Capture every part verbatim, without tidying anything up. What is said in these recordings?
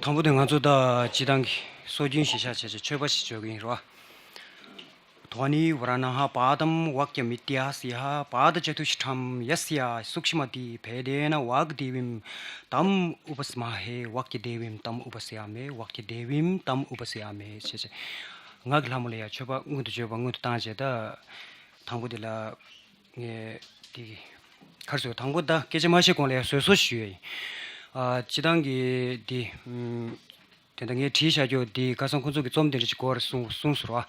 དང་པོ་དེ་ང་ཚོ་ད་སྤྱིར་བཏང་གི་སྲོལ་རྒྱུན་གཞིར་བཞག་བྱས་བྱས་མཆོད་པ་ཞིག་བརྗོད་ཀྱི་ཡིན་རོ། Dhvani varnā paṭhaṃ vakyamītyasyā, pāṭhacatuṣṭhaṃ yasya sūkšmāti bhedena vāgdeviṃ taṃ upasamhāye, vāgdeviṃ taṃ upasāmhe, vāgdeviṃ taṃ upasāmhe ཞེས་བྱས། ངག་གི་ལྷ་མོ་ལ་ཡང་མཆོད་པ་སྔོན་དུ་བརྗོད་པ་སྔོན་དུ་བཏང་བྱས། ད་དང་པོ་དེ་ལ་ངས་དེ་ག་རེ་ཟེར། དང་པོ་ད་སྐད་ཆ་མ་བཤད་གོང་ལ་ཡང་བཟོད་གསོལ་ཞུ་ཡ་ཡིན། ཨ། སྤྱིར་བཏང་གི་དེ། ཨུམ། དེ་འདྲ་ངས་བྲིས་བཞག་རྒྱུ་དེ་ཁ་སང་ཁོང་ཚོ་གི་རྩོམ་དེ་འདྲ་ཅིག་དགོས་རེད་གསུངས་གསུངས་སོང་ར།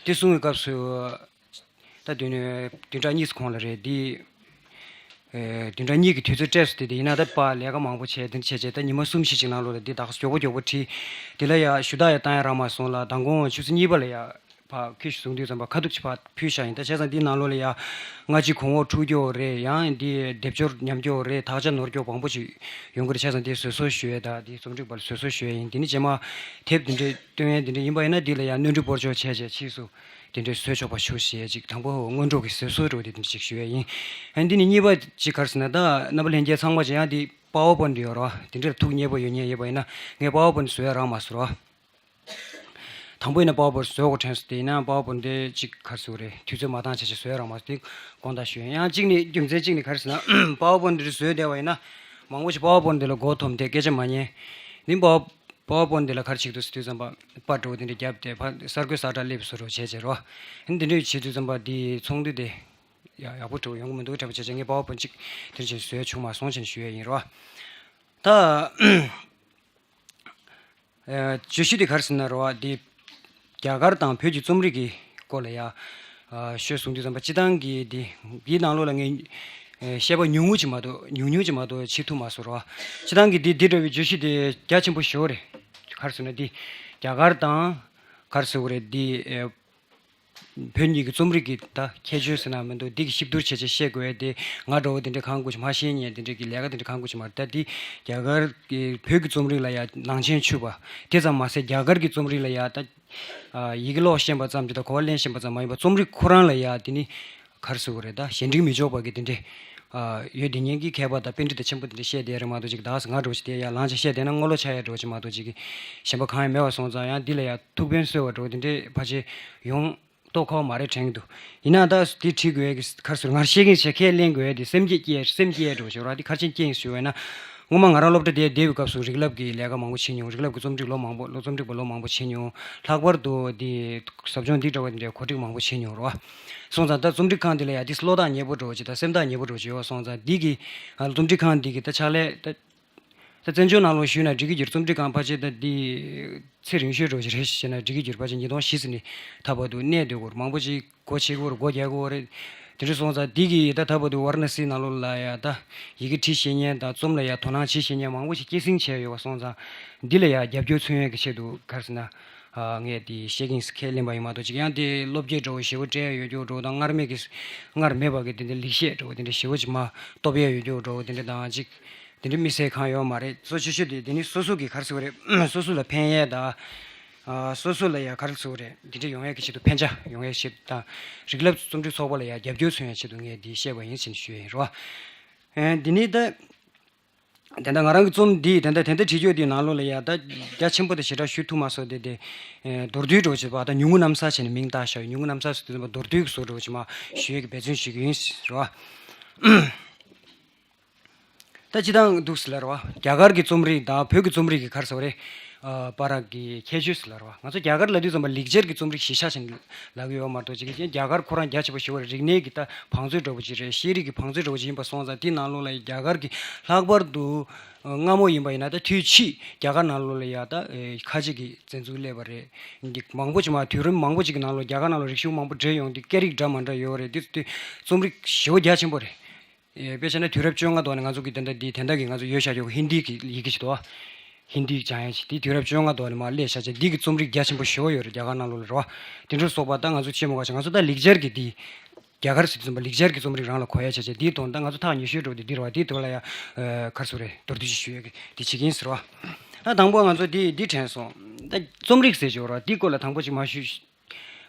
དེ་གསུང་བའི་སྐབས་སུ་ད་བདུན་བདུན་ཕྲག་གཉིས་གོང་ལ་རེད་དེ། ཨེ། བདུན་ཕྲག་གཉིས་ཀྱི་དུས་ཚོད་སྤྲད་སོང་། དེ་དེ་ཡིན་ན་ད་ཕར་ལས་ཀ་མང་པོ་བྱས་དེ་འདྲ་བྱས་བྱས། ད་ཉི་མ་གསུམ་བཞི་ཅིག་ནང་ལོགས་ལ་དེ་ད་ག་མགྱོགས་པོ་མགྱོགས་པོ་བྲིས། དེ་ལ་ཡ་ཞུ་དག་ཡ་བཏང་ཡ་རག་མ་སོང་ལ། མདང་དགོང་ཆུ་ཚོད་གཉིས་པ་ལ་ཡ་ཕར་ཁྱེད་ཞིག་བཟུང་དུས་ཙམ་པ་ཁ་ཐུག་ཅིག་ཕར་ཕུལ་བཞག་ཡིན། ད་བྱས་ཙང་འདིའི་ནང་ལོགས་ལ་ཡ་སྔ་ཕྱི་གོང་འོག་འཁྲུག་རྒྱུ་རེད། ཡང་འདི་སྡེབ་སྦྱོར་ཉམས་རྒྱུ་རེད། དག་ཆ་ནོར་རྒྱུ་མང་པོ་ཞིག་ཡོང་གི་རེད། བྱས་ཙང་འདི་བཟོད་གསོལ་ཞུ་ཡས་དང་འདི་རྩོམ་སྒྲིག་པ་ལ་བཟོད་གསོལ་ཞུ་ཡས་ཡིན། འདི་ནི་རྗེས་མ་དེབ་འདི་འདྲའི་སྟོན་ཡས་འདི་འདྲ་ཡིན་པ་ཡིན་ན་འདི་ལ་ཡང་སྣོན་འཕྲི་སྤོར་ཆོག་བྱས་བྱས་ཕྱིས་སུ་འདི་འདྲའི་བཟོས་ཆོག་པ་ཞུ་ཞེས་ཅིག་དང་པོ་སྔོན་འགྲོ་གི་བཟོད་གསོལ་འདྲ་བོ་འདི་འདྲ་ཅིག་ཞུ་ཡས་ཡིན། ཨ། འདི་ནི་གཉིས་པ་ཅིག་ག་རེ་ཟེར་ན། ད་རྣམ་པ་ལྷན་རྒྱས་ཚང་མ་ཅིག་ཡང་འདི་པ་ཝར་པོའིནཊ་ཡོད་རེད་བ། འདི་འདྲར་ཐུགས་མཉེས་པོ་ཡོད་མཁན་ཡོད་པ་ཡིན་ན་ངས་པ་ཝར་པོའིནཊ་བཟོ་ཡ་རག་མ་སོང་ར། དང་པོ་ཡིན་ན་པ་ཝར་པོའིནཊ་བཟོ་དགོས་དྲན་སོང་། དེ་ཡིན་ན་པ་ཝར་པོའིནཊ་དེ་གཅིག་ག་རེ་ཟེར་དགོས་རེད། དུས་ཚོད་མ་འདང་བྱས་བྱས་བཟོས་རག་མ་སོང་། དེ་དགོངས་དག་ཞུ་ཡིན། ཡང་གཅིག་ནི་རྒྱུ་མཚན་གཅིག་ནི་ག་རེ་ཟེར་ན། པ་ཝར་པོའིནཊ་དེ་བཟོས་བསྡད་པ་ཡིན་ན་མང་པོ་ཞིག་པ་ཝར་པོའིནཊ་དེ་ལ་མགོ་འཐོམས་ཏེ་སྐད་ཆ་མ་ཉན། ནི་པ་ཝར་པ་ཝར་པོའིནཊ་དེ་ལ་ག་རེ་བྱེད་ཀྱི་འདུག་ཟེར་དུས་ཙམ་པ་པར་འདྲ་བོ་དེ་འདྲ་བརྒྱབ་སྟེ་ཕར་གསར་འགོད་གསལ་བསྒྲགས་སླེབས་བཟོ་འདྲ་བོ་བྱས་བྱས་རོ། ཨ་ནི་དེ་འདྲ་བྱེད་དུས་ཙམ་པ་དེ་ཚོགས་འདུ་དེ་ཡག་ཡག་པོ་འགྲོ་ཡོང་གི་མི་འདུག་དྲན་པ་བྱས་བྱས། ངས་པ་ཝར་པོའིནཊ་གཅིག་དེ་འདྲ་བྱས་བཟོས་བྱུང་མ་སོང་ཅེས་ཞུ་ཡས་ཡིན་རོ། ད། ཨ། བརྗོད་གཞི་དེ་ག་རེ་ཟེར་ན་རོ། འདི་རྒྱ་གར་དང་བོད་ཀྱི་རྩོམ་རིག་གི་སྐོར་ལ་ཡ། ཨ། ཤོད་གསུང་དུས་ཙམ་པ་སྤྱིར་བཏང་གི་འདི་འདིའི་ནང་ལོགས་ལ་ངས། ཨ། བཤད་པ་ཉུང་ངུ་ཅིག་མ་གཏོགས་ཉུང་ཉུང་ཅིག་མ་གཏོགས་བྱེད་ཐུབ་མ་སོང་རོ། སྤྱིར་བཏང་གི་འདི་འདི་འདྲ་བའི་བརྗོད་གཞི་དེ་རྒྱ་ཆེན་པོ་ཞེ་པོ་རེད། ག་རེ་ཟེར་ན་འདི་རྒྱ་གར་དང་ག་རེ་ཟེར་དགོས་རེད། འདི། ཨ། བོད་གཉིས་ཀྱི་རྩོམ་རིག་གི་ད་ཁྱད་ཆོས་ཟེར་ན་མི་འདུག་འདི་གི་གཤིབ་བསྡུར་བྱས་བྱས་བཤད་དགོས་ཡ་དེ་ང་འདྲ་བོ་དེ་འདྲའི་གང་དགོས་ཀྱི་མ་ཤེས་མཁན་དེ་འདྲའི་གི་ལས་ཀ་དེ་འདྲའི་གང་དགོས་ཀྱི་མ་རེད། ད་འདི་རྒྱ་གར་གྱི་བོད་ཀྱི་རྩོམ་རིག་ལ་ཡ་ནང་བྱན་ཆུད་པ་དེ་ཙམ་མ་ཟད། རྒྱ་གར་གྱི་རྩོམ་རིག་ལ་ཡ་ད། ཨ། ཡི་གེ་ཀློག་ཤེས་པ་ཙམ་གྱིས་དང་གོ་བ་ལེན་ཤེས་པ་ཙམ་མ་ཡིན་པ་རྩོམ་རིག་ཁོ་རང་ལ་ཡ་དེ་ནི་ག་རེ་ཟེར་དགོས་རེད། ད་གཞན་དྲིང་མི་འཇོག་པ་གི་དེ་འདྲའི། ཨ། ཡོད། དེ་ཉིད་ཀྱི་མཁས་པ་དང་པཎྜི་ཏ་ཆེན་པོ་དེ་འདྲ་བཤད་བསྡད་རེད་མ་གཏོགས་ཅིག་ད་ང་འདྲ་བོ་ཞིག་དེ་ཡ་ལངས་བྱས་བཤད་བསྡད་ན་རྔོག་ལོ་ཆགས་ཡ་འདྲ་བོ་ཅིག་མ་གཏོགས་ཅིག་གཞན་པ་གང་ཡང་མེད་པ་སོང་ཙང་། ཡང་འདི་ལ་ཡ་ཐུགས་ཕན་གསོས་པ་འདྲ་བོ་དེ་འདྲའི་ཕལ་ཆེར་ཡོང་མདོག་ཁ་པོ་མ་རེད་དྲན་གྱི་འདུག་ཡིན་ན་ད་འདི་བྲིས་དགོས་ཡ་གི་ག་རེ་ཟེར། ང་བཤད་མཁན་བྱས་ཁས་ལེན་དགོས་ཡ་དེ་སེམས་བསྐྱེད་སྐྱེ་སེམས་བསྐྱེད་འདྲ་བོ་ཞིག་ར། དེ་ག་རེ་བྱས་སྐྱེ་ཡིན་ཞུ་བས་ན། སྔོན་མ་ང་རང་སློབ་གྲྭ་དེར་བསྡད་པའི་སྐབས་སུ་རིག་རླབས་ཀྱི་ལས་ཀ་མང་པོ་བྱེད་མྱོང་། རིག་རླབས་ཀྱི་རྩོམ་སྒྲིག་ལོ་མང་པོ་ལོ་རྩོམ་སྒྲིག་པ་ལོ་མང་པོ་བྱེད་མྱོང་། ལྷག་པར་དུ་འདི་ཟབ་སྦྱོང་འདི་འདྲ་བ་འདི་འདྲའི་གོ་སྒྲིག་མང་པོ་བྱེད་མྱོང་རོ། སོང་ཙང་ད་རྩོམ་སྒྲིག་ཁང་འདི་ལ་ཡ་འདི་བློ་ཐག་ཉེ་པོ་འདྲ་བོ་ཅིག་དང་སེམས་ཐག་ཉེ་པོ་འདྲ་བོ་ཅིག་ཡོད་པ་སོང་ཙང་། འདི་གི་ཨ་རྩོམ་སྒྲིག་ཁང་འདི་གི་ད་ཕྱག་ལས་ད། ད་བཙན་བྱོལ་ནང་ལོགས་ཞུས་ན་འགྲིག་གི་ཡོད་རེད། རྩོམ་སྒྲིག་ཁང་ཕལ་ཆེར་ད་འདི་ཚེ་རིང་ཤོས་འདྲ་བོ་ཅིག་རེད་ཞེ་ན་འགྲིག་གི་ཡོད་རེད། ཕལ་ཆེར་ཉིས་སྟོང་བཞི་ཙམ་ནས་ད་བར་དུ་གནས་སྡོད་དགོས་རེད། མང་པོ་ཅིག་སྒོ་ཕྱེ་དགོས་རེད། སྒོ་རྒྱག་དགོས་རེད། དེ་འདྲ་སོང་ཙང་འདི་གི་ད་ད་བར་དུ་ཝཱ་ར་ཎ་སི་ནང་ལོགས་ལ་ཡ་ད་ཡི་གེ་འབྲི་ཤེས་མཁན་དང་རྩོམ་ལ་ཡ་དོ་སྣང་བྱེད་ཤེས་མཁན་མང་པོ་ཞིག་སྐྱེད་སྲིང་བྱས་ཡོད་པ་སོང་ཙང་། འདི་ལ་ཡ་རྒྱབ་སྐྱོར་མཚོན་ཡས་ཀྱི་ཆེད་དུ་ག་རེ་ཟེར་ན། ཨ། ངས་འདི་བཤད་ཀྱི་ཡིན་ཟེར་ཁས་ལེན་པ་ཡིན་མ་གཏོགས་ཅིག་ཡང་འདི་བློ་བསྐྱེད་འདྲ་བོ་ཞེ་པོ་སྤྲད་ཡ་ཡོད་རྒྱུ་འདྲ་བོ་དང་། སྔར་མེད་ཀྱི་སྔར་མེད་པ་གི་དེ་འདྲའི་ལེགས་བཤད་འདྲ་བོ་དེ་འདྲ་ཞེ་པོ་ཅིག་མར་ཐོབ་ཡ་ཡོད་རྒྱུ་འདྲ་བོ་དེ་འདྲ་དང་ཅིག་དེ་འདྲའི་དམིགས་བསལ་གང་ཡོད་མ་རེད། གཙོ་ཆེ་ཤོས་དེ་དེ་ནི་སོ་སོ་གི་ག་རེ་ཟེར་དགོས་རེད། སོ་སོ་ལ་ཕན་ཡས་དང་། ཨ། སོ་སོ་ལ་ཡ་ག་རེ་ཟེར་དགོས་རེད། འདི་འདྲ་ཡོང་ཡས་ཀྱི་ཆེད་དུ་ཕན་ཆ་ཡོང་ཡས་ཆེད་དུ་དང་། རིག་རླབས་རྩོམ་སྒྲིག་ཚོགས་པ་ལ་ཡ་རྒྱབ་སྐྱོར་མཚོན་ཡས་ཆེད་དུ་ངས་འདི་བཤད་པ་ཡིན་ཟེར་ནས་ཞུ་ཡས་ཡིན་རོ། ཨེ། འདི་ནི་ད། དེ་འདྲ་ང་རང་གི་རྩོམ་འདི་དེ་འདྲ་དེ་འདྲ་བྲིས་རྒྱུ་འདི་ནང་ལོགས་ལ་ཡ་ད་རྒྱ་ཆེན་པོ་དེ་ཞེ་དྲག་ཞུ་ཐུབ་མ་སོང་། དེ་དེ། ཨེ། མདོར་བསྡུས་འདྲ་བོ་ཅིག་བ་ད་ཉུང་ངུ་གནམ་ས་བྱས་ནས་མིང་བཏགས་བཞག་ཡོད། ཉུང་ངུ་གནམ་ས་ཟེར་དུས་ཙམ་པ་མདོར་བསྡུས་ཀྱི་བཟོ་འདྲ་བོ་ཅིག་མར་ཞུ་ཡས་ཀྱི་འབད་བརྩོན་ཞུ་གི་ཡིན་ཟེར་བ། ད་སྤྱིར་བཏང་འདུག་ཟེར་ལབ་རེད་བ། རྒྱ་གར་གྱི་རྩོམ་རིག་དང་བོད་ཀྱི་རྩོམ་རིག་གི་ག་རེ་ཟེར་བ་རེད། ཨ། བར་གྱི་ཁྱད་ཆོས་ཟེར་ལབ་རེད་བ། ང་ཚོ་རྒྱ་གར་ལབ་དུས་ཙམ་པ་ལེགས་སྦྱར་གྱི་རྩོམ་རིག་གཞིར་བཞག་བྱས་ནས་ལབ་ཀྱི་ཡོད་མ་གཏོགས་ཅིག་རྒྱ་གར་ཁོ་རང་རྒྱ་ཆེ་པོ་ཞེ་པོ་རེད། རིག་གནས་ཀྱི་ད་བང་མཛོད་འདྲ་བོ་ཅིག་རེད། ཤེས་རིག་གི་བང་མཛོད་འདྲ་བོ་ཅིག་ཡིན་པ་སོང་ཙང་། དེའི་ནང་ལོགས་ལ་རྒྱ་གར་གྱི་ལྷག་པར་དུ་སྔ་མོ་ཡིན་པ་ཡིན་ན་ད་དུས་ཕྱིས་རྒྱ་གར་ནང་ལོགས་ལ་ཡ་ད་ཨེ་ཁ་ཆེ་གི་བཙན་འཛུལ་སླེབས་པ་རེད། འདི་མང་པོ་ཅིག་མར་དུས་རིམ་མང་པོ་ཅིག་གི་ནང་ལོགས་རྒྱ་གར་ནང་ལོགས་རིག་གཞུང་མང་པོ་འདྲེས་ཡོང་དུས་སྐད་རིགས་འདྲ་མ་འདྲ་ཡོད་རེད། འདི་དུས་རྩོམ་རིག་ཞེ་པོ་རྒྱ་ཆེན་པོ་རེད། ཨེ། དཔེ་བྱས་ན་དུས་རབས་བཅོ་ལྔ་ཐོག་ནས་ང་ཚོ་གི་དེ་འདྲ་འདི་དེ་འདྲ་གི་ང་ཚོ་ཡོད་བཞག་ཡོད། ཧིན་དི་གི་ཡི་གེ་ཞིག་འདུག་བ། ཧིན་དི་སྦྱང་ཡས་ཅིག་དེ་དུས་རབས་བཅོ་ལྔ་ཐོག་ནས་མར་སླེབས་བཞག་བྱས། འདི་གི་རྩོམ་རིག་རྒྱ་ཆེན་པོ་ཞེ་པོ་ཡོད་རེད་རྒྱ་གར་ནང་ལོགས་ལ་རེད་བ། དེ་འདྲ་སོགས་པ་ད་ང་ཚོ་ཆེ་མོ་ག་ཞིག་ང་ཚོ་ད་ལེགས་སྦྱར་གྱི་འདི་རྒྱ་གར་ཟེར་དུས་ཙམ་པ་ལེགས་སྦྱར་གྱི་རྩོམ་རིག་རང་ལ་གོ་ཡ་བྱས་བྱས། འདིའི་དོན་ད་ང་ཚོ་ཐག་ཉེ་ཤོས་འདྲ་བོ་འདི་རེད་བ། འདིའི་དོན་ལ་ཡ་ག་རེ་ཟེར་དགོས་རེད། མདོར་བསྡུས་ཤིག་ཞུ་ཡ་གི་འདི་བྱེད་ཀྱི་ཡིན་ཟེར་བ། ད་དང་པོ་ང་ཚོ་འདི་འདི་དྲན་སོང་། ད་རྩོམ་རིག་ཟེར་གྱི་ཡོད་རེད་བ། འདིའི་སྐོར་ལ་དང་པོ་ཅིག་མར་ཞུ།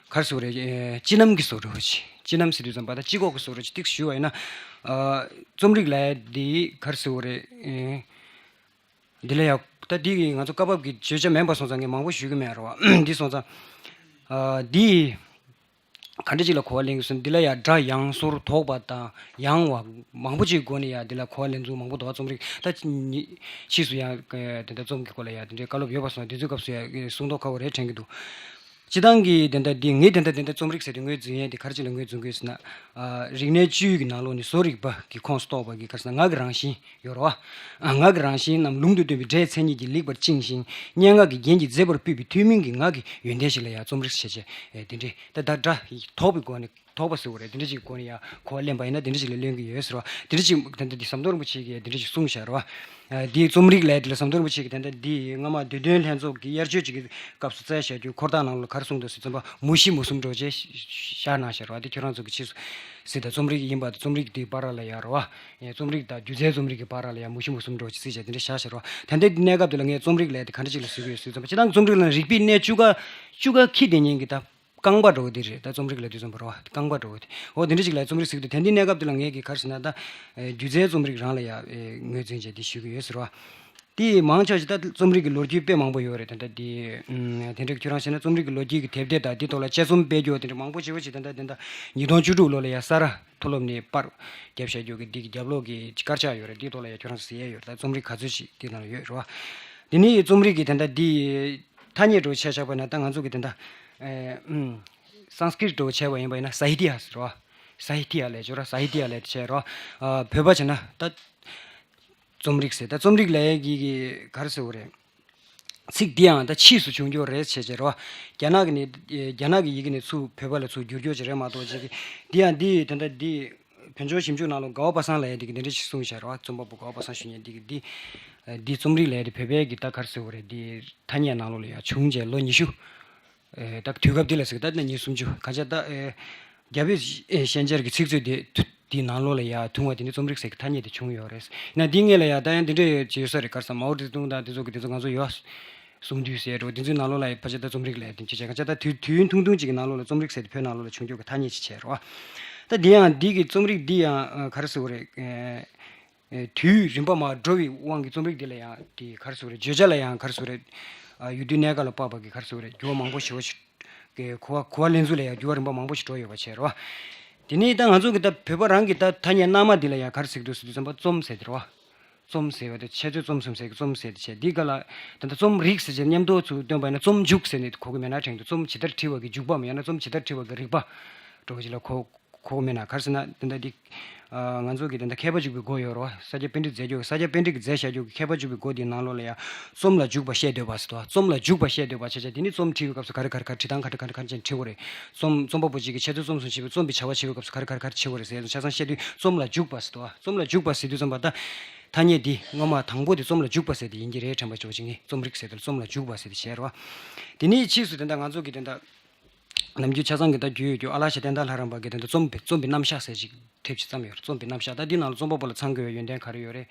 ག་རེ་ཟེར་དགོས་རེད། ཨེ། སྤྱི་རྣམ་གྱི་བཟོ་འདྲ་བོ་ཅིག་སྤྱི་རྣམ་ཟེར་དུས་ཙམ་པ་ད་སྤྱི་ཁོག་གི་བཟོ་འདྲ་ཅིག་ཏིག་ཞུས་པ་ཡིན་ན། ཨ། རྩོམ་རིག་ལབ་ཡ་འདི་ག་རེ་ཟེར་དགོས་རེད། ཨེ། འདི་ལ་ཡ་ ད་འདི་གི་ང་ཚོ་སྐབས་བབ་ཀྱི་བརྗོད་བྱ་མིན་པ་སོང་ཙང་ངས་མང་པོ་ཞུ་གི་མེད་རེད་བ། འདི་སོང་ཙང་ཨ་འདི་ག་འདྲ་ཅིག་ལ་གོ་བ་ལེན་གི་སོང་། འདི་ལ་ཡང་སྒྲ་ཡང་ཟོར་དོགས་པ་དང་ཡང་བ་མང་པོ་ཅིག་སྒོ་ནས་ཡང་འདི་ལ་གོ་བ་ལེན་ཚུལ་མང་པོ་འདུག་བ། རྩོམ་རིག་ད་ཕྱིས་སུ་ཡང་དེ་འདྲ་རྩོམ་གྱི་སྐོར་ལ་ཡང་དེ་འདྲའི་བཀའ་སློབ་ཡོད་པ་སོང་། དེ་ཚོའི་སྐབས་སུ་ཡང་གསུང་མདོག་ཁ་པོ་རེད་དྲན་གི་འདུག། སྤྱི་བཏང་གི་དེ་འདྲ་འདི་ངས་དེ་འདྲ་དེ་འདྲ་རྩོམ་རིག་ཟེར་དུས་ངོས་འཛིན་ཡས་དེ་ག་རེ་ཅིག་ལ་ངོས་འཛིན་དགོས་ཟེར་ན། ཨ་རིག་གནས་བཅུའི་གི་ནང་ལོགས་ནས་བཟོ་རིག་པ་གི་ཁོངས་སུ་གཏོགས་པ་གི་ག་རེ་ཟེར་ན་ངག་གི་རང་བཞིན་ཡོད་རེད་བ། ཨ་ངག་གི་རང་བཞིན་ནམ་ལུང་དུ་སྟོན་པའི་སྒྲའི་མཚན་ཉིད་ཀྱིས་ལེགས་པར་བཅིངས་ཤིང་སྙན་ངག་གི་རྒྱན་གྱིས་མཛེས་པར་སྤུད་པའི་ཐུན་མིན་གྱི་ངག་གི་ཡོན་ཏན་ཞིག་ལ་ཡང་རྩོམ་རིག་ཟེར་བྱས། ཨེ་དེ་འདྲའི་ད་ད་སྒྲ་དོགས་པའི་སྒོ་ནས་དོགས་པ་ཟེར་བ་རེད། དེ་འདྲ་ཅིག་གི་སྒོ་ནས་ཡང་གོ་བ་ལེན་པ་ཡིན་ན་དེ་འདྲ་ཅིག་ལ་ལེན་གྱི་ཡོད་ཟེར་བ། དེ་འདྲ་ཅིག་ད་ལྟ་འདི་ཟམ་གདོང་རིན་པོ་ཆེ་གིས་དེ་འདྲ་ཅིག་གསུངས་བཞག་རེད་བ། ཨ་འདིའི་རྩོམ་རིག་ལས་དེ་ལ་ཟམ་གདོང་རིན་པོ་ཆེ་གིས་ད་ལྟ་འདི་སྔ་མ་བདུད་དོན་ལྷན་ཚོགས་ཀྱི་དབྱར་ཆོས་ཅིག་གི་སྐབས་སུ་བསྩལ་བཞག་རྒྱུ་འཁོར་ཐག་ནང་ལ་ག་རེ་གསུངས་འདུག་ཟེར་ཙམ་པ་མུ་བཞི་མུ་གསུམ་འགྲོ་བྱས་བཞག་གནང་བཞག་རེད་བ། དེ་ཁྱོད་རང་ཚོ་གི་ཕྱིས་སུ་ཟེར་ད་རྩོམ་རིག་ཡིན་པ་དང་རྩོམ་རིག་དེའི་བར་ལ་ཡང་རེད་བ། ཨེ་རྩོམ་རིག་དང་སྒྱུ་རྩལ་རྩོམ་རིག་གི་བར་ལ་ཡང་མུ་བཞི་མུ་གསུམ་འགྲོ་བྱས་ཟེར་བྱས་དེ་འདྲ་བཞག་བཞག་རེད་བ། ད་ལྟའི་གནས་སྐབས་དེ་ལ་ངས་རྩོམ་རིག་ལས་དེ་ག་འདྲ་ཅིག་ལ་ཟེར་གི་ཡོད་ཟེར་ཙམ་པ་སྤྱིར་བཏང་རྩོམ་རིག་ལ་རིག་པའི་གནས་བཅུ་ཀ་བཅུ་ཀ་འཁྱེར་བསྡད་མཁན་གྱི་ད། རྐང་པ་འགྲོ་གི་དེ་རེད། ད་རྩོམ་རིག་ལབ་དུས་ཙམ་པ་རེད་བ། རྐང་པ་འགྲོ་གི་དེ། འོ་དེ་འདྲ་ཅིག་ལ་རྩོམ་རིག་ཟེར་གི་འདུག། དེ་འདྲའི་གནས་སྐབས་དེ་ལ་ངས་གི་ག་རེ་ཟེར་ན་ད། ཨེ་སྒྱུ་རྩལ་རྩོམ་རིག་རང་ལ་ཡང་ཨེ་ངོས་འཛིན་བྱས་དེ་ཞུ་གི་ཡོད་ཟེར་བ། དེ་མང་ཆེ་བ་ཞིག་ད་རྩོམ་རིག་གི་ལོ་རྒྱུས་དཔེ་མང་པོ་ཡོད་རེད། ད་ལྟ་དེ་ཨུམ་དེ་འདྲ་ཁྱོད་རང་བཤད་ན་རྩོམ་རིག་གི་ལོ་རྒྱུས་ཀྱི་དེབ་ཐེར་དང་དེ་ཐོག་ལ་དཔྱད་རྩོམ་སྤེལ་རྒྱུ་དེ་འདྲ་མང་པོ་ཞེ་པོ་ཞིག་ད་ལྟ་དེ་འདྲ་ཉིས་སྟོང་བཅུ་དྲུག་ལོ་ལ་ཡང་ས་རཱ་མཐོ་སློབ་ནས་པར་བརྒྱབ་བཞག་རྒྱུ་གི་འདི་གི་རྒྱབ་ལོགས་ཀྱི་དཀར་ཆག་ཡོད་རེད། དེ་ཐོག་ལ་ཡང་ཁྱོད་རང་ཚོ་གཟིགས་ཡས་ཡོད་རེད། ད་རྩོམ་རིག་ག་ཚོད་ཅིག་དེ་ནང་ལ་ཡོད་རེད་བ། དེ་ནས་རྩོམ་རིག་གི་དེ་འདྲ་འདི། ཐ་སྙད་འགྲོ་བྱས་བཞག་པ་ན་ད་ང་ཚོ་གི་དེ་འདྲ། ཨེ་ཨུམ། སཾ་སྐྲྀཏ་འགྲོ་བྱས་པ་ཡིན་པ་ཡིན་ན་སཱ་ཧི་ཏྱ་ཟེར་བ། སཱ་ཧི་ཏྱ་ལབ་ཀྱི་ཡོད་ར། སཱ་ཧི་ཏྱ་ལབ་བྱས་ར། ཨ་བོད་པ་བྱས་ན་ད་རྩོམ་རིག་ཟེར། ད་རྩོམ་རིག་ལབ་ཡས་ཀྱི་གི་ག་རེ་ཟེར་དགོས་རེད། ཚིག་འདི་ཡང་ད་ཕྱིས་སུ་བྱུང་རྒྱུ་རེད་བྱས་བྱས་ར། རྒྱ་ནག་གི་ནི་རྒྱ་ནག་གི་ཡི་གེ་ནས་ཚུར་བོད་པ་ལ་ཚུར་བསྒྱུར་རྒྱུ་ཅིག་རེད་མ་གཏོགས་ཅིག་གི་འདི་ཡང་འདི་དེ་འདྲ་འདི། བོད་ལྗོངས་ཞིབ་འཇུག་ནང་ལོགས་དགའ་བ་པ་སངས་ལབ་ཡས་འདི་གི་འདི་འདྲ་ཞིག་གསུངས་བཞག་ར་བ། རྩོམ་པ་པོ་དགའ་བ་པ་སངས་ཞུ་མཁན་འདི་གི་འདི། འདི་རྩོམ་རིག་ལབ་ཡས་འདི་བོད་པའི་གི་ད་ག་རེ་ཟེར་དགོས་རེད། འདི་ཐ་སྙད་ནང་ལོགས་ལ་ཡང་བྱུང་རྗེས་ལོ་ཉི་ཤུ། ཨེ་ད་དུས་སྐབས་འདི་ལ་ཟེར་གི་ད་ནི་ཉིས་སུམ་ཅུ་ག་ཆ་ད་ཨེ་རྒྱ་བོད་ཨེ་ཤན་སྦྱར་གི་ཚིག་མཛོད་འདི་འདི་ནང་ལོགས་ལ་ཡང་ཐུང་བ་དེ་ནི་རྩོམ་རིག་ཟེར་གི་ཐ་སྙད་དེ་བྱུང་ཡོད་རེད། ན་འདི་སྔོན་ལ་ཡང་ད་ཡང་འདི་འདྲ་ཡོད་ཅེས་ཡོད་ས་རེད། ག་རེ་ཟེར་མའོ་ཙེ་ཏུང་དང་འདི་ཚོ་གི་འདི་ཚོ་ང་ཚོ་ཡོད། གསུང་དུས་ཟེར་འགྲོ་འདི་ཚོའི་ནང་ལོགས་ལ་ཕལ་ཆེར་ད་རྩོམ་རིག་ལབ་དེ་ཅི་བྱས་ག་ཆ་ད་དུས་དུས་ཡུན་ཐུང་ཐུང་ཅིག་གི་ནང་ལོགས་ལ་རྩོམ་རིག་ཟེར་དེ་བོད་ནང་ལོགས་ལ་བྱུང་རྒྱུ་གི་ཐ་སྙད་ཅིག་བྱས་རོ། ད་འདི་ཡང་འདི་གི་རྩོམ་རིག་འདི་ཡང་ག་རེ་ཟེར་དགོས་རེད། ཨེ་དུས་རིམ་པ་མར་འགྲོ་བའི་དབང་གིས་རྩོམ་རིག་འདི་ལ་ཡང་དེ་ག་རེ་ཟེར་དགོས་རེད། བརྗོད་བྱ་ལ་ཡང་ག་རེ་ཟེར་དགོས་རེད། ཨ་ཡུལ་དུས་གནས་སྐབས་ལ་དཔག་པ་གི་ག་རེ་ཟེར་དགོས་རེད། འགྱུར་བ་མང་པོ་ཞེ་པོ་ཞིག་གི་གོ་བ་གོ་བ་ལེན་ཚུལ་ལ་ཡང་འགྱུར་བ་རིམ་པ་མང་པོ་ཞིག་འགྲོ་ཡོད་པ་བྱས་རོ། དེ་ནས་ད་ང་ཚོ་གི་ད་བོད་པ་རང་གི་ད་ཐ་སྙད་སྣ་མང་འདི་ལ་ཡང་ག་རེ་ཟེར་གི་འདུག་ཟེར་དུས་ཙམ་པ་རྩོམ་ཟེར་དེ་རོ། རྩོམ་ཟེར་བ་དེ་འཆད་རྩོད་རྩོམ་གསུམ་ཟེར་གི་རྩོམ་ཟེར་དེ་བྱས་འདི་ག་ལ་ད་ལྟ་རྩོམ་རིག་ཟེར་བྱས་མཉམ་དུ་ཚུར་བཏོན་པ་ཡིན་ན་རྩོམ་འཇུག་ཟེར་ནས་གོ་གི་མེད་ན་དྲན་འདུག། རྩོམ་ཇི་ལྟར་བྲིས་པ་གི་འཇུག་པའམ་ཡང་ན་རྩོམ་ཇི་ལྟར་བྲིས་པ་གི་རིག་པ་འགྲོ་བ་ཅིག་ལ་གོ་གོ་གི་མེད་ན། ག་རེ་ཟེར་ན་དེ་འདྲ་འདི། ང་ཚོ་གི་དེ་འདྲ་མཁས་པ་འཇུག་པའི་སྒོ་ཡོད་རེད་བ། ས་སྐྱ་པཎྜི་ཏས་མཛད་རྒྱུ་ས་སྐྱ་པཎྜི་ཏས་ཀྱིས་མཛད་བཞག་རྒྱུ་གི་མཁས་པ་འཇུག་པའི་སྒོ་འདིའི་ནང་ལོགས་ལ་ཡང་རྩོམ་ལ་འཇུག་པ་བཤད་འདོད་པ་ཟེར་དོ། རྩོམ་ལ་འཇུག་པ་བཤད་འདོད་པ་བྱས་བྱས་དེ་ནི་རྩོམ་བྲིས་པའི་སྐབས་སུ་ག་རེ་ག་རེ་ག་རེ་བྲིས་སྟངས་ག་རེ་ག་རེ་ག་རེ་བྱས་ནས་བྲིས་དགོས་རེད། རྩོམ་རྩོམ་པ་པོ་གཅིག་གིས་འཆད་རྩོད་རྩོམ་གསུམ་བྱས་པའི་རྩོམ་པའི་བྱ་བ་བྱེད་པའི་སྐབས་སུ་ག་རེ་ག་རེ་ག་རེ་བྱེད་དགོས་རེད་ཟེར་ཡ་ཆ་ཚང་བཤད་དུས་རྩོམ་ལ་འཇུག་པ་ཟེར་དོ། རྩོམ་ལ་འཇུག་པ་ཟེར་དུས་ཙམ་པ་ད་ཐ་སྙད་འདི་སྔོན་མ་དང་པོ་དེ་རྩོམ་ལ་འཇུག་པ་ཟེར་དེ་ཡིན་གྱི་རེད་དྲན་པ་ཅོག་ཅིག་ནི་རྩོམ་རིག་ཟེར་དུས་རྩོམ་ལ་འཇུག་པ་ཟེར་དེ་བྱས་རེད་བ། དེ་ནས་ཕྱིས་སུ་དེ་འདྲ་ང་ཚོ་གི་དེ་འདྲ་ནམ་རྒྱུན་ཆ་ཚང་གི་ད་རྒྱུས་ཡོད་རྒྱུ་ཨ་ལགས་ཤེས་བསྟན་དར་ལྷ་རམས་པ་གི་དེ་འདྲ་རྩོམ་པའི་རྩོམ་པའི་རྣམ་གཞག་ཟེར་ཅིག་དེབ་ཅིག་བརྩམས་ཡོད་རེད། རྩོམ་པའི་རྣམ་གཞག་ད་འདི་ནང་ལ་རྩོམ་པ་པོ་ལ་ཚང་དགོས་པའི་ཡོན་ཏན་ག་རེ་ཡོད་རེད།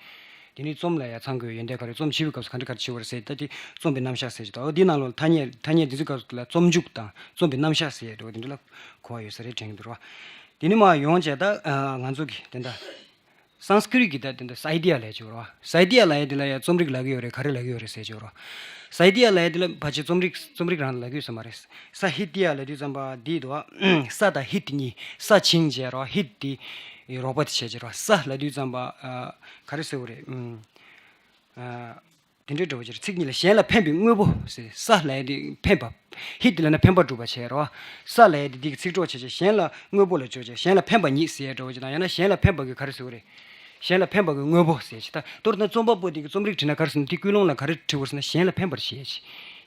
དེ་ནས་རྩོམ་ལ་ཡང་ཚང་དགོས་པའི་ཡོན་ཏན་ག་རེ་རྩོམ་བྱེད་པའི་སྐབས་སུ་ག་འདྲ་ག་རེ་བྱེད་པ་རེད་ཟེར་ད་དེ་རྩོམ་པའི་རྣམ་གཞག་ཟེར་ཅིག་ད་འོ་འདི་ནང་ལ་ཐ་སྙད་ཐ་སྙད་འདི་ཚོའི་སྐབས་ལ་རྩོམ་འཇུག་དང་རྩོམ་པའི་རྣམ་གཞག་ཟེར་ཡོད་རེད་བ། དེ་འདྲ་ལ་གོ་བ་ཡོད་ས་རེད་དྲན་གྱི་འདུག་ར། དེ་ནས་མར་ཡོང་བྱས་ད་ང་ཚོ་གི་དེ་འདྲ། སཾ་སྐྲྀཏ་གི་ད་དེ་འདྲ་སཱ་ཧི་ཏྱ་ལབ་ཀྱི་ཡོད་རེད་བ། སཱ་ཧི་ཏྱ་ལབ་ཡས་དེ་ལ་ཡང་རྩོམ་རིག་ལབ་ཀྱི་ཡོད་རེད། ག་རེ་ལབ་ཀྱི་ཡོད་རེད་ཟེར་ཀྱི་ཡོད་རེད་བ། སཱ་ཧི་ཏྱ་ལབ་ཡས་དེ་ལ་ཕལ་ཆེར་རྩོམ་རིག་རྩོམ་རིག་རང་ལབ་ཀྱི་ཡོད་ས་མ་རེད། སཱ་ཧི་ཏྱ་ལབ་དུས་ཙམ་པ་འདི་འདུག་བ། ས་དང་ཧི་དེ་གཉིས། ས་བྱིངས་བྱས་རེད་བ། ཧི་དེ་རོགས་པ་དེ་བྱས་ཀྱི་རེད་བ། ས་ལབ་དུས་ཙམ་པ་ཨ་ག་རེ་ཟེར་དགོས་རེད། ཨ། དེ་འདྲའི་འགྲོ་བ་ཅིག་རེད། ཚིག་གཉིས་ལ་གཞན་ལ་ཕན་པའི་དངོས་པོ་ཟེར། ས་ལབ་ཡས་དེ་ཕན་པ། ཧི་དེ་ལབ་ན་ཕན་པ་སྒྲུབ་པ་བྱས་རོ། ས་ལབ་ཡས་དེ་འདི་གི་ཚིག་གྲོགས་བྱས་བྱས་གཞན་ལ་དངོས་པོ་ལ་སྤྱོད་བྱས་གཞན་ལ་ཕན་པ་ཉིད་ཟེར་ཡས་འགྲོ་བ་ཅིག་དང་ཡང་ན་གཞན་ལ་ཕན་པ་གི་ག་རེ་ཟེར་དགོས་རེད། གཞན་ལ་ཕན་པ་གི་དངོས་པོ་ཟེར་བྱས་ད་མདོར་ན་རྩོམ་པ་པོ་དེ་གི་རྩོམ་རིག་བྲིས་ན་ག་རེ་ཟེར་ན་དེ་ཀུན་སློང་ལ་ག་རེ་བྲིས་དགོས་ཟེར་ན་གཞན་ལ་ཕན་པར་བྱེད་བྱས།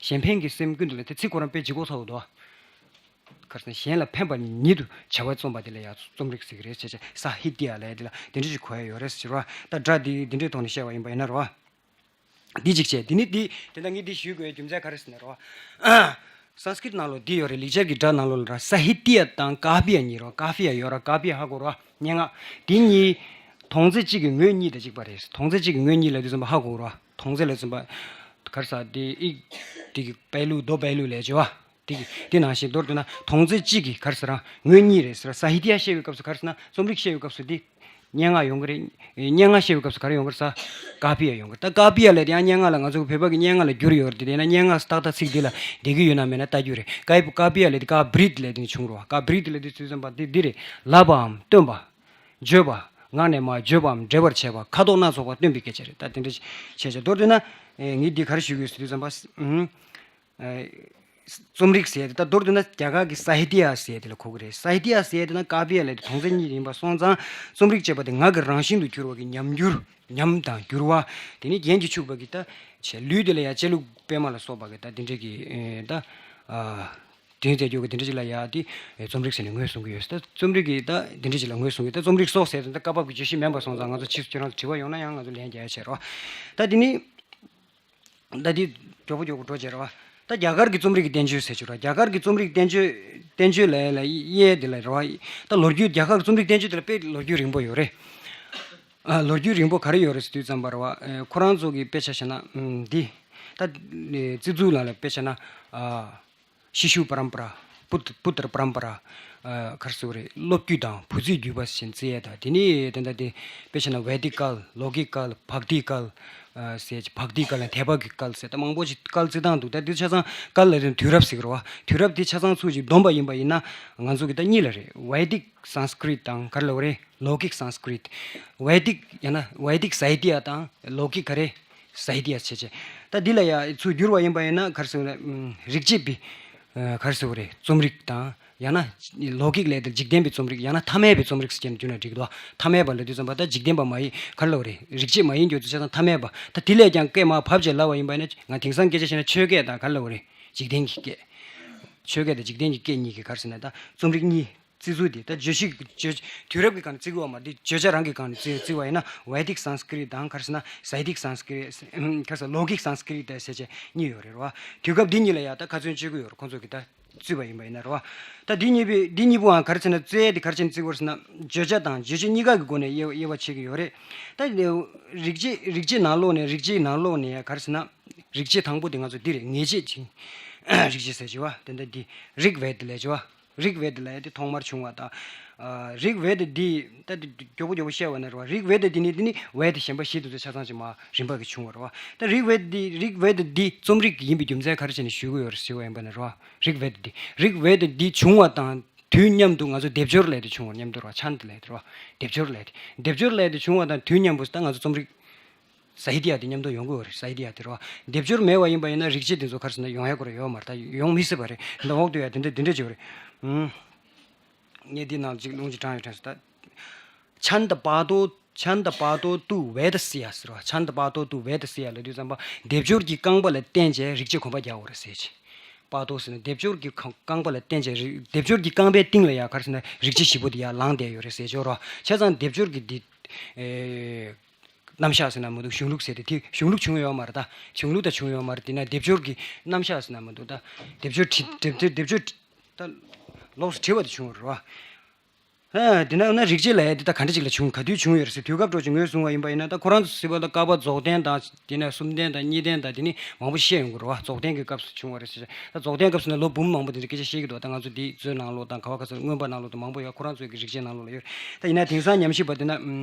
གཞན་ཕན་གྱི་སེམས་ཀུན་ཏུ་ལེན། དེ་ཚིག་ཁོ་རང་དཔེ་ལྗིད་ཁོག་ཚ་བོ་འདུག། ག་རེ་ཟེར་ན་གཞན་ལ་ཕན་པ་ཉིད་དུ་བྱ་བ་རྩོམ་པ་དེ་ལ་ཡང་རྩོམ་རིག་ཟེར་གི་རེད་བྱས་བྱས་སཱ་ཧི་ཏྱ་ལབ་ཡས་དེ་ལ་དེ་འདྲ་ཞིག་གོ་ཡ་ཡོད་རེད་ཟེར་བ། ད་སྒྲ་དེ་འདི་འདྲའི་ཐོག་ནས་བཤད་པ་ཡིན་པ་ཡིན་ན་རོ། འདི་གཅིག་བྱས། དེ་ནི་འདི་དེ་འདྲ་ངས་འདི་ཞུ་དགོས་རྒྱུ་མཚན་ག་རེ་ཟེར་ན་རོ། སཾ་སྐྲྀཏ་ནང་ལོགས་འདི་ཡོད་རེད། ལེགས་སྦྱར་གྱི་སྒྲ་ནང་ལོགས་ལ་ར་སཱ་ཧི་ཏྱ་དང་ཀཱ་པྱ་གཉིས་རོ། ཀཱ་པྱ་ཡོད་ར། ཀཱ་པྱ་ཧ་གོ་རོ། སྙན་ངག་འདི་གཉིས་མཐོང་ཚད་གཅིག་གི་ངོས་གཉིས་དང་གཅིག་པ་རེད། མཐོང་ཚད་གཅིག་གི་ངོས་གཉིས་ལབ་དུས་ཙམ་པ་ཧ་གོ་རོ། མཐོང་ཚད་ལབ་ཙམ་པ་ག་རེ་ཟེར་དེ་ཨིག་དེ་གི་པེ་ལུ་དོ་པེ་ལུ་ལབ་བྱས་བ། དེ་གི་དེ་ནང་བཞིན་མདོར་བསྡུ་ན་མཐོང་ཚད་གཅིག་གི་ག་རེ་ཟེར་ར་ངོས་གཉིས་རེད་ཟེར། སཱ་ཧི་ཏྱ་བཤད་པའི་སྐབས་སུ་ག་རེ་ཟེར་ན་རྩོམ་རིག་བཤད་པའི་སྐབས་སུ་འདི། སྙན་ངག་ཡོང་གི་རེད། སྙན་ངག་བཤད་པའི་སྐབས་སུ་ག་རེ་ཡོང་གི་རེད་ཟེར། ཀ་པི་ཡ་ཡོང་གི་རེད། ད་ཀ་པི་ཡ་ལབ་དེ་ཡང་སྙན་ངག་ལ་ང་ཚོ་བོད་པ་གི་སྙན་ངག་ལ་བསྒྱུར་ཡོད་རེད། དེ་ཡིན་ན་སྙན་ངག་ཏག་ཏག་ཚིག་འདི་ལ་བསྡད་ཀྱི་ཡོད་ན་མེད་ན་ལྟ་རྒྱུ་རེད། ཀ་ཀ་པི་ཡ་ལབ་དེ་ཀ་བྲིད་ལབ་དེ་བྱུང་རོགས། ཀ་བྲིད་ལབ་དེ་ཚུལ་ཙམ་པ་འདི་འདི་རེད། ལབ་པའམ་སྟོན་པ། བརྗོད་པ། ངག་ནས་མར་བརྗོད་པའམ་འགྲེལ་པར་བྱེད་པ། ཁ་དོག་སྣ་ཚོགས་པ་སྟོན་པའི་སྐད་ཆ་རེད། ད་དེ་འདྲ་བྱས་བྱས་མདོར་བསྡུས་ན། ངས་འདི་ག་རེ་ཞུ་དགོས་ཟེར་དུས་ཙམ་པ། རྩོམ་རིག་ཟེར་དེ་ད་མདོར་བསྡུས་ན་རྒྱ་གར་གྱི་ས་ཧི་ཏི་ཡ་ཟེར་དེ་ལ་གོ་གི་རེད། ས་ཧི་ཏི་ཡ་ཟེར་དེ་ན་ཀ་པི་ཡ་ལབ་དེ་དོན་ཚན་གཉིས་ཡིན་པ་སོང་ཙང་རྩོམ་རིག་ཅེས་པ་དེ་ངག་གི་རང་བཞིན་དུ་གྱུར་བ་གི་ཉམས་འགྱུར། ཉམས་དང་འགྱུར་བ། དེ་ནི་རྒྱན་གྱིས་ཕྱུག་པ་གི་ད་བྱས་ལུས་དེ་ལ་ཡང་གཅེས་ལུགས་པད་མ་ལ་སོགས་པ་གི་ད་དེ་འདྲ་གི་ད་དྲིན་དེ་རྒྱུ་གི་དེ་འདྲ་ཅིག་ལ་ཡང་དེ་རྩོམ་རིག་ཟེར་ནས་ངོས་བཟུང་གི་ཡོད། ད་རྩོམ་རིག་གི་ད་དེ་འདྲ་ཅིག་ལ་ངོས་བཟུང་གི། ད་རྩོམ་རིག་སོགས་ཟེར་དེ་ད་སྐབས་བབ་ཀྱི་བརྗོད་གཞི་མིན་པ་སོང་ཙང་ང་ཚོ་ཕྱིས་སུ་ཁྱེད་རང་ཚོ་དྲི་བ་ཡོང་ན་ཡང་ང་ཚོ་ལན་རྒྱག་ཡ་བྱེད་རོགས། ད་དེ་ནི། ད་འདི་མགྱོགས་པོ་མགྱོགས་པོ་འགྲོ་བྱས་རེད་བ། ད་རྒྱ་གར་གྱི་རྩོམ་རིག་གི་བསྟན་བཅོས་ཟེར་ཆོག་ར། རྒྱ་གར་གྱི་རྩོམ་རིག་བསྟན་བཅོས། བསྟན་བཅོས་ལ་ལ་དབྱེ་དེ་ལ་རེད་བ། ད་ལོ་རྒྱུས་རྒྱ་གར་གྱི་རྩོམ་རིག་བསྟན་བཅོས་དེ་ལ་དཔེ་ལོ་རྒྱུས་རིང་པོ་ཡོད་རེད། ཨ། ལོ་རྒྱུས་རིང་པོ་ག་རེ་ཡོད་རེད་ཟེར་དུས་ཙམ་པ་རེད་བ། ཨ། ཁོ་རང་ཚོ་གི་དཔེ་ཆ་བཞག་ན། ཨམ། འདི། ད་རྩིས་འཛུགས་ནང་ལ་དཔེ་བཞག་ན། ཨ། ཤི་ཤུ་པ་རམ་པ་ར། པུ་ཏ། པུ་ཏྲ་པ་རམ་པ་ར། ཨ། ག་རེ་ཟེར་དགོས་རེད། སློབ་བརྒྱུད་དང་བུ་བརྩིས་བརྒྱུད་པ་ཞེས་བརྩི་ཡས་དང་། དེ་ནི་ད་ལྟ་དེ་དཔེ་བཞག་ན་ཝེ་དིག་ཀལ། ལོ་ཀིག་ཀལ། བྷག་ཏི་ཀལ། ཨ། ཟེར་བྱས། བྷག་ཏི་ཀལ་ཡང་དད་པ་གི་ཀལ་ཟེར། ད་མང་པོ་ཞིག་ཀལ་བརྩི་སྟངས་འདུག་ད་འདི་ཆ་ཚང་ཀལ་ལབ་དུས་དུས་རབས་ཟེར་གི་རེད་བ། དུས་རབས་འདི་ཆ་ཚང་ཚུར་ཅིག་བསྡོམས་པ་ཡིན་པ་ཡིན་ན་ང་ཚོ་གི་ད་གཉིས་ལ་རེད། ཝེ་དིག་སཾ་སྐྲྀཏ་དང་ག་རེ་ལབ་དགོས་རེད། ལོ་ཀིག་སཾ་སྐྲྀཏ། ཝེ་དིག་ཡང་ན་ཝེ་དིག་ས་ཧི་ཏི་ཡ་དང་ལོ་ཀིག་ག་རེ། ས་ཧི་ཏི་ཡ་བྱས་བྱས། ད་འདི་ལ་ཡ་ཚུར་བསྒྱུར་བ་ཡིན་པ་ཡིན་ན་ག་རེ་ཟེར་དགོས་རེད། ཨམ། རིག་བྱེད་པའི། ཨ། ག་རེ་ཟེར་དགོས་རེད། རྩོམ་རིག་དང་། ཡང་ན་ལོ་ཀིག་ལབ་དེ་འཇིག་རྟེན་པའི་རྩོམ་རིག་ཡང་ན་ཐ་མལ་པའི་རྩོམ་རིག་ཟེར་བྱས་ནས་བསྒྱུར་ན་འགྲིག་གི་འདུག་ཐ་མལ་པ་ལབ་དུས་ཙམ་པ་ད་འཇིག་རྟེན་པ་མ་ཡིན། ག་རེ་ལབ་དགོས་རེད། རིག་བྱེད་མ་ཡིན་རྒྱུ་དེ་ཆ་ཚང་ཐ་མལ་པ། ད་དེ་ལས་ཀྱང་སྐད་མར་བབས་བྱས་ལབ་པ་ཡིན་ན། ང་དེང་སང་སྐད་ཆ་བཤད་ན་ཆོས་སྐད་དང་ག་རེ་ལབ་དགོས་རེད། འཇིག་རྟེན་གྱི་སྐད། ཆོས་སྐད་དང་འཇིག་རྟེན་གྱི་སྐད་གཉིས་ཀྱི་ག་རེ་ཟེར་ན་ད་རྩོམ་རིག་གཉིས། བརྩི་ཚུལ་དེ་ད་བརྗོད་གཞི་བརྗོད། དུས་རབས་ཀྱི་སྒང་ནས་བརྩི་དགོས་པ་མ་རེད། བརྗོད་བྱ་རང་གི་སྒང་ནས་བརྩི་བརྩི་བ་ཡིན་ན་ཝེ་དིག་སཾ་སྐྲྀཏ་དང་ག་རེ་ཟེར་ན་སཱ་ཧི་ཏིག་སཾ་སྐྲྀཏ། ག་རེ་ཟེར། ལོ་ཀིག་སཾ་སྐྲྀཏ་ཟེར་བྱས་གཉིས་ཡོད་རེད་བ། དུས་སྐབས་འདི་གཉིས་ལ་ཡ་ད་ཁ་ཚོན་གཅོད་ཀྱི་ཡོད་རེད། ཁོང་ཚོ་གི་ད་བརྩིས་པ་ཡིན་པ་ཡིན་ན་རེད་བ། ད་འདི་གཉིས་པོའི་འདི་གཉིས་པོའང་ག་རེ་ཟེར་ན་བརྩི་ཡས་དེ་ག་རེ་བྱས་ནས་བརྩི་དགོས་རེད་ཟེར་ན། བརྗོད་བྱ་དང་རྗོད་བྱེད་གཉིས་ཀ་གི་སྒོ་ནས་དབྱེ་དབྱེ་བ་ཕྱེ་གི་ཡོད་རེད། ད་རིག་བྱེད་རིག་བྱེད་ནང་ལོགས་ནས་རིག་བྱེད་ནང་ལོགས་ནས་ག་རེ་ཟེར་ན། རིག་བྱེད་དང་པོ་དེ་ང་ཚོ་འདི་རེད། ངེས་བྱེད་ཅིང་། རིག་བྱེད་ཟེར་བྱས་བ་དེ་འདྲ་འདི། རིག་ཝེ་ད་ལབ་བྱས་བ། རིག་ཝེ་ད་ལབ་ཡ་དེ་ཐོག་མར་བྱུང་བ་དང་། ཨ། རིག་ཝེ་ད་འདི་ད་འདི་མགྱོགས་པོ་མགྱོགས་པོ་བཤད་པ་ན་རེད་བ། རིག་ཝེ་ད་འདི་ནི་འདི་ནི་ཝེ་ད་གཞན་པ་བཞི་དེ་ཚོ་ཆ་ཚང་ཅིག་མར་རིམ་པ་གིས་བྱུང་བ་རེད་བ། ད་རིག་ཝེ་ད་འདི་རིག་ཝེ་ད་འདི་རྩོམ་རིག་ཡིན་པའི་རྒྱུ་མཚན་ག་རེ་བྱས་ནས་ཞུ་གི་ཡོད་རེད་ཟེར་བ་ཡིན་པ་ན་རེད་བ། རིག་ཝེ་ད་འདི་རིག་ཝེ་ད་འདི་བྱུང་བ་དང་དུས་མཉམ་དུ་ང་ཚོ་སྡེབ་སྦྱོར་ལབ་ཡ་དེ་བྱུང་བ། མཉམ་དུ་རེད་བ། ཆན་ད་ལབ་ཡ་དེ་རེད་བ། སྡེབ་སྦྱོར་ལབ་ཡ་དེ། སྡེབ་སྦྱོར་ལབ་ཡ་དེ་བྱུང་བ་དང་དུས་མཉམ་པོ་ད་ང་ཚོ་རྩོམ་རིག་ས་ཧི་ཏི་ཡ་དེ་མཉམ་དུ་ཡོང་གི་ཡོད་རེད། ས་ཧི་ཏི་ཡ་དེ་རེད་བ། སྡེབ་སྦྱོར་མེད་པ་ཡིན་པ་ཡིན་ན་རིག་བྱེད་དེ་ཚོ་ག་རེ་ཟེར་ན་ཡོང་ཡ་ཁོ་རང་ཡོད་མ་རེད། ད་ཡོང་མི་སྲིད་པ་རེད། འདི་འོག་ཏུ་ཡ་དེ་འདྲ་དེ་འདྲ་བྱས་པ་རེད། ཨུམ། ངས་འདི་ནང་ཅིག་ལུང་ཅིག་དྲངས་ཡོད་དྲན་སོང་ད། ཆན་ད་པ་ཏོ། ཆན་ད་པ་ཏོ་ཏུ་ཝེ་ད་སི་ཡ་ཟེར་བ། ཆན་ད་པ་ཏོ་ཏུ་ཝེ་ད་སི་ཡ་ལབ་དུས་ཙམ་པ་སྡེབ་སྦྱོར་གྱི་རྐང་པ་ལ་བརྟེན་བྱས་རིག་བྱེད་གོམ་པ་རྒྱག་དགོས་རེད་ཟེར་གྱི། པ་ཏོ་ཟེར་ན་སྡེབ་སྦྱོར་གྱི་རྐང་རྐང་པ་ལ་བརྟེན་བྱས་རིག་སྡེབ་སྦྱོར་གྱི་རྐང་པའི་སྟེང་ལ་ཡ་ག་རེ་ཟེར་ན་རིག་བྱེད་བཞི་པོ་དེ་ཡར་ལངས་བསྡད་ཡོད་རེད་ཟེར་ཆོག་ར། བྱས་ཙང་སྡེབ་སྦྱོར་གྱི་འདི། ཨེ། རྣམ་གཞག་ཟེར་ན་མི་འདུག་གཞུང་ལུགས་ཟེར་དེ། དེ་གཞུང་ལུགས་བྱུང་ཡོད་མ་རེད་ད། གཞུང་ལུགས་ད་བྱུང་ཡོད་མ་རེད། དེ་ན་སྡེབ་སྦྱོར་གྱི་རྣམ་གཞག་ཟེར་ན་མི་འདུག་ད་སྡེབ་སྦྱོར་བྲི་སྡེབ་སྡེབ་སྦྱོར་བྲི་ད་ལོགས་སུ་བྲིས་པ་དེ་བྱུང་བ་རེད་བ། ཨ། དེ་ན་ན་རིག་བྱེད་ལབ་ཡ་དེ་ད་ག་འདྲ་ཅིག་ལ་བྱུང་། ག་དུས་བྱུང་ཡོད་རེད་ཟེར། དུས་སྐབས་འགྲོ་ཅིག་ངོས་བཟུང་བ་ཡིན་པ་ཡིན་ན། ད་ཁོ་རང་ཚོ་སྲིད་པ་ལ་བསྐལ་པ་རྫོགས་ལྡན་དང་དེ་ནས་གསུམ་ལྡན་དང་གཉིས་ལྡན་དང་དེ་ནི་མང་པོ་བཤད་ཡོང་གི་རེད་བ། རྫོགས་ལྡན་གྱི་སྐབས་སུ་བྱུང་བ་རེད་ཟེར། ད་རྫོགས་ལྡན་སྐབས་སུ་ན་ལོ་འབུམ་མང་པོ་དེ་འདྲ་སྐད་ཆ་བཤད་ཀྱི་འདུག་ད་ང་ཚོ་འདི་མཛོད་ནང་ལོགས་དང་ག་བ་ག་ས་མངོན་པ་ནང་ལོགས་དང་མང་པོ་ཡོད། ཁོ་རང་ཚོའི་གི་རིག་བྱེད་ནང་ལོགས་ལ་ཡོད། ད་ཡིན་ན་དེང་སང་ཉམས་ཞིབ་པ་དེ་ན་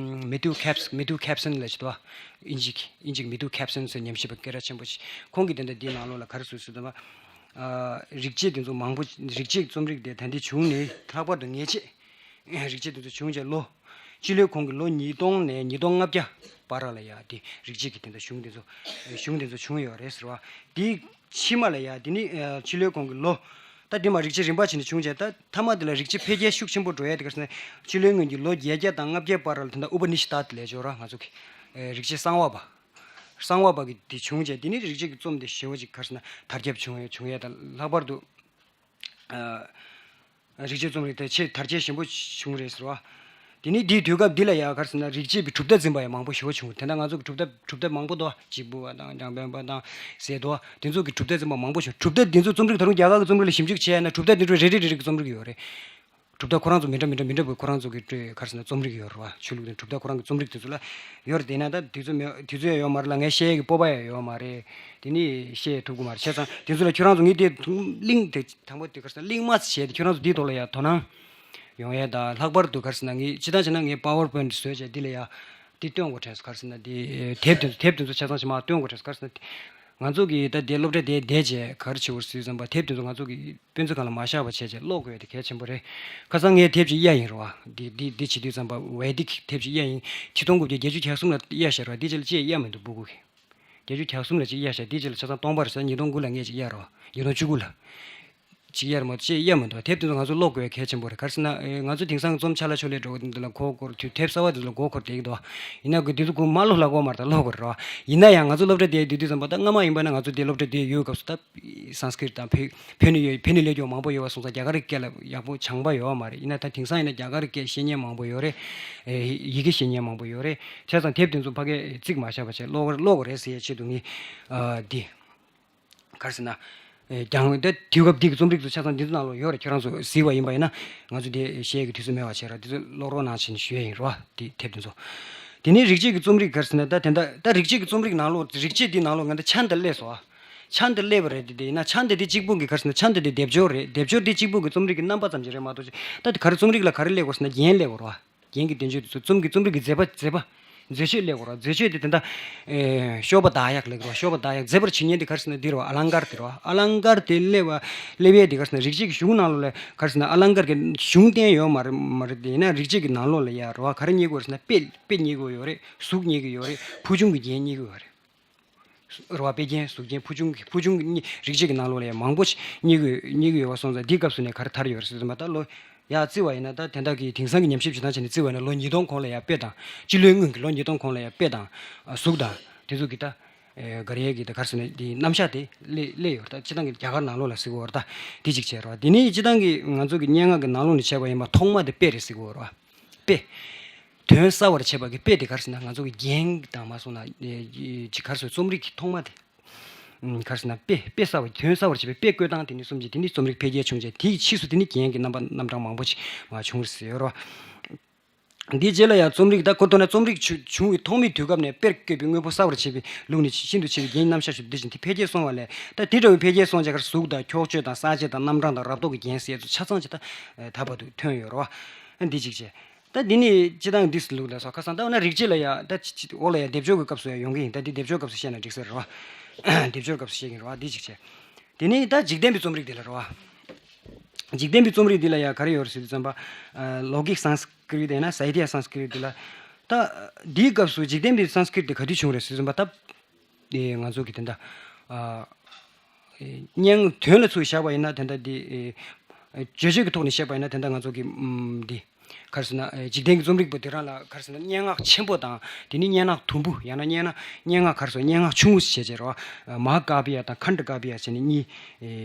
མེ་ཐིའུ་ཁེབ་མེ་ཐིའུ་ཁེབ་སན་ལབ་ཅིག་འདུག་བ། དབྱིན་ཇི་གི་དབྱིན་ཇི་གི་མེ་ཐིའུ་ཁེབ་སན་ཟེར་ཉམས་ཞིབ་པ་སྐད་གྲགས་ཆེན་པོ་ཞིག་ཁོང་གིས་དེ་འདྲ་འདིའི་ནང་ལོགས་ལ་ག་རེ་ཟེར་ཟེར་དུས། ཨ། རིག་བྱེད་དེ་ཚོ་མང་པོ། རིག་བྱེད་རྩོམ་རིག་དེ་ད་འདི་བྱུང་ནས་ལྷག་པར་དུ་ངེས་བྱེད། རིག་བྱེད་དེ་ཚོ་བྱུང་རྗེས་ལོ། སྤྱི་ལོའི་གོང་གི་ལོ་ཉིས་སྟོང་ནས་ཉིས་སྟོང་ལྔ་བརྒྱ་བར་ལ་ཡ་དེ་རིག་བྱེད་ཀྱི་དེ་འདྲ་གཞུང་དེ་ཚོ། གཞུང་དེ་ཚོ་བྱུང་ཡོད་རེད་ཟེར་བ། དེའི་ཕྱི་མ་ལ་ཡ་དེ་ནི་སྤྱི་ལོའི་གོང་གི་ལོ། ད་དེ་མ་རིག་བྱེད་རིམ་པ་བྱས་ནས་བྱུང་རྗེས། ད་མཐའ་མ་དེ་ལ་རིག་བྱེད་འཕེལ་རྒྱས་ཤུགས་ཆེན་པོ་འགྲོ་ཡ་དེ་ག་རེ་ཟེར་ན། སྤྱི་ལོའི་སྔོན་གྱི་ལོ་བརྒྱད་བརྒྱ་དང་ལྔ་བརྒྱ་བར་ལ་དེ་འདྲ་ཨུ་པ་ནི་ཤི་ཏཱད་ལབ་ཆོག་ར། ང་ཚོ་གི་རིག་བྱེད་གསང་བ་པ། གསང་བ་པ་གི་དེ་བྱུང་རྗེས་དེ་ནི་རིག་བྱེད་ཀྱི་རྩོམ་དེ་ཞེ་པོ་ཅིག་ག་རེ་ཟེར་ན་དར་ཁྱབ་བྱུང་བྱུང་ཡས་དང་ལྷག་པར་དུ། ཨ། རིག་བྱེད་རྩོམ་རིག་དེ་ཆེས་དར་རྒྱས་ཆེན་པོ་བྱུང་རེད་ཟེར་བ། དེ་ནི་དེའི་དུས་སྐབས་འདི་ལ་ཡ་ག་རེ་ཟེར་ན་རིག་བྱེད་པའི་གྲུབ་མཐའ་འཛིན་པ་ཡང་མང་པོ་ཞེ་པོ་བྱུང་། དེ་འདྲ་ང་ཚོ་གི་གྲུབ་མཐའ་གྲུབ་མཐའ་མང་པོ་འདུག་གཅིག་པུ་བ་དང་འཇམ་དཔལ་དཔལ་དང་ཟེར་འདུག་དེ་ཚོ་གི་གྲུབ་མཐའ་འཛིན་པ་མང་པོ་བྱུང་། གྲུབ་མཐའ་དེ་ཚོ་རྩོམ་རིག་ད་རུང་རྒྱ་གར་གྱི་རྩོམ་རིག་ལ་ཞིབ་འཇུག་བྱས་ན་གྲུབ་མཐའ་དེ་ཚོ་རེ་རེ་རེ་རེ་གི་རྩོམ་རིག་ཡོད་རེད། གྲུབ་མཐའ་ཁོ་རང་ཚོ་མི་འདྲ་མི་འདྲ་མི་འདྲ་བའི་ཁོ་རང་ཚོ་གི་ག་རེ་ཟེར་ན་རྩོམ་རིག་ཡོད་རེད་བ། ཆོས་ལུགས་དང་གྲུབ་མཐའ་ཁོ་རང་གི་རྩོམ་རིག་དེ་ཚོ་ལ་ཡོད་རེད། དེ་ན་ད་དེ་ཚོ་མེད་དེ་ཚོ་ཡང་ཡོད་མ་རེད་ལ། ངས་བཤད་ཡས་ཀྱི་སྤོབས་པ་ཡང་ཡོད་མ་རེད། དེ་ནི་བཤད་ཐུབ་ཀྱི་མ་རེད། བྱས་ཙང་དེ་ཚོ་ལ་ཁྱོད་རང་ཚོ་ངས་དེ་གླེང་དེ་དང་པོ་དེ་ག་རེ་ཟེར་ན་གླེང་མ་བྱས་ཏེ་ཁྱོད་རང་ཚོ་དེའི་ཐོག་ལ་ཡང་དོ་སྣང་ ཡོང་ཡས་དང་། ལྷག་པར་དུ་ག་རེ་ཟེར་ན་ངས་སྤྱིར་བཏང་བྱས་ན་ངས་པ་ཝར་པོའིན་ཊི་བཟོས་བྱས་འདི་ལ་ཡ་འདི་སྟོན་དགོས་དྲན་སོང་། ག་རེ་ཟེར་ན་འདི་དེབ་དེ་ཚོ་དེབ་དེ་ཚོ་ཆ་ཚང་ཞིག་མར་སྟོན་དགོས་དྲན་སོང་། ག་རེ་ཟེར་ན་ང་ཚོ་གིས་ད་འདི་སློབ་གྲྭ་དེ་བསྡད་བྱས་ག་རེ་བྱེད་དགོས་ཟེར་དུས་ཙམ་པ། དེབ་དེ་ཚོ་ང་ཚོ་གིས་དཔེ་མཛོད་ཁང་ལ་མ་བཞག་པ་བྱས་བྱས་ཀློག་དགོས་ཡ་དེ་གལ་ཆེན་པོ་རེད། ཁ་སང་ངས་དེབ་ཅིག་གཡར་ཡིན་རེད་བ། འདི་འདི་འདི་བྱེད་དུས་ཙམ་པ་ཝེ་དིག་དེབ་ཅིག་གཡར་ཡིན། ཆིག་སྟོང་དགུ་བརྒྱ་བརྒྱད་ཅུ་གྱ་གསུམ་ལ་གཡར་བཞག་རེད་བ། འདི་རྗེས་ལ་ཅིག་གཡར་མི་འདུག་སྤུ་གུ་གིས། བརྒྱད་ཅུ་གྱ་གསུམ་ལ་ཅིག་གཡར་བཞག་འདི་རྗེས་ལ་ཆ་ཚང་སྟོང་པ་རེད་ཟེར། ཉིས་སྟོང་དགུ་ལ་ངས་ཅིག་གཡར་རེད་བ། ཉིས་སྟོང་བཅུ་དགུ་ལ་ཅིག་གཡར་མ་གཏོགས་ཅིག་གཡར་མི་འདུག། དེབ་དེ་ཚོ་ང་ཚོ་ཀློག་དགོས་གལ་ཆེན་པོ་རེད། ག་རེ་ཟེར་ན་ཨེ་ང་ཚོ་དེང་སང་རྩོམ་ཆ་ལ་ཆོ་ལེ་འགྲོ་གི་འདི་ལ་མགོ་སྐོར་དུས་དེབ་གསར་བ་དེ་ཚོ་ལ་མགོ་འཁོར་བསྡད་ཀྱི་འདུག། ཡིན་ན་གི་དེ་ཚོ་ཁོ་མ་ཀློག་ལ་མགོ་མར་ད་ཀློག་དགོས་རེད་བ། ཡིན་ན་ཡང་ང་ཚོ་སློབ་གྲྭ་དེ་བསྡད་དུས་ཙམ་པ་ད་སྔ་མ་ཡིན་པ་ན་ང་ཚོ་དེ་སློབ་གྲྭ་དེ་ཡོད་སྐབས་སུ་ད་སཾ་སྐྲྀཏ་དང་བོད་བོད་ནས་ཡོད། བོད་ནས་སླེབས་ཀྱི་མང་པོ་ཡོད་པ་སོང་ཙང་རྒྱ་གར་སྐད་ལ་ཡག་པོ་སྦྱངས་པ་ཡོད་མ་རེད། ཡིན་ན་ད་དེང་སང་ཡིན་ན་རྒྱ་གར་སྐད་ཤེས་མཁན་མང་པོ་ཡོད་རེད། ཨེ་ཡི་གེ་ཤེས་མཁན་མང་པོ་ཡོད་རེད། བྱས་ཙང་དེབ་དེ་ཚོ་ཕ་གིར་བརྩིགས་མ་བཞག་པ་བྱས་ཀློག་ཀློག་དགོས་རེད་ཟེར་ཡའི་ཆེད་དུ་ངས་ཨ་འདི། ག་རེ་ཟེར་ན། ཨེ་ཀྱང་ད་དུས་སྐབས་འདི་གི་རྩོམ་རིག་ཚོ་ཆ་ཚང་འདི་ཚོ་ནང་ལོགས་ཡོད་རེད། ཁྱོད་རང་ཚོ་གཟིགས་པ་ཡིན་པ་ཡིན་ན་ང་ཚོ་འདི་བཤད་ཀྱི་དུས་ཚོད་མེད་པ་བྱས་ར། འདི་ཚོ་ཀློག་རོགས་གནང་བྱས་ནས་ཞུ་ཡ་ཡིན་རོ། འདི་དེབ་འདི་ཚོ། དེ་ནས་རིག་བྱེད་ཀྱི་རྩོམ་རིག་ག་རེ་ཟེར་ན་ད་དེ་འདྲ་ད་རིག་བྱེད་ཀྱི་རྩོམ་རིག་ནང་ལོགས་རིག་བྱེད་འདི་ནང་ལོགས་ང་ད་ཆ་འདི་སླེབས་སོ། ཆ་འདི་སླེབས་པ་རེད། འདི་འདི་ཡིན་ན་ཆ་འདི་འདི་གཅིག་པུ་གི་ག་རེ་ཟེར་ན་ཆ་འདི་འདི་སྡེབ་སྦྱོར་རེད། སྡེབ་སྦྱོར་འདི་གཅིག་པུ་གི་རྩོམ་རིག་གི་རྣམ་པ་ཙམ་ཞིག་རེད་མ་གཏོགས་ཅི། ད་དེ་ག་རེ་རྩོམ་རིག་ལ་ག་རེ་སླེབས་དགོས་ཟེར་ན་རྒྱན་སླེབས་དགོས་རོ། རྒྱན་གྱི་སྟོན་བརྗོད་དེ་ཚོ་རྩོམ་གྱི་རྩོམ་རིག་གི་མཛེས་པ་མཛེས་པ། མཛེས་ཆོས་སླེབས་དགོས་རོ། མཛེས་ཆོས་དེ་དེ་འདྲ། ཨེ་ཤོ་བ་དག་ཡག་ལེགས་རོ། ཤོ་བ་དག་ཡག་མཛེས་པར་བྱེད་མཁན་དེ་ག་རེ་ཟེར་ན་འདི་རོ། ཨ་ལང་ཀར་དེ་རོ། ཨ་ལང་ཀར་དེ་སླེབས་པ་སླེབས་ཡས་དེ་ག་རེ་ཟེར་ན་རིག་བྱེད་ཀྱི་གཞུང་ནང་ལོགས་ལ་ག་རེ་ཟེར་ན་ཨ་ལང་ཀར་གྱི་གཞུང་བསྟན་ཡོད་མ་རེད་མ་རེད། དེ་ཡིན་ན་རིག་བྱེད་ཀྱི་ནང་ལོགས་ལ་ཡ་རོ། ག་རེ་རྙེད་དགོས་རེད་ཟེར་ན་དཔེ་དཔེ་རྙེད་དགོས་ཡོད་རེད། གཟུགས་རྙེད་ཀྱི་ཡོད་རེད། ཕུལ་བྱུང་གི་རྒྱན་རྙེད་ཀྱི་ཡོད་རེད། རེད་བ། དཔེ་རྒྱན་གཟུགས་རྒྱན་ཕུལ་བྱུང་གི་ཕུལ་བྱུང་གི་གཉིས་རིག་བྱེད་ཀྱི་ནང་ལོགས་ལ་ཡང་མང་པོ་ཞིག་རྙེད་ཀྱི་རྙེད་ཀྱི་ཡོད་པ་སོང་ཙང་འདིའི་སྐབས་སུ་ནས་ག་རེ་དར་ཡོད་རེད་ཟེར་ཙམ་པ་ད་ལོ་ཡ་བརྩི་བ་ཡིན་ན་ད་དེ་འདྲ་གི་དེང་སང་གི་ཉམས་ཞིབ་བྱེད་སྟངས་བྱས་ནས་བརྩི་བ་ཡིན་ན་ལོ་ཉིས་སྟོང་གོང་ལ་ཡང་དཔེ་དང་། སྤྱི་ལོའི་སྔོན་གྱི་ལོ་ཉིས་སྟོང་གོང་ལ་ཡང་དཔེ་དང་། གཟུགས་དང་དེ་ཚོ་གི་ད་ག་རེ་གི་ད་ག་རེ་ཟེར་ན་དེ་རྣམ་གཞག་དེ་སླེབས་སླེབས་ཡོད་རེད། ད་སྤྱིར་བཏང་གི་རྒྱ་གར་ནང་ལོགས་ལ་ཟེར་གྱི་ཡོད་རེད། ད་དེ་གཅིག་བྱས་རེད་བ། དེ་ནས་སྤྱིར་བཏང་གི་ང་ཚོ་གི་སྙན་ངག་གི་ནང་ལོགས་ནས་བྱས་པ་ཡིན་པ་ཐོག་མ་དེ་དཔེ་རེད་ཟེར་གྱི་ཡོད་རེད་བ། དཔེ། དོན་གསལ་བར་བྱེད་པ་གི་དཔེ་དེ་ག་རེ་ཟེར་ན་ང་ཚོ་གི་རྒྱན་དང་མ་སོང་ན་ཅིག་ག་རེ་ཟེར་རྩོམ་རིག་གི་ཐོག་མ་དེ། ག་རེ་ཟེར་ན་དཔེ་དཔེ་གསལ་བ་དོན་གསལ་བར་བྱེད་པའི་དཔེ་བཀོད་སྟངས་དེ་ནི་གསུམ་གྱིས་དེ་ནི་རྩོམ་རིག་འཕེལ་རྒྱས་བྱུང་རྗེས་དེའི་ཕྱིས་སུ་དེ་ནི་རྒྱན་གྱི་རྣམ་པ་རྣམ་གྲངས་མང་པོ་ཞིག་མ་བྱུང་བར་ཟེར་ཡོད་རེད་བ། འདིའི་རྗེས་ལ་ཡང་རྩོམ་རིག་ད་ཁོ་ཐོག་ནས་རྩོམ་རིག་བྱུང་བའི་ཐོག་མའི་དུས་སྐབས་ནས་དཔེར་བཀོད་པའི་དངོས་པོ་གསལ་བར་བྱེད་པའི་ལུགས་ནི་ཤིན་ཏུ་ཆེ་བའི་རྒྱན་རྣམ་གཞག་ཞུ་འདི་བཞིན་དེ་འཕེལ་རྒྱས་སོང་བ་ལས་ད་དེ་འདྲ་བའི་འཕེལ་རྒྱས་སོང་རྗེས་ཁར་གཟུགས་དང་འཁྱོག་བརྗོད་དང་གསལ་བྱེད་དང་རྣམ་གྲངས་དང་རབ་རྟོག་གི་རྒྱན་ཟེར་ཚོ་ཆ་ཚང་ཅིག་ད་ད་བར་དུ་ཐོན་ཡོད་རེད་བ། འདི་གཅིག་བྱས། ད་འདི་ནི་སྤྱི་བཏང་འདི་ལུགས་ལ་སོགས་ཁ་སང་ད་འོ་ན་རིག་བྱེད་ལ་ཡ་ད་ཅི་ཅི་འོ་ལ་ཡ་སྡེབ་སྦྱོར་གྱི་སྐབས་སུ་ཡ་ཡོང་གི་ཡིན། ད་འདི་སྡེབ་སྦྱོར་སྐབས་སུ་བཤད་ན་འགྲིག་ས་རེད་བ། སྡེབ་སྦྱོར་སྐབས་སུ་བཤད་ཀྱི་རེད་བ། འདི་གཅིག་བྱས། དེ་ནས་ད་འཇིག་རྟེན་པའི་རྩོམ་རིག་འདི་ལ་རེད་བ། འཇིག་རྟེན་པའི་རྩོམ་རིག་འདི་ལ་ཡ་ག་རེ་ཡོད་རེད་ཟེར་དུས་ཙམ་པ། ལོ་ཀིག་སཾ་སྐྲྀཏ་ཡིན་ན་སཱ་ཧི་ཏྱ་སཾ་སྐྲྀཏ་འདི་ལ། ད་འདིའི་སྐབས་སུ་འཇིག་རྟེན་པའི་སཾ་སྐྲྀཏ་འདི་ག་དུས་བྱུང་རེད་ཟེར་དུས་ཙམ་པ་ད། ང་ཚོ་གི་དེ་འདྲ། སྙན་དོན་ལ་ཚུར་བཞག་པ་ཡིན་ན་དེ་འདྲ་འདི། བརྗོད་བྱ་གི་ཐོག་ནས་བཤད་པ་ཡིན་ན་དེ་འདྲ་ང་ཚོ་གི་འདི། ག་རེ་ཟེར་ན་འཇིག་རྟེན་གྱི་རྩོམ་རིག་པ་དེ་རང་ལ་ག་རེ་ཟེར་ན་སྙན་ངག་ཆེན་པོ་དང་དེ་ནི་སྙན་ངག་དུམ་བུ་ཡང་ན་སྙན་ན་སྙན་ངག་ག་རེ་ཟེར་སྙན་ངག་ཆུང་ངུ་ཞིག་བྱས་བྱས་རེད་བ། མ་ཧཱ་ཀཱ་པྱ་དང་ཁཎྜ་ཀཱ་པྱ་ཟེར་ནས་གཉིས་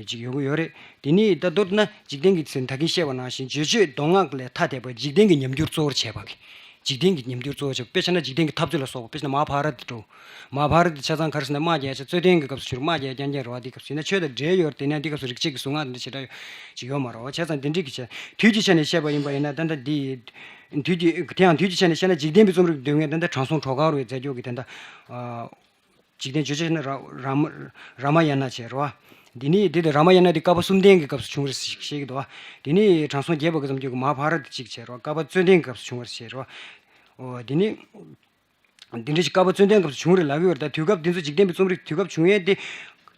ཅིག་ཡོང་གི་ཡོད་རེད། དེ་ནི་ད་མདོར་ན་འཇིག་རྟེན་གྱི་ཚེ་ད་གིན་བཤད་པ་ནང་བཞིན་བརྗོད་བྱའི་མདོ་སྔགས་ལས་ཐ་དད་པ་འཇིག་རྟེན་གྱི་ཉམས་འགྱུར་གཙོ་བོར་བྱས་པ་གི། འཇིག་རྟེན་གྱི་ཉམས་འགྱུར་གཙོ་བོ་ཆེ་དཔེ་ཆ་ན་འཇིག་རྟེན་གྱི་འཐབ་རྩོད་ལ་སོགས་པ་དཔེ་ཆ་ན་མ་ཧཱ་བྷ་རཏ་འགྲོ། མ་ཧཱ་བྷ་རཏ་ཆ་ཚང་ག་རེ་ཟེར་ན་དམག་རྒྱག་ཆ་རྩོད་ལྡན་གྱི་སྐབས་སུ་ཆུར་དམག་རྒྱག་རྐྱང་རྐྱང་རེད་བ། འདི་སྐབས་སུ་ཡིན་ན་ཆོས་དང་འབྲེལ་ཡོད་དེ་ནས་འདི་སྐབས་སུ་རིག་བྱེད་ཀྱི་གཟུངས་སྔགས་འདི་འདྲ་ཞེ་དྲག་ཅིག་ཡོད་མ་རེད་བ། བྱས་ཙང་འདི་འདྲའི་གི་ཆ་དུས་ཀྱི་ཆ་ནས་བཤད་པ་ཡིན་པ་ཡིན་ན་ད་ལྟ་འདི། དུས་ཀྱི་དེ་ཡང་དུས་ཀྱི་ཆ་ནས་བཤད་ན་འཇིག་རྟེན་པའི་རྩོམ་རིག་སྡོད་མཁན་ད་ལྟ་དྲང་སྲོང་གྲོ་ག་རུའི་མཛད་སྤྱོད་ཀྱི་དེ་འདྲ། འཇིག་རྟེན་བརྗོད་བྱ་ནི་ར་ར་མ་ར་མ་ཡ་ན་བྱས་རེད་བ། འདི་ནི་འདི་དེ་ར་མ་ཡ་ན་འདི་བསྐལ་པ་གསུམ་ལྡན་གྱི་སྐབས་སུ་བྱུང་བ་རེད་ཞེས་བཤད་ཀྱི་འདུག་བ། འདི་ནི་དྲང་སྲོང་བརྒྱད་པ་གི་རྩོམ་རྒྱུད་ཀྱི་མ་ཧཱ་བྷ་རཏ་གཅིག་བྱས་རེད་བ། བསྐལ་པ་རྩོད་ལྡན་གྱི་སྐབས་སུ་བྱུང་བ་རེད་བཤད་རེད་བ། འོ་འདི་ནི། འདི་འདྲ་ཞིག་བསྐལ་པ་རྩོད་ལྡན་སྐབས་སུ་བྱུང་རེད་ལབ་ཀྱི་ཡོད་རེད། ད་དུས་སྐབས་འདི་ཚོ་འཇིག་རྟེན་པའི་རྩོམ་རིག་དུས་སྐབས་བྱུང་ཡས་དེ།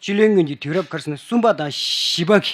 སྤྱི་ལོའི་སྔོན་གྱི་དུས་རབས་ག་རེ་ཟེར་ན་གསུམ་པ་དང་བཞི་པ་གི།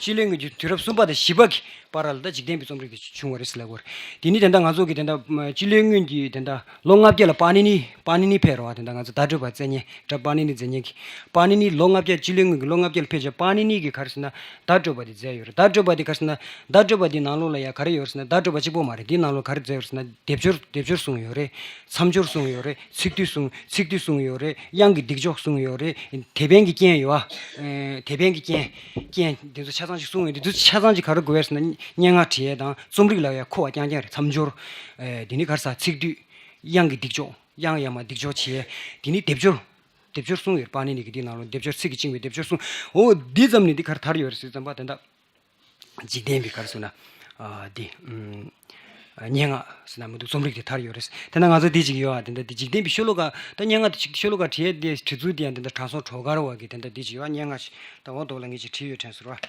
སྤྱི་ལོའི་སྔོན་གྱི་དུས་རབས་གསུམ་པ་དང་བཞི་པ་གི་བར་ལ་ད་འཇིག་རྟེན་པའི་རྩོམ་རིག་དེ་བྱུང་བ་རེད་ཟེར་ལབ་ཀྱི་ཡོད་རེད། དེ་ནི་དེ་འདྲ་ང་ཚོ་གི་དེ་འདྲ་སྤྱི་ལོའི་སྔོན་གྱི་དེ་འདྲ་ལོ་ལྔ་བརྒྱ་ལ་པཱ་ཎི་ནི་པཱ་ཎི་ནི་ཕེབས་རེད་བ། དེ་འདྲ་ང་ཚོ་བརྡ་སྤྲོད་པ་བཙལ་མཁན་སྒྲ་པཱ་ཎི་ནི་མཛད་མཁན་གྱི་པཱ་ཎི་ནི་ལོ་ལྔ་བརྒྱ་སྤྱི་ལོའི་སྔོན་གྱི་ལོ་ལྔ་བརྒྱ་ལ་ཕེབས་བྱས་པཱ་ཎི་ནི་གི་ག་རེ་ཟེར་ན་བརྡ་སྤྲོད་པ་དེ་མཛད་ཡོད་རེད། བརྡ་སྤྲོད་པ་དེ་ག་རེ་ཟེར་ན་བརྡ་སྤྲོད་པ་དེ་ནང་ལོགས་ལ་ཡ་ག་རེ་ཡོད་རེད་ཟེར་ན་བརྡ་སྤྲོད་པ་གཅིག་པོ་མ་རེད། དེའི་ནང་ལོགས་ག་རེ་མཛད་ཡོད་རེད་ཟེར་ན། སྡེབ་སྦྱོར་སྡེབ་སྦྱོར་གསུངས་ཡོད་རེད། མཚམས་སྦྱོར་གསུངས་ཡོད་རེད། ཚིག་སྡུད་གསུངས་ཚིག་སྡུད་གསུངས་ཡོད་རེད། དབྱངས་ཀྱི་སྡིག་གཅོག་གསུངས་ཡོད་རེད། དེ་ཕན་གྱི་རྐྱེན་ཡོད་ཨ། དེ་ཕན་གྱི་རྐྱེན་རྐྱེན་འདི་ཚོ་ཆ་ཚང་ཅིག་གསུངས་ཡོད། འདི་ཚོ་ཆ་ཚང་ཅིག་ག་རེ་དགོས་རེད་ཟེར་ན་སྙན་ངག་བྲིས་ཡས་དང་རྩོམ་རིག་ལ་ཡ་མཁོ་བ་རྐྱང་རྐྱང་རེད། མཚམས་སྦྱོར། དེ་ནི་ག་རེ་ཟ་ཚིག་སྡུད། དབྱངས་ཀྱི་སྡིག་གཅོག་དབྱངས་ཡར་མར་སྡིག་གཅོག་བྱེད་ཡས། དེ་ནི་སྡེབ་སྦྱོར། སྡེབ་སྦྱོར་གསུངས་ཡོད། པཱ་ཎི་ནི་གི་འདི་ནང་ལོགས་སྡེབ་སྦྱོར་ཚིག་གི་བཅིངས་པའི་སྡེབ་སྦྱོར་གསུངས། འོ་འདི་ཙམ་ནི་འདི་ག་རེ་དར་ཡོད་རེད་ཟེར་ཙམ་པ་དེ་འདྲ། འཇིག་རྟེན་པའི་ག་རེ་ཟེར་ན། ཨ་འདི། ཨམ། སྙན་ངག་ཟེར་ན་མི་འདུག་རྩོམ་རིག་དེ་དར་ཡོད་རེད། དེ་ན་ང་ཚོ་འདི་ཅིག་ཡོད་ཨ། དེ་འདྲ་འདི་འཇིག་རྟེན་པའི་ཤོ་ལོ་ཀ་ད་སྙན་ངག་དེ་ཅིག་ཤོ་ལོ་ཀ་བྲིས་དེ་བྲིས་ཚུལ་དེ་ཡང་དེ་འདྲ་དྲང་སྲོང་གྲོ་ག་རུ་བ་གི་དེ་འདྲ་འདི་ཅིག་ཡོད་ཨ། སྙན་ངག་ཞིག་ད་འོ་མདོ་ལ་ངས་ཅིག་བྲིས་ཡོད་དྲན་སོང་ར།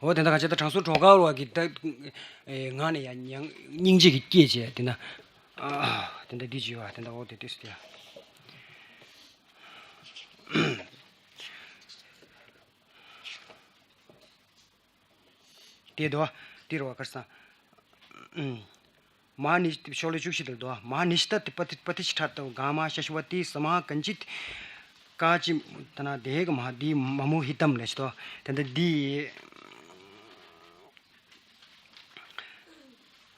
འོ་དེ་འདྲ་ག་ཅི་ད་དྲང་སྲོང་གྲོགས་དཀར་བ་གི་ད་ངག་ནས་ཡང་སྙིང་རྗེ་གི་སྐད་བྱས་དེ་ན། དེ་འདྲ་འདི་བྱས་པ་དེ་འདྲ། འོ་དེ་དུས་སུ་དེ་ཡང་། དེ་དོ། དེ་རུ་བ་གར་སང་། མ་ནི་ཤོ་ལོ་བཅུ་བཞི་དེ་དོ། མ་ནི་ཤྟ་ཏི་པ་ཏི་པ་ཏི་ཤ་ཏ་ག་མ་ཤ་ཤ་བ་ཏི་སྨ་ཧ་ཀ་ཅི། ཀ་ཅི་ད་ན་དེ་ག་མ་དི་མ་མོ་ཧི་ཏམ་ལེ་ཤ་དོ། དེ་འདྲ་འདི།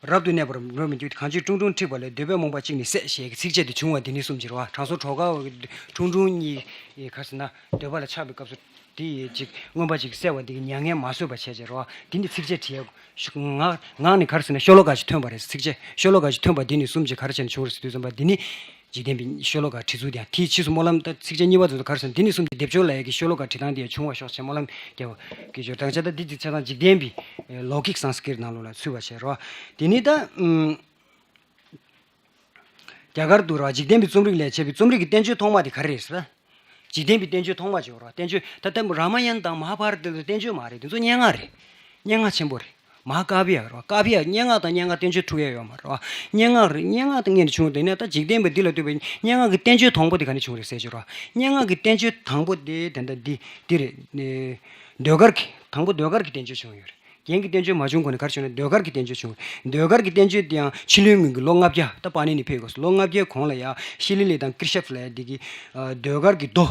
རབ་ཏུ་གནས་པར་འགྲོ་མི་འགྱུར། གང་ཕྱིར་ཁྲུང་ཁྲུང་འཁྲིགས་པ་ལས། འདོད་པས་རྨོངས་པ་གཅིག་ནི་བསད། ཞེས་ཀྱི་ཚིགས་བཅད་དེ་བྱུང་བ་འདི་ནི་གསུམ་གྱིས་རོ། དྲང་སྲོང་གྲོགས་དཀར་བ་གི་ཁྲུང་ཁྲུང་གཉིས་ག་རེ་ཟེར་ན་འདོད་པ་ལ་ཆགས་པའི་སྐབས་སུ་དེ་ཡི་ཅིག་རྔོན་པ་ཅིག་བསད་པ་འདི་གི་མྱ་ངན་མ་བཟོད་པ་བྱས་བྱས་རོ། འདི་ནི་ཚིགས་བཅད་བྲིས་ཡ་ངག་ངག་ནས་ག་རེ་ཟེར་ན་ཤོ་ལོ་ཀ་ཞིག་ཐོན་པ་རེད། ཚིགས་བཅད་ཤོ་ལོ་ཀ་ཞིག་ཐོན་པ་འདི་ནི་གསུམ་གྱིས་ག་རེ་བྱས་ནས་བྱུང་རེད་ཟེར་དུས་ཙམ་པ་འདི་ནི། འཇིག་རྟེན་པའི་ཤོ་ལོ་ཀ་བྲིས་ཚུལ་དེ་ཡང་དེའི་ཕྱིས་སུ་སྨོན་ལམ་ད་ཚིགས་བཅད་གཉིས་པ་ཚོ་ག་རེ་ཟེར་ན་འདི་ནི་གསུམ་གྱིས་སྡེབ་སྦྱོར་ལབ་ཡ་གི་ཤོ་ལོ་ཀ་བྲིས་སྟངས་དེ་ཡང་བྱུང་བ་ཤོག་ཅེས་སྨོན་ལམ་རྒྱབ་ཀྱི་ཡོད། དྲང་ཆ་ད་འདི་ཅིག་ཆ་ཚང་འཇིག་རྟེན་པའི་ལོ་ཀིག་སང་སི་ཀྲིཏ་ནང་ལོགས་ལ་ཚུད་པ་བྱས་རོ། དེ་ནི་ད་རྒྱ་གར་དུ་རོ་འཇིག་རྟེན་པའི་རྩོམ་རིག་ལས་བྱས་པའི་རྩོམ་རིག་གི་བསྟན་བཅོས་ཐོག་མ་དེ་ག་རེ་རེད་ཟེར། འཇིག་རྟེན་པའི་བསྟན་བཅོས་ཐོག་མ་ཅིག་ཡོད་རེད་བ། བསྟན་བཅོས་ད་ལྟ་རཱ་མ་ཡན་དང་མ་ཧཱ་བྷཱ་ར་ཏ་དེ་ཚོ་བསྟན་བཅོས་མ་རེད། དེ་ཚོ་སྙན་ངག་རེད། སྙན་ངག་ཆེན་པོ་རེད། མ་ཧཱ་ཀཱ་བྷྱ་རེད་བ། ཀཱ་བྷྱ་སྙན་ངག་དང་སྙན་ངག་བསྟན་བཅོས་འཁྲུག་ཡ་ཡོད་མ་རེད་བ། སྙན་ངག་རེད། སྙན་ངག་དང་སྔོན་ནས་བྱུང་བ་དེ་ནས་ད་འཇིག་རྟེན་པ་འདི་ལ་ལྟོས་པའི་སྙན་ངག་གི་བསྟན་བཅོས་དང་པོ་དེ་ག་ནས་བྱུང་རེད་ཟེར་གྱི་རེད་བ། སྙན་ངག་གི་བསྟན་བཅོས་དང་པོ་དེ་དེ་འདྲ་འདི་འདི་རེད། ཟློས་གར་གྱི་དང་པོ་ཟློས་གར་གྱི་བསྟན་བཅོས་བྱུང་ཡོད་རེད། རྒྱན་གྱི་བསྟན་བཅོས་མ་བྱུང་གོང་ནས་ག་རེ་བྱུང་ན་ཟློས་གར་གྱི་བསྟན་བཅོས་བྱུང་། ཟློས་གར་གྱི་བསྟན་བཅོས་དེ་ཡང་ཕྱི་ལོའི་སྔོན་གྱི་ལོ་ལྔ་བརྒྱ་ད་པཱ་ཎི་ནས་ཕེབས་དགོས་སོ། ལོ་ལྔ་བརྒྱའི་གོང་ལ་ཡང་ཤི་ལི་ལི་དང་ཀིར་ཤབ་ལབ་ཡ་འདི་གི་ཟློས་གར་གྱི་མདོ་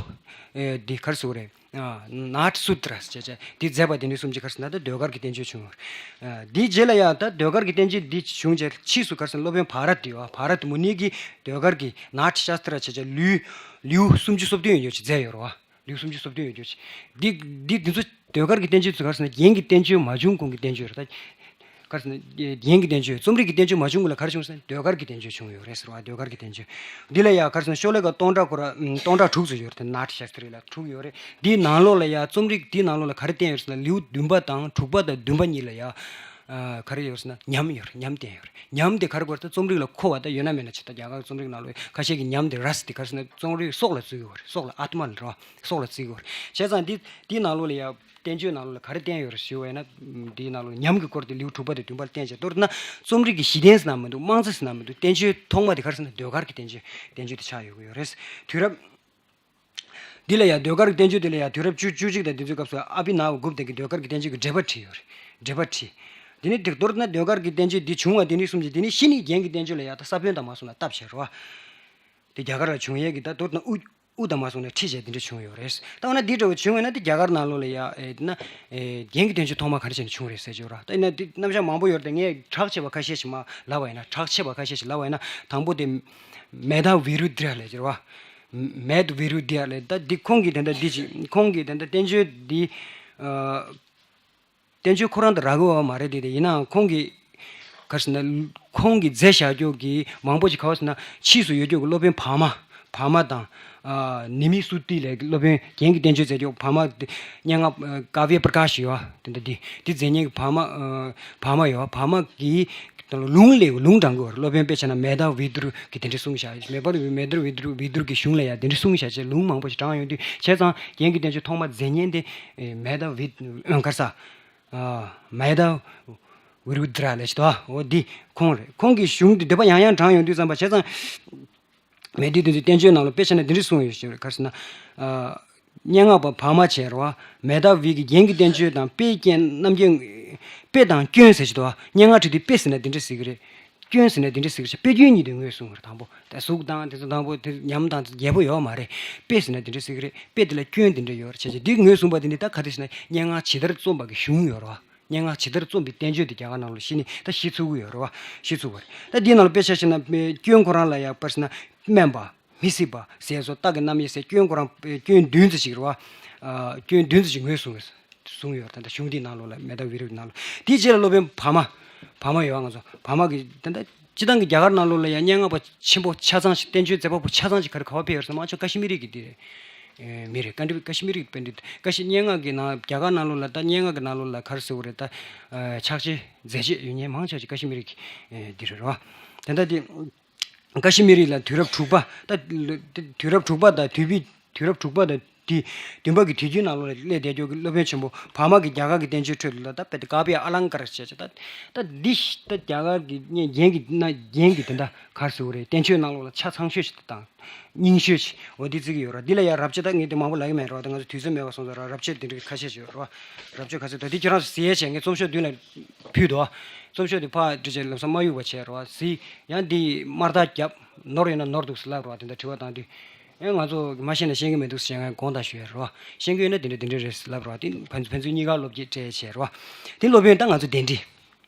འདི་ག་རེ་ཟེར་དགོས་རེད། ནཱ་ཊ་སུ་ཏྲ་ཟེར་བྱས་འདི་མཛད་པ་དེ་འདྲ་གསུམ་གྱིས་ག་རེ་ཟེར་ན་ད་ཟློས་གར་གྱི་བསྟན་བཅོས་བྱུང་བ་རེད། འདིའི་རྗེས་ལ་ཡང་ད་ཟློས་གར་གྱི་བསྟན་བཅོས་འདི་བྱུང་རྗེས་ཕྱིས་སུ་ག་རེ་ཟེར་ན་སློབ་དཔོན་བྷ་ར་ཏི་ཡོད་བ། བྷ་ར་ཏི་མུ་ནི་གིས་ཟློས་གར་གྱི་ནཱ་ཊ་ཤཱ་སྟྲ་བྱས་བྱས་ལེའུ་ལེའུ་སུམ་ཅུ་སོ་བདུན་ཡོད་ཅིག་མཛད་ཡོད་རེད་བ། ལེའུ་སུམ་ཅུ་སོ་བདུན་ཡོད་རྒྱུ་ཅིག་འདི་འདི་འདི་ཚོ་ཟློས་གར་གྱི་བསྟན་བཅོས་ཚོ་ག་རེ་ཟེར་ན་རྒྱན་གྱི་བསྟན་བཅོས་མ་བྱུང་གོང་གི་བསྟན་བཅོས་རེད་ད། ག་རེ་ཟེར་ན་རྒྱན་གྱི་བསྟན་བཅོས་རྩོམ་རིག་གི་བསྟན་བཅོས་མ་བྱུང་གོང་ལ་ག་རེ་བྱུང་ཟེར་ན་ཟློས་གར་གྱི་བསྟན་བཅོས་བྱུང་ཡོད་རེད་ཟེར་བ། ཟློས་གར་གྱི་བསྟན་བཅོས་འདི་ལ་ཡང་ག་རེ་ཟེར་ན་ཤོ་ལོ་ཀ་སྟོང་ཕྲག་སྐོར་སྟོང་ཕྲག་དྲུག་ཙམ་ཡོད་རེད། ད་ནཱ་ཊ་ཤཱ་སྟྲ་ལ་དྲུག་ཡོད་རེད། འདིའི་ནང་ལོགས་ལ་ཡང་རྩོམ་རིག་འདིའི་ནང་ལོགས་ལ་ག་རེ་བསྟན་ཡོད་ཟེར་ན་ལེའུ་བདུན་པ་དང་དྲུག་པ་དང་བདུན་པ་གཉིས་ལ་ཡང་ག་རེ་ཡོད་ཟེར་ན་ཉམས་ཡོད་རེད། ཉམས་བསྟན་ཡོད་རེད། ཉམས་དེ་ག་རེ་དགོས་ད་རྩོམ་རིག་ལ་མཁོ་བ་ད་ཡོད་ན་མེད་ན་ཆེ་ད་རྒྱ་གར་རྩོམ་རིག་ནང་ལོགས་ཁ་ཤས་ཀྱི་ཉམས་དེ་ར་སི་དེ་ག་རེ་ཟེར་ན་རྩོམ་རིག་སྲོག་ལ་བརྩི་གི་ཡོད་རེད། སྲོག་ལ་ཨཱཏྨ་ལ་རེད་བ། སྲོག་ལ་བརྩི་གི་ཡོད་རེད། བྱས་ཙང་འདི་འདིའི་ནང་ལོགས་ལ་ཡང་བསྟན་བཅོས་ནང་ལོགས་ལ་ག་རེ་བསྟན་ཡོད་རེད་ཞུ་བ་ཡིན་ན། འདིའི་ནང་ལོགས་ཉམས་ཀྱི་སྐོར་དེ་ལེའུ་དྲུག་པ་དང་བདུན་པ་ལ་བསྟན་བྱས། མདོར་ན་རྩོམ་རིག་གི་གཞི་རྟེན་ཟེར་ན་མི་འདུག་རྨང་རྩ་ཟེར་ན་མི་འདུག་བསྟན་བཅོས་ཐོག་མ་དེ་ག་རེ་ཟེར་ན་ཟློས་གར་གྱི་བསྟན་བཅོས་བསྟན་བཅོས་དེ་ཆགས་ཡོད་ཀྱི་ཡོད་རེད། དུས་རབས། འདི་ལ་ཡང་ཟློས་གར་གྱི་བསྟན་བཅོས་འདི་ལ་ཡང་དུས་རབས་བཅུ་བཅུ་གཅིག་དང་དེ་ཚོའི་སྐབས་སུ་ཨ་བྷི་ནབ་གུཔ་ཏ་གིས་ཟློས་གར་གྱི་བསྟན་བཅོས་ཀྱི་འགྲེལ་པ་བྲིས་ཡོད་རེད། འགྲེལ་པ་བྲིས། འདི་ནི་དེ་མདོར་ན་ཟློས་གར་གྱི་བསྟན་བཅོས་འདི་བྱུང་བ་འདི་ནི་གསུམ་གྱི་འདི་ནི་ཕྱི་ནི་རྒྱན་གྱི་བསྟན་བཅོས་ལ་ཡང་ད་ས་བོན་དང་མ་སོང་ལ་བཏབ་བྱས་རོ། དེ་རྒྱ་གར་ལ་བྱུང་ཡས་ཀྱི་ད་མདོར་ན་དབུ་དབུ་དང་མ་སོང་ལ་ཁྲིད་བྱས་འདི་འདྲ་བྱུང་ཡོད་རེད། ད་འོ་ན་འདི་འདྲ་བ་བྱུང་བས་ན་དེ་རྒྱ་གར་ནང་ལོགས་ལ་ཡང་ཨེ་ན་ཨེ་རྒྱན་གྱི་བསྟན་བཅོས་ཐོག་མ་ག་རེ་བྱས་ནས་བྱུང་རེད་ཟེར་གྱི་ཡོད་ར། ད་ཡིན་ན་འདི་རྣམ་གཞག་མང་པོ་ཡོད་རེད་དེ་ངས་གྲགས་ཆེ་བ་ཁ་ཤས་ཤིག་མ་ལབ་པ་ཡིན་ན་གྲགས་ཆེ་བ་ཁ་ཤས་ཤིག་ལབ་པ་ཡིན་ན་དང་པོ་དེ་མེ་ད་བི་རུ་དྲ་ལབ་ཀྱི་རེད་བ། མེད་བི་རུ་དྲ་ལབ་ད་འདི་ཁོང་གིས་དེ་འདྲ་འདི་ཅིག་ཁོང་གིས་དེ་འདྲ་བསྟན་བཅོས་འདི་ཨ། བསྟན་བཅོས་ཁོ་རང་དང་རག་གི་ཡོད་མ་རེད་དེ། དེ་ཡིན་ནའང་ཁོང་གིས་ག་རེ་ཟེར་ན་ཁོང་གིས་མཛད་བཞག་རྒྱུ་གི་མང་པོ་ཅིག་ག་བ་ཟེར་ན་ཕྱིས་སུ་ཡོད་རྒྱུ་གི་སློབ་དཔོན་བྷ་མ་བྷ་མ་དང་ཨ་ནི་མི་སུ་ཏི་ལབ་སློབ་དཔོན་རྒྱན་གྱི་བསྟན་བཅོས་མཛད་རྒྱུ་བྷ་མ་སྙན་ངག་ཀཱ་བྱ་པྲ་ཀཱ་ཤ་ཡོད་དེ་འདྲ་དེ་དེ་མཛད་མཁན་གྱི་བྷ་མ་བྷ་མ་ཡོད་བྷ་མ་གིས་ལུང་ལས་ལུང་དྲངས་གི་ཡོད་རེད། སློབ་དཔོན་དཔེ་ཆ་ན་མེ་ད་བི་དུར་གྱིས་དེ་འདྲ་གསུངས་བཞག་མེ་པར་མེ་ད་བི་དུར་བི་དུར་གྱི་གཞུང་ལ་ཡང་དེ་འདྲ་གསུངས་བཞག་ཅེས་ལུང་མང་པོ་ཞིག་དྲངས་ཡོང་དུས་བྱས་ཙང་རྒྱན་གྱི་བསྟན་བཅོས་ཐོག་མ་མཛད་མཁན་དེ་མེ་ད་བི་ག་རེ་ཟེར། མེ་ད་བི་རུ་དྲ་ལབ་ཞིག་འདུག་འོ་འདི་ཁོང་རེད། ཁོང་གི་གཞུང་འདི་འདོད་པ་ཡང་ཡང་དྲངས་ཡོང་དུས་ཙམ་པ་བྱས་ཙང་། མེ་དུས་དེ་ཚོའི་བསྟན་བཅོས་ནང་ལ་དཔེ་ཆ་ན་འདི་འདྲ་གསུངས་ཡོད་ཞེས་ག་རེ་ཟེར་ན། སྙན་ངག་པ་བྷ་མ་བྱས་རོ། མེ་ད་བི་གི་རྒྱན་གྱི་བསྟན་བཅོས་དང་དཔེ་རྒྱན་རྣམ་རྒྱལ། དཔེ་དང་སྐྱོན་ཟེར་ཞིག་འདུག་སྙན་ངག་བྲིས་དུས་དཔེ་ཟེར་ན་འདི་འདྲ་ཟེར་གི་རེད། སྐྱོན་ཟེར་ན་འདི་འདྲ་ཟེར་གི་རེད། དཔེ་སྐྱོན་གཉིས་དེ་ངོས་བཟུང་བར་དང་པོ་ད་གཟུགས་དང་དེ་ཚོ་དང་པོ་དེ་ཉམས་དང་རྒྱས་པོ་ཡོད་མ་རེད། དཔེ་ཟེར་ན་འདི་འདྲ་ཟེར་གི་རེད། དཔེ་དེ་ལ་སྐྱོན་འདི་འདྲ་ཡོད་རེད་བྱས་ཙང་འདི་ངོས་བཟུང་བ་དེ་ནི་ད་ག་དེ་ཟེར་ན་སྙན་ངག་ཇི་ལྟར་རྩོམ་པ་གི་གཞུང་ཡོད་རེད་བ། སྙན་ངག་ཇི་ལྟར་རྩོམ་པའི་བསྟན་བཅོས་དེ་རྒྱ་གར་ནང་ལ་ཤེས་ནི་ད་ཤེས་ཚུགས་ཀྱི་ཡོད་རེད་བ། ཤེས་ཚུགས་པ་རེད། ད་འདི་ནང་ལ་དཔེ་ཆ་བཞག་ན་སྐྱོན་ཁོ་རང་ལ་ཡང་དཔེར་ཟེར་ན་དམན་པ། མི་སྲིད་པ། ཟས་བཟོ་རྟ་གི་རྣམ་དབྱེ་ཟེར་སྐྱོན་ཁོ་རང་སྐྱོན་བདུན་ཙམ་ཞིག་རེད་བ། སྐྱོན་བདུན་ཙམ་ཞིག་ངོས་བཟུང་བཟུང་ཡོད་རེད། ད་ལྟ་གཞུང་འདིའི་ནང་ལོགས་ལ་མེ་ད་བི་རུ་ནང་ལོགས་དེའི་རྗེས་ལ་སློབ་དཔོན་བྷ་མ། བྷ་མ་ཡོད་བ་ང་ཚོ་བྷ་མ་གི་ད་ལྟ་སྤྱི་བཏང་གི་རྒྱ་གར་ནང་ལོགས་ལ་ཡང་སྙན་ངག་པ་ཆེན་པོ་ཆ་ཚང་ཞིག་བསྟན་བཅོས་མཛད་པ་པོ་ཆ་ཚང་ཞིག་ག་རེ་ག་བ་ཕེབས་ཡོད་རེད་ཟེར་ན་ང་ཚོ་ཀ་ཤི་མི་རི་གི་འདི་རེད། མི་རེད། ཀ་འདྲི་ཀ་ཤི་མི་རི་གི་པཎྜི་ཏ་ཀ་ཤི་སྙན་ངག་གི་ནང་རྒྱ་གར་ནང་ལོགས་ལ་ད་སྙན་ངག་གི་ནང་ལོགས་ལ་ག་རེ་ཟེར་དགོས་རེད་ད། ཕྱག་ཆེན་མཛད་རྗེས་ཡོད་མཁན་མང་ཆེ་ཞིག་ཀ་ཤི་མི་རི་གི་འདི་རེད་རོ། དེ་ལྟ་དེ། ཀ་ཤི་མི་རི་ལ་དུས་རབས་དྲུག་པ་ད། དུས་རབས་དྲུག་པ་དང་དུས་བི་དུས་རབས་དྲུག་པ་དང་ དེ་བདུན་པ་གི་དུས་རྒྱུན་ནང་ལོགས་ལ་སླེབས་བསྡད་རྒྱུ་གི་སློབ་དཔོན་ཆེན་པོ་བར་མ་གི་རྒྱ་གར་གྱི་བསྟན་བཅོས་ཁྲོད་ལ་ད་དཔེ་དེ་ཀ་བྱ་ཨ་ལང་ཀ་ར་ཞེས་བྱ། ད་ད་འདི་ད་རྒྱ་གར་གྱི་རྒྱན་གྱི་ན་རྒྱན་གྱི་དེ་འདྲ་ག་རེ་ཟེར་དགོས་རེད། བསྟན་བཅོས་ནང་ལོགས་ལ་ཆ་ཚང་ཤོས་ཤིག་དང་རྙིང་ཤོས་ཤིག་འོ་འདི་བརྩི་གི་ཡོད་ར། འདི་ལ་ཡང་རབ་བྱེད་ད་ངས་དེ་མང་པོ་ལབ་ཀྱི་མེད་ར། ད་ང་ཚོ་དུས་ཚོད་མེད་པ་སོང་ཙང་ར་རབ་བྱེད་དེ་འདྲའི་ཁ་ཤས་ཤིག་ཡོད་ར། རབ་བྱེད་ག་ཚོད་ད་འདི་ཁྱེད་རང་ཚོ་གཟིགས་ཡས་བྱས། ངས་རྩོམ་ཤོག་མདུན་ལ་ཕུལ་འདུག་རྩོམ་ཤོག་དེ་ཕར་འབྲི་བྱས་ལམ་སང་མ་གཡུག་པ་བྱས་ར་བ། གཟིགས་ཡང་འདི་དམར་རྟགས་བརྒྱབ། ནོར་ཡོད་ན་ནོར་འདུག་ཟེར་ལབ་ར་བ། དེ་འདྲ་དྲི་བ་བཏང་དུས། ཨེ་ང་ཚོ་མ་ཤེས་ན་ཤེས་ཀྱི་མི་འདུག་ཟེར་ང་དགོངས་དག་ཞུ་ཡ་རེད་བ། ཤེས་ཀྱི་ཡོད་ན་དེ་འདྲ་དེ་འདྲ་རེད་ཟེར་ལབ་ར་བ། དེ་ཕན་ཕན་ཚུན་གཉིས་ཀ་བློ་སྐྱེད་སྤྲད་བྱས་རེད་བ། དེ་སློབ་དཔོན་ད་ང་ཚོ་གདན་འདྲེན།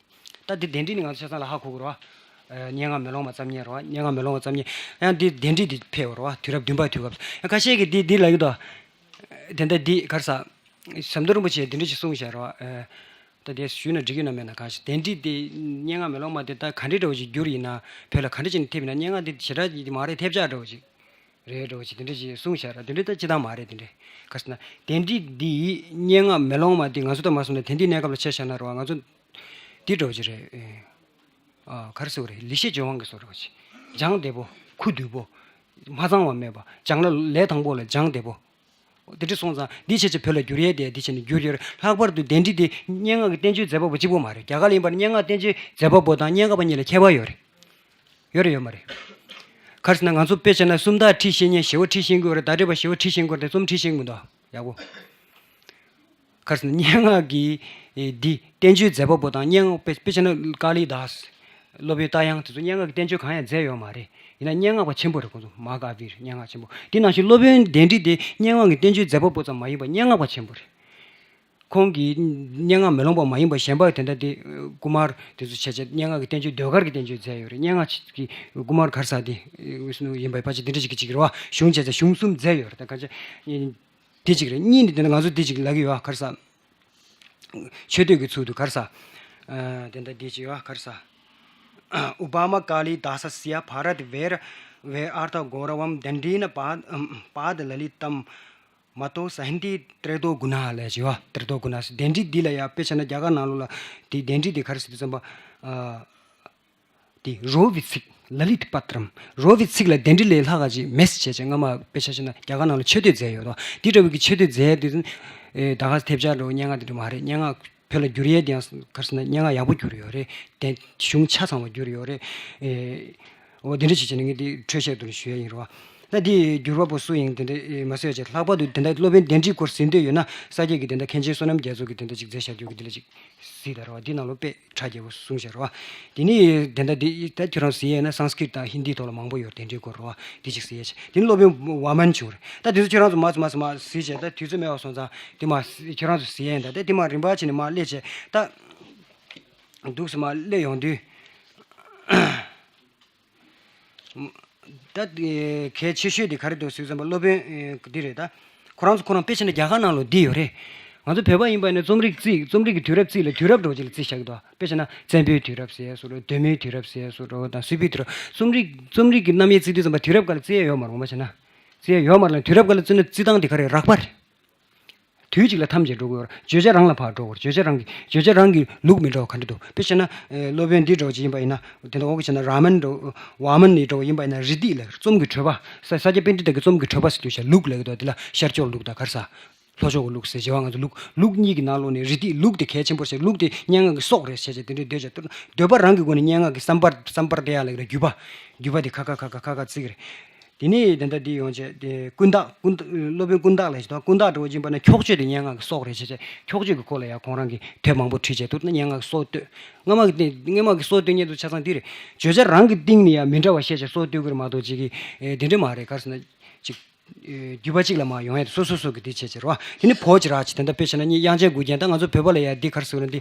ད་དེ་གདན་འདྲེན་ནི་ང་ཚོ་ཆ་ཚང་ལ་ཧ་གོ་གི་རེད་བ། ཨེ་སྙན་ངག་མེ་ལོང་མ་རྩོམ་མཁན་རེད་བ། སྙན་ངག་མེ་ལོང་མ་རྩོམ་མཁན་ཡང་དེ་གདན་འདྲེན་དེ་ཕེབས་པ་རེད་བ། དུས་རབས་བདུན་པའི་དུས་སྐབས་སུ་ཡང་ཁ་ཤས་ཀྱིས་དེ་དེ་ལབ་ཀྱི་འདུག་དེ་འདྲ་དེ་ག་རེ་ཟ། ཟམ་གདོང་རིན་པོ་ཆེས་དེ་འདྲ་ཞིག་གསུངས་བཞག་རེད་བ། ཨེ། ད་དེ་ཞུས་ན་འགྲིག་གི་ན་མེད་ན་གང་ཞིག་གདན་འདྲེན་དེ་སྙན་ངག་མེ་ལོང་མ་དེ་ད་ག་འདྲའི་འདྲ་བོ་ཞིག་བསྒྱུར་ཡིན་ན། བོད་ལ་ག་འདྲ་བྱས་ནས་ཐེབས་ཡིན་ན། སྙན་ངག་དེ་ཞེ་དྲག་ཅིག་མ་རེད། ཐེབས་ཆག་འདྲ་བོ་ཞིག་རེད་འདྲ་བོ་ཞིག་དེ་འདྲ་ཞིག་གསུངས་བཞག་ར། དེ་འདྲ་ད་སྤྱི་བཏང་མ་རེད། དེ་འདྲ་ག་རེ་ཟེར་ན། གདན་འདྲེན་འདི་སྙན་ངག་མེ་ལོང་མ་དེ་ང་ཚོ་ད་མ་སོང་ན་དེང་དུས་གནས་སྐབས་ལ་ཆ་བཞག་ན་རེད་བ། ང་ཚོ་འདི་འདྲ་བོ་ཞིག་རེད། ཨ་ག་རེ་ཟེར་དགོས་རེད། ལི་ཤི་ཅོ་ཝང་གི་བཟོ་འདྲ་བོ་ཞིག་སྦྱངས་བདེ་པོ། ཁུ་བསྡུས་པོ། མ་གཙང་བ་མེད་པ། སྦྱངས་ན་ལས་དང་པོ་ལ་སྦྱངས་བདེ་པོ། དེ་འདྲ་སོང་ཙང་འདི་བྱས་ཙང་བོད་ལ་བསྒྱུར་ཡས་དེ་འདི་བྱས་ནས་བསྒྱུར་ཡོད་རེད། ལྷག་པར་དུ་གདན་འདྲེན་དེ་སྙན་ངག་གི་བསྟན་བཅོས་མཛད་པ་པོ་གཅིག་པོ་མ་རེད། རྒྱ་གར་ལ་ཡིན་པར་སྙན་ངག་བསྟན་བཅོས་མཛད་པ་པོ་དང་སྙན་ངག་པ་གཉིས་ལ་ཁྱད་པར་ཡོད་རེད། ཡོད་རེད་ཡོད་མ་རེད། ག་རེ་ཟེར་ན་ང་ཚོ་དཔེ་བྱས་ན་སུམ་རྟགས་ཁྲིད་ཤེས་མཁན། ཞི་བ་ཁྲིད་ཤེས་མཁན་ཡོད་རེད། བརྡ་སྤྲོད་པ་ཞི་བ་ཁྲིད་ཤེས་མཁན་ཡོད་རེད། རྩོམ་ཁྲིད་ཤེས་མཁན་འདུག་ཡག་པོ། ག་རེ་ཟེར་ན་སྙན་ངག་གི་ཨེ་འདི་བསྟན་བཅོས་མཛད་པ་པོ་དང་སྙན་ངག་དཔེ་དཔེ་བྱས་ན་ཀཱ་ལི་དཱས། སློབ་དཔོན་རྟ་དབྱངས་དེ་ཚོ་སྙན་ངག་གི་བསྟན་བཅོས་གང་ཡང་མཛད་ཡོད་མ་རེད། ཡིན་ན་སྙན་ངག་པ་ཆེན་པོ་རེད། ཁོང་ཚོ་མ་ཧཱ་ཀ་བི་རེད། སྙན་ངག་ཆེན་པོ། དེ་ནང་བཞིན་སློབ་དཔོན་གདན་འདྲེན་དེ་སྙན་ངག་གི་བསྟན་བཅོས་མཛད་པ་པོ་ཙམ་མ་ཡིན་པར་སྙན་ངག་པ་ཆེན་པོ་རེད། ཁོང་གིས་སྙན་ངག་མེ་ལོང་པ་མ་ཡིན་པ་གཞན་པ་དེ་འདྲ་དེ་ཀུ་མར་དེ་ཚོ་བྱས་བྱས་སྙན་ངག་གི་བསྟན་བཅོས་ཟློས་གར་གྱི་བསྟན་བཅོས་མཛད་ཡོད་རེད། སྙན་ངག་གི་ཀུ་མར་ག་རེ་ཟེར་དེ་ཡིན་པ་ཕལ་ཆེར་དེ་འདྲ་ཞིག་གི་ཅིག་རེད་བ། གཞུང་བྱས་ཙང་གཞུང་གསུམ་མཛད་ཡོད་རེད། ད་ག་ཅི། དེ་གཅིག་རེད། གཉིས་ནི་དེ་ནི་ང་ཚོ་དེ་གཅིག་ལབ་ཀྱི་ཡོད་ག་རེ་ཟེར། མཆོད་བསྟོད་ཀྱི་ཚུལ་དུ་ག་རེ་ཟེར། ཨ་དེ་འདྲ་དེ་གཅིག་ཡོད་ག་རེ་ཟེར། उपमा कालिदासस्य भारतवेर वेरार्थगौरवं दण्डेन पाद पादललितं मत्तो सहन्ति त्रयतो गुणाः ལབ་ཀྱི་ཡོད། ཏྲི་ཏོ་གུ་ཎ་ཟེར། གདན་འདྲེན་འདི་ལ་ཡང་དཔེ་བྱས་ན་རྒྱ་གར་ནང་ལོགས་ལ་དེ་གདན་འདྲེན་དེ་ག་རེ་ཟེར་དུས་ཙམ་པ། ཨ། དེ་རོ་བའི་ཚིག་ལ་ལི་ཏི་པ་ཏྲམ། རོ་བའི་ཚིག་ལ་གདན་འདྲེན་ལས་ལྷག་ག་ཅིག་མེད་ཟེར་བྱས་བྱས་སྔ་མ་དཔེ་ཆ་བཞག་ན་རྒྱ་གར་ནང་ལ་མཆོད་བསྟོད་མཛད་ཡོད་དོ། དེ་འདྲ་བའི་གི་མཆོད་བསྟོད་མཛད་དུས། ཨེ་ད་ག་ཐེབས་ཆག་འདྲ་བོ་སྙན་ངག་དེ་འདྲ་མ་རེད། སྙན་ངག་བོད་ལ་བསྒྱུར་ཡས་དེ་ཡང་ག་རེ་ཟེར་ན་སྙན་ངག་ཡག་པོ་བསྒྱུར་ཡོད་རེད། དེ་གཞུང་ཆ་ཚང་བ་བསྒྱུར་ཡོད་རེད། ཨེ་འོ་དེ་འདྲ་ཞིག་བྱས་ནས་ངས་དེ་འཕྲོས་བཤད་དུ་ཞུ་ཡས་ཡིན་རེད་བ། ད་དེ་བསྒྱུར་བ་པོ་སུ་ཡིན་དེ་འདྲ་མ་གསལ་བྱས། ལྷག་པར་དུ་དེ་འདྲ་སློབ་དཔོན་གདན་འདྲེན་སྐོར་ཟིན་འདོད་ཡོད་ན་ས་སྐྱ་གི་དེ་འདྲ་མཁན་ཆེན་བསོད་ནམས་རྒྱ་མཚོ་གི་དེ་འདྲ་ཅིག་མཛད་བཞག་རྒྱུ་གི་དེ་འདྲ་ཅིག་གཟིགས་དང་རེད་བ། འདི་ནང་ལོགས་དཔེ་གྲ་རྒྱས་པོ་གསུངས་བཞག་རེད་བ། དེ་ནི་དེ་འདྲ་འདི་ད་ཁྱོད་རང་གཟིགས་ཡས་ན་སཾ་སྐྲྀཏ་དང་ཧིན་དི་ཐོག་ལ་མང་པོ་ཡོད་རེད། དེ་འདྲའི་སྐོར་རེད་བ། དེ་ཅིག་གཟིགས་ཡས་བྱས། དེ་ནི་སློབ་དཔོན་ཝ་མན་བྱུང་རེད། ད་དེ་ཚོ་ཁྱོད་རང་ཚོ་མ་ཚོ་མ་ཚོ་མ་གཟིགས་བྱས། ད་དུས་ཚོད་མེད་པ་སོང་ཙང་དེ་མ་ཁྱོད་རང་ཚོ་གཟིགས་ཡས་ཡིན། ད་དེ་དེ་མ་རིམ་པ་བྱས་ནས་མ་སླེབས་བྱས། ད་འདུག་སེ་མ་སླེབས་ཡོང་དུས། ད་གལ་ཆེ་ཤོས་དེ་ག་རེ་འདུག་ཟེར་ཙམ་པ་སློབ་དཔོན་འདི་རེད། ད་ཁོ་རང་ཚོ་ཁོ་རང་དཔེ་བྱས་ན་རྒྱ་གར་ནང་ལོགས་འདི་ཡོད་རེད། ང་ཚོ་བོད་པ་ཡིན་པ་ཡིན་ན་རྩོམ་རིག་རྩིས། རྩོམ་རིག་གི་དུས་རབས་རྩིས་ལ་དུས་རབས་འདྲ་བོ་ཅིག་ལ་རྩིས་བཞག་གི་འདུག་དཔེ་བྱས་ན་བཙན་པོའི་དུས་རབས་ཟེར་བཟོ་འདྲ། གདོད་མའི་དུས་རབས་ཟེར་བཟོ་འདྲ་དང་། སིལ་བུའི་དུས་རབས། རྩོམ་རིག་རྩོམ་རིག་གི་རྣམ་དབྱེ་བརྩི་དུས་ཙམ་པ་དུས་རབས་སྒང་ལ་རྩི་ཡས་ཡོད་མ་རེད། ངོ་མ་བྱས་ན་རྩི་ཡས་ཡོད་མ་རེད་ལ། དུས་རབས་སྒང་ལ་བརྩིས་ན་རྩི་སྟངས་དེ་ག་རེ་རེད། རགས་པ་རེད། དུས་གཅིག་ལ་ཐམས་ཅད་འགྲོ་གི་ཡོད་རེད། བརྗོད་བྱ་རང་ལ་ཕར་འགྲོ་གི་ཡོད་རེད། བརྗོད་བྱ་རང་གི་བརྗོད་བྱ་རང་གི་ལུགས་མི་འདྲ་བ་ག་འདྲ་འདུག་དཔེ་བྱས་ན་ཨེ་སློབ་དཔོན་འདི་འདྲ་བོ་ཅིག་ཡིན་པ་ཡིན་ན། དེ་འདྲ་འོག་གི་བྱས་ན་རཱ་མན་འདྲ་བོ། ཝཱ་མན་འདི་འདྲ་བོ་ཡིན་པ་ཡིན་ན། རི་ཏི་ལ་རྩོམ་གྱི་གྲོལ་བ། ས་ས་སྐྱ་པཎྜི་ཏ་གི་རྩོམ་གྱི་གྲོལ་བ་ཟེར་དུས་ཤ་ལུགས་ལབ་ཀྱི་འདུག་འདི་ལ་ཤར་ཕྱོགས་ལུགས་དང་ག་རེ་ཟེར། ལྷོ་ཕྱོགས་ཀྱི་ལུགས་ཟེར་བྱས་པ། ང་ཚོ་ལུགས་ལུགས་གཉིས་ཀྱི་ནང་ལོགས་ནས་རི་ཏི་ལུགས་དེ་གལ་ཆེན་པོ་ཞིག་ལུགས་དེ་སྙན་ངག་གི་སྲོག་རེད་བྱས་བྱས་དེ་འདྲའི་འདོད་བྱས། འདོད་པ་རང་གི་སྒོ་ནས་སྙན་ངག་གི་སམ་པར་སམ་པར་དེ་ཡ་ལབ་ཀྱི་རེད། བརྒྱུད་པ། བརྒྱུད་པ་དེ་ཁ་ཁ་ཁ་ཁ་ཁ་ཁ་བརྩི་གི་རེད། དེ་ནས་དེ་འདྲ་འདི་ཡོང་བྱས་དེ་ཀུན་བརྟགས། ཀུན་བརྟགས། སློབ་དཔོན་ཀུན་བརྟགས་ལབ་ཞིག་དང་། ཀུན་བརྟགས་འདྲ་བོ་ཡིན་པ་ན་འཁྱོག་བརྗོད་དེ་སྙན་ངག་གི་སྲོག་རེད་བྱས་བྱས། འཁྱོག་བརྗོད་ཀྱི་སྐོར་ལ་ཡང་ཁོང་རང་གིས་དེབ་མང་པོ་བྲིས་བྱས་འདུག་ན་སྙན་ངག་གི་སྲོག་བཏོད། སྔ་མ་གི་སྟེང་སྔ་མ་གི་སྲོག་བཏོད་མཁན་དེ་ཆ་ཚང་འདི་རེད། བརྗོད་བྱ་རང་གི་སྟེང་ནས་ཡང་མི་འདྲ་བ་བཤད་བྱས་སྲོག་བཏོད་ཀྱི་རེད་མ་གཏོགས་ཅིག་གི་ཨེ་དེ་འདྲ་མ་རེད། ག་རེ་ཟེར་ན་ཅིག་ཨེ་བརྒྱུད་པ་གཅིག་ལ་མ་ཡོང་ཡ་དེ་སོ་སོ་སོ་གི་དེ་བྱས་བྱས་རེད་བ། དེ་ནི་བོ་ཇི་ར་ཅི་དེ་འདྲ་དཔེ་བྱས་ན་ངས་དབྱངས་ཅན་དགུ་རྒྱན། ད་ང་ཚོ་བོད་པ་ལ་ཡང་འདི་ག་རེ་ཟེར་ན་འདི་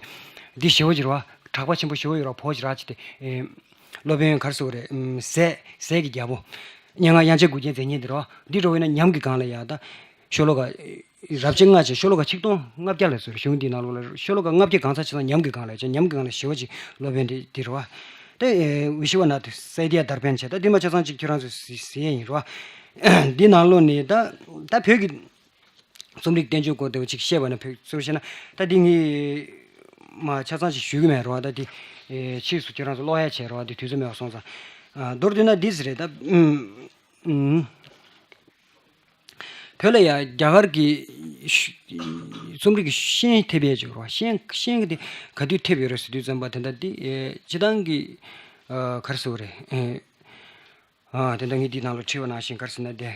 འདི་ཞེ་པོ་ཅིག་རེད་བ། གྲགས་པ་ཆེན་པོ་ཞེ་པོ་ཡོད་རེད་བ། བོ་ཇི་ར་ཅི་དེ། ཨེ། སློབ་དཔོན་ག་རེ་ཟེར་དགོས་རེད། ཨམ། ཟས་ཟས་ཀྱི་རྒྱལ་པོ། སྙན་ངག་དབྱངས་ཅན་དགུ་རྒྱན་མཛད་མཁན་དེ་རེད་བ། འདི་འདྲ་བོ་ཡིན་ན་ཉམས་ཀྱི་སྒང་ལ་ཡང་ད་ཤོ་ལོ་ཀ་རབ་བྱེད་ལྔ་བྱས། ཤོ་ལོ་ཀ་ཆིག་སྟོང་ལྔ་བརྒྱ་ལ་ཟེར། གཞུང་འདིའི་ནང་ལོགས་ལ་ཤོ་ལོ་ཀ་ལྔ་བརྒྱ་གང་ཚང་ཆ་ཚང་ཉམས་ཀྱི་སྒང་ལ་བྱས། ཉམས་ཀྱི་སྒང་ལ་ཞེ་པོ་ཅིག་སློབ་དཔོན་དེ་དེ་རེད་བ། ད་ཨེ་བི་ཤི་ཝ་ནཱ་ཐ་སཱི་ཏྱ་དར་པན་བྱས། ད་འདི་མ་ཆ་ཚང་ཅིག་ཁྱོད་རང་ཚོས་གཟིགས་གཟིགས་ཡས་ཡིན་རེད་བ། འདི་ནང་ལོགས་ནས་ད་ད་བོད་ཀྱི་རྩོམ་རིག་བསྟན་བཅོས་སྐོར་དེ་བ་ཅིག་བཤད་པ་ན། བོད་ཚུར་བཤད་ན་ད་འདི་ངས་མ་ཆ་ཚང་ཞིག་ཞུ་གི་མེད་རེད་བ། ད་འདི་ཨེ་ཕྱིས་སུ་ཁྱོད་རང་ཚོ་ཀློག་ཡ་བྱས་རེད་བ། འདི་དུས་ཚོད་མེད་པ་སོང་ཙང་། ཨ། མདོར་བསྡུས་ན་འདི་ཟེར་རེད་ད། ཨུམ། ཨུམ། བོད་ལ་ཡ་རྒྱ་གར་གྱི་ཤུ་རྩོམ་རིག་གི་ཤན་ཐེབས་ཡས་ཅིག་རེད་བ། ཤན་ཤན་གྱི་དེ་ག་དུས་ཐེབས་ཡོད་རེད་ཟེར་དུས་ཙམ་པ་དེ་འདྲ་དེ་ཨེ་སྤྱི་བཏང་གི་ཨ་ག་རེ་ཟེར་དགོས་རེད། ཨེ་ཨ་དེ་འདྲ་ངས་འདི་ནང་ལ་བྲིས་པ་ནང་བཞིན་ག་རེ་ཟེར་ན་དེ་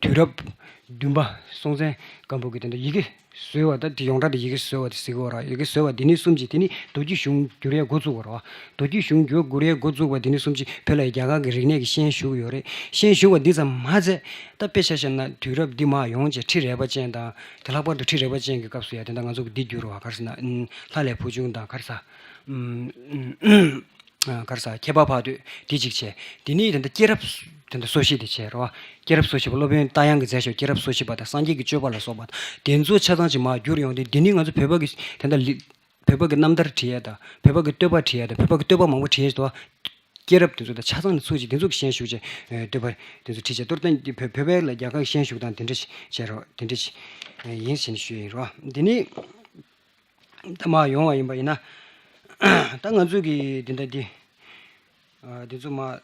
དུས་རབས་བདུན་པ་སྲོང་བཙན་སྒམ་པོ་གི་དེ་འདྲ་ཡི་གེ་བཟོས་པ། ད་དེ་ཡོངས་གྲགས་དེ་ཡི་གེ་བཟོས་པ་དེ་ཟེར་གྱི་ཡོད་རེད། ཡི་གེ་བཟོས་པ་དེ་ནས་བཟུང་སྟེ་དེ་ནས་མདོ་རྒྱུད་གཞུང་བསྒྱུར་ཡས་འགོ་བཙུགས་པ་རེད་བ། མདོ་རྒྱུད་གཞུང་བསྒྱུར་ཡས་འགོ་བཙུགས་པ་དེ་ནས་བཟུང་སྟེ་བོད་ལ་རྒྱ་གར་གྱི་རིག་གནས་ཀྱི་ཤན་ཞུགས་ཡོད་རེད། ཤན་ཞུགས་པ་འདི་ཙམ་མ་ཟད། ད་དཔེ་ཆ་བཞག་ན་དུས་རབས་འདི་མར་ཡོང་བྱས་ཁྲི་རལ་པ་ཅན་དང་དེ་ལྷག་པར་དུ་ཁྲི་རལ་པ་ཅན་གྱི་སྐབས་སུ་ཡ་དེ་འདྲ་ང་ཚོ་གི་འདི་བསྒྱུར་བ་ག་རེ་ཟེར་ན་ཨུམ་ལྷ་ལས་བུ་ཆུང་དང་ག་རེ་ཟེར། ཨུམ་ཨུམ་ཨ་ག་རེ་ཟེར། ཁྱད་པར་འཕགས་བསྟོད་འདི་གཅིག་བྱས། དེ་ནས་དེ་འདྲ་སྐྱེས་རབས་དེ་འདྲ་སོ་བཞི་དེ་བྱས་རེད་བ། སྐྱེས་རབས་སོ་བཞི་པ་སློབ་དཔོན་རྟ་དབྱངས་ཀྱིས་མཛད་ཤོག་སྐྱེས་རབས་སོ་བཞི་པ་དང་སངས་རྒྱས་ཀྱི་སྤྱོད་པ་ལ་སོགས་པ་དེ་ཚོ་ཆ་ཚང་ཅིག་མར་བསྒྱུར་ཡོང་དུས་འདི་ནི་ང་ཚོ་བོད་པ་གི་དེ་འདྲ་ལི་བོད་པ་གི་རྣམ་ཐར་བྲིས་ཡས་དང་བོད་པ་གི་བསྟོད་པ་བྲིས་ཡས་དང་བོད་པ་གི་བསྟོད་པ་མང་པོ་བྲིས་ཡས་དང་། སྐྱེས་རབས་དེ་ཚོ་དང་ཆ་ཚང་ནས་ཚུར་ཅིག་དེ་ཚོ་གི་ཤན་ཞུགས་བྱས་ཨེ་བསྟོད་པ་དེ་ཚོ་བྲིས་བྱས། མདོར་བསྟན་བོད་བོད་པའི་ལ་རྒྱ་གར་གྱི་ཤན་ཞུགས་དང་དེ་འདྲ་བྱས་རོགས། དེ་འདྲ་བྱས་ཡིན་ཟེར་ནས་ཞུས་ཡིན་རོགས། འདི་ནི་ད་མར་ཡོང་བ་ཡིན་པ་ཡིན་ན། ད་ང་ཚོ་གི་འདི་འདྲ་འདི་ཨ་འདི་ཚོ་མར་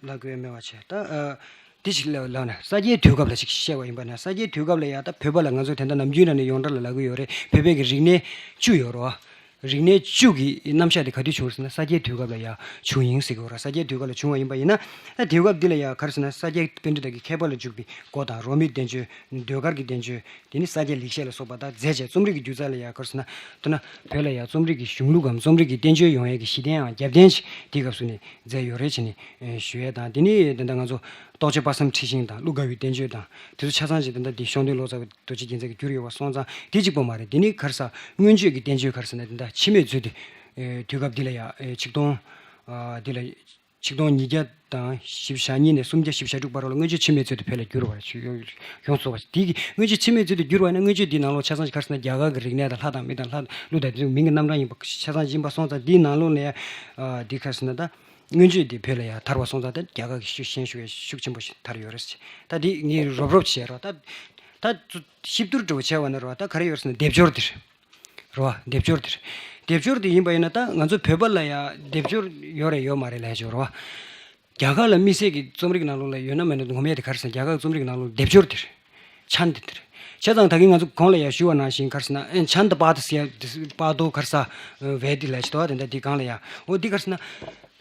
ལབ་དགོས་མེད་པ་བྱས། ད་ཨ་འདི་ཞིག་ལབ་ལབ་ན་ས་སྐྱའི་དུས་སྐབས་ལ་ཞིག་བཤད་པ་ཡིན་པ་ན། ས་སྐྱའི་དུས་སྐབས་ལ་ཡ་ད་བོད་པ་ལ་ང་ཚོ་དེ་འདྲ་ནམ་རྒྱུན་ནང་ནས་ཡོངས་གྲགས་ལ་ལབ་གི་ཡོད་རེད། བོད་པའི་གི་རིག་གནས་བཅུ་ཡོད་རེད་བ། རིག་གནས་བཅུ་གི་རྣམ་གཞག་དེ་ག་དུས་བྱུང་ཟེར་ན་ས་སྐྱའི་དུས་སྐབས་ལ་ཡ་བྱུང་ཡིན་ཟེར་གི་ཡོད་རེད། ས་སྐྱའི་དུས་སྐབས་ལ་བྱུང་བ་ཡིན་པ་ཡིན་ན། ད་དུས་སྐབས་འདི་ལ་ཡ་ག་རེ་ཟེར་ན་ས་སྐྱ་པཎྜི་ཏ་གི་མཁས་པ་ལ་འཇུག་པའི་སྒོ་དང་རོ་མི་བསྟན་བཅོས་ཟློས་གར་གྱི་བསྟན་བཅོས་དེ་ནི་ས་སྐྱའི་ལེགས་བཤད་ལ་སོགས་པ་དག་མཛད་བྱས་རྩོམ་རིག་གི་སྒྱུ་རྩལ་ལ་ཡ་ག་རེ་ཟེར་ན་མདོར་ན་བོད་ལ་ཡ་རྩོམ་རིག་གི་གཞུང་ལུགས་གམ་རྩོམ་རིག་གི་བསྟན་བཅོས་ཡོང་ཡས་ཀྱི་གཞི་རྟེན་ཡང་རྒྱབ་རྟེན་ཞིག་དེའི་སྐབས་སུ་ནས་མཛད་ཡོད་རེད་བྱས་ནས་ཞུ་ཡས་དང་། དེ་ནི་ད་ལྟ་ང་ཚོ་རྟོགས་བརྗོད་དཔག་བསམ་འཁྲི་ཤིང་དང་ཀླུ་དགའ་བོའི་བསྟན་བཅོས་དང་དེ་ཚོ་ཆ་ཚང་ཅིག་ད་ལྟ་འདི་ཤོང་སྟོན་ལོ་ཙཱ་བའི་རྡོ་རྗེ་རྒྱལ་མཚན་གྱིས་བསྒྱུར་ཡོད་པ་སོང་ཙང་དེ་གཅིག་པོ་མ་རེད། དེ་ནི་ག་རེ་ཟེར་སྔོན་བརྗོད་ཀྱི་བསྟན་བཅོས་ག་རེ་ཟེར་ན་དེ་འདྲ་འཆི་མེད་མཛོད་དེ་དུས་སྐབས་འདི་ལ་ཡ་ཆིག་སྟོང་འདི་ལ་ཆིག་སྟོང་ཉིས་བརྒྱ་དང་བཞི་བཅུ་ཞེ་གཉིས་ནས་སུམ་བརྒྱ་བཞི་བཅུ་ཞེ་དྲུག་བར་ལ་སྔོན་བརྗོད་འཆི་མེད་མཛོད་དེ་བོད་ལ་བསྒྱུར་བ་ཡོངས་སུ་རྫོགས་པ། དེ་གི་སྔོན་བརྗོད་འཆི་མེད་མཛོད་དེ་བསྒྱུར་བ་ཡིན་ན་སྔོན་བརྗོད་འདིའི་ནང་ལོགས་ཆ་ཚང་ག་རེ་ཟེར་ན་རྒྱ་གར་གྱི་རིག་གནས་དང་ལྷ་དང་མི་དང་ལྷ་ཀླུ་དང་དེ་ཚོའི་མིང་གི་རྣམ་གྲངས་ཡིན་པ་ཆ་ཚང་ཡིན་པ་སོང་ཙང་འདིའི་ནང་ལོགས་ནས་འདི་ག་རེ་ཟེར་ན་ད་སྔོན་བརྗོད་འདི་བོད་ལ་ཡང་དར་བ་སོང་ཙང་ད་རྒྱ་གར་གྱི་ཤུགས་ཞན་ཤུགས་ཤུགས་ཆེན་པོ་ཞིག་དར་ཡོད་རེད། ད་འདི་ངས་རོབ་རོབ་བྱས་རོགས། ད་ད་ཞིབ་བསྡུར་འདྲ་བོ་བྱས་པ་ན་རོགས། ད་ག་རེ་ཡོད་རེད་ཟེར་ན་སྡེབ་སྦྱོར་འདིར། རེད་བ། སྡེབ་སྦྱོར་དེ་རེད། སྡེབ་སྦྱོར་དེ་ཡིན་པ་ཡིན་ན་ད་ང་ཚོ་བོད་པ་ལ་ཡང་སྡེབ་སྦྱོར་ཡོད་རེད་ཡོད་མ་རེད་ལབ་ཡ་ཅིག་ཡོད་རེད་བ། རྒྱ་གར་ལ་དམིགས་བསལ་གྱི་རྩོམ་རིག་ནང་ལོགས་ལ་ཡོད་ན་མེད་ན་ངོ་མ་དེ་ག་རེ་ཟེར་ན་རྒྱ་གར་རྩོམ་རིག་ནང་ལོགས་སྡེབ་སྦྱོར་དེ་རེད། ཆན་དེ་དེ་རེད། བྱས་ཙང་ད་གིན་ང་ཚོ་གོང་ལ་ཡང་ཞུས་པ་ནང་བཞིན་ག་རེ་ཟེར་ན་ཨེ་ཆན་དེ་པ་དེ་ཟེར་ཡ་དེ་པ་དོ་ག་རེ་ཟེར་བས་དེ་ལབ་ཡ་ཅིག་འདུག་བ། དེ་འདྲ་དེ་གང་ལ་ཡང་འོ་དེ་ག་རེ་ཟེར་ན།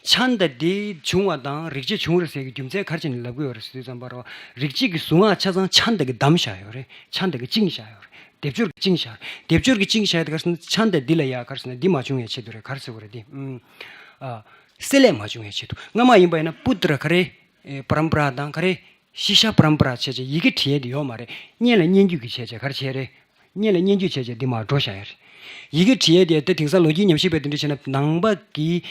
ཆན་དང་དེ་བྱུང་བ་དང་རིག་བྱེད་བྱུང་རེད་ཟེར་གྱི་རྒྱུ་མཚན་ག་རེ་བྱས་ནས་ལབ་ཀྱི་ཡོད་རེད་ཟེར་དུས་ཙམ་པ་རོ། རིག་བྱེད་ཀྱི་གཟུངས་སྔགས་ཆ་ཚང་ཆན་དང་གི་བསྡམས་བཞག་ཡོད་རེད། ཆན་དང་གི་བཅིངས་བཞག་ཡོད་རེད། སྡེབ་སྦྱོར་གྱི་བཅིངས་བཞག་ཡོད་རེད། སྡེབ་སྦྱོར་གྱི་བཅིངས་བཞག་ཡོད་དེ་ག་རེ་ཟེར་ན་ཆན་དང་འདི་ལ་ཡ་ག་རེ་ཟེར་ན་འདི་མ་བྱུང་བའི་ཆེད་དུ་རེད། ག་རེ་ཟེར་དགོས་རེད་འདི། ཨུམ། ཨ། བསྲེ་ལྷད་མ་བྱུང་བའི་ཆེད་དུ་སྔ་མ་ཡིན་པ་ཡིན་ན་པུ་ཏྲ་ག་རེ། ཨེ་པ་རམ་པ་ར་དང་ག་རེ། ཤི་ཤ་པ་རམ་པ་ར་བྱས་བྱས་ཡི་གེ་བྲིས་ཡས་དེ་ཡོད་མ་རེད། སྙན་ལ་སྙན་བརྒྱུད་ཀྱི་བྱས་བྱས་ག་རེ་བྱས་རེད། སྙན་ལ་སྙན་བརྒྱུད་བྱས་བྱས་འདི་མར་འགྲོ་བཞག་ཡ་རེད། ཡི་གེ་བྲིས་ཡས་དེ་ད་དེང་སང་ལོ་རྒྱུས་ཉམས་ཞིབ་པས་དེ་འདྲ་བྱས་ན་ནང་པ་གི་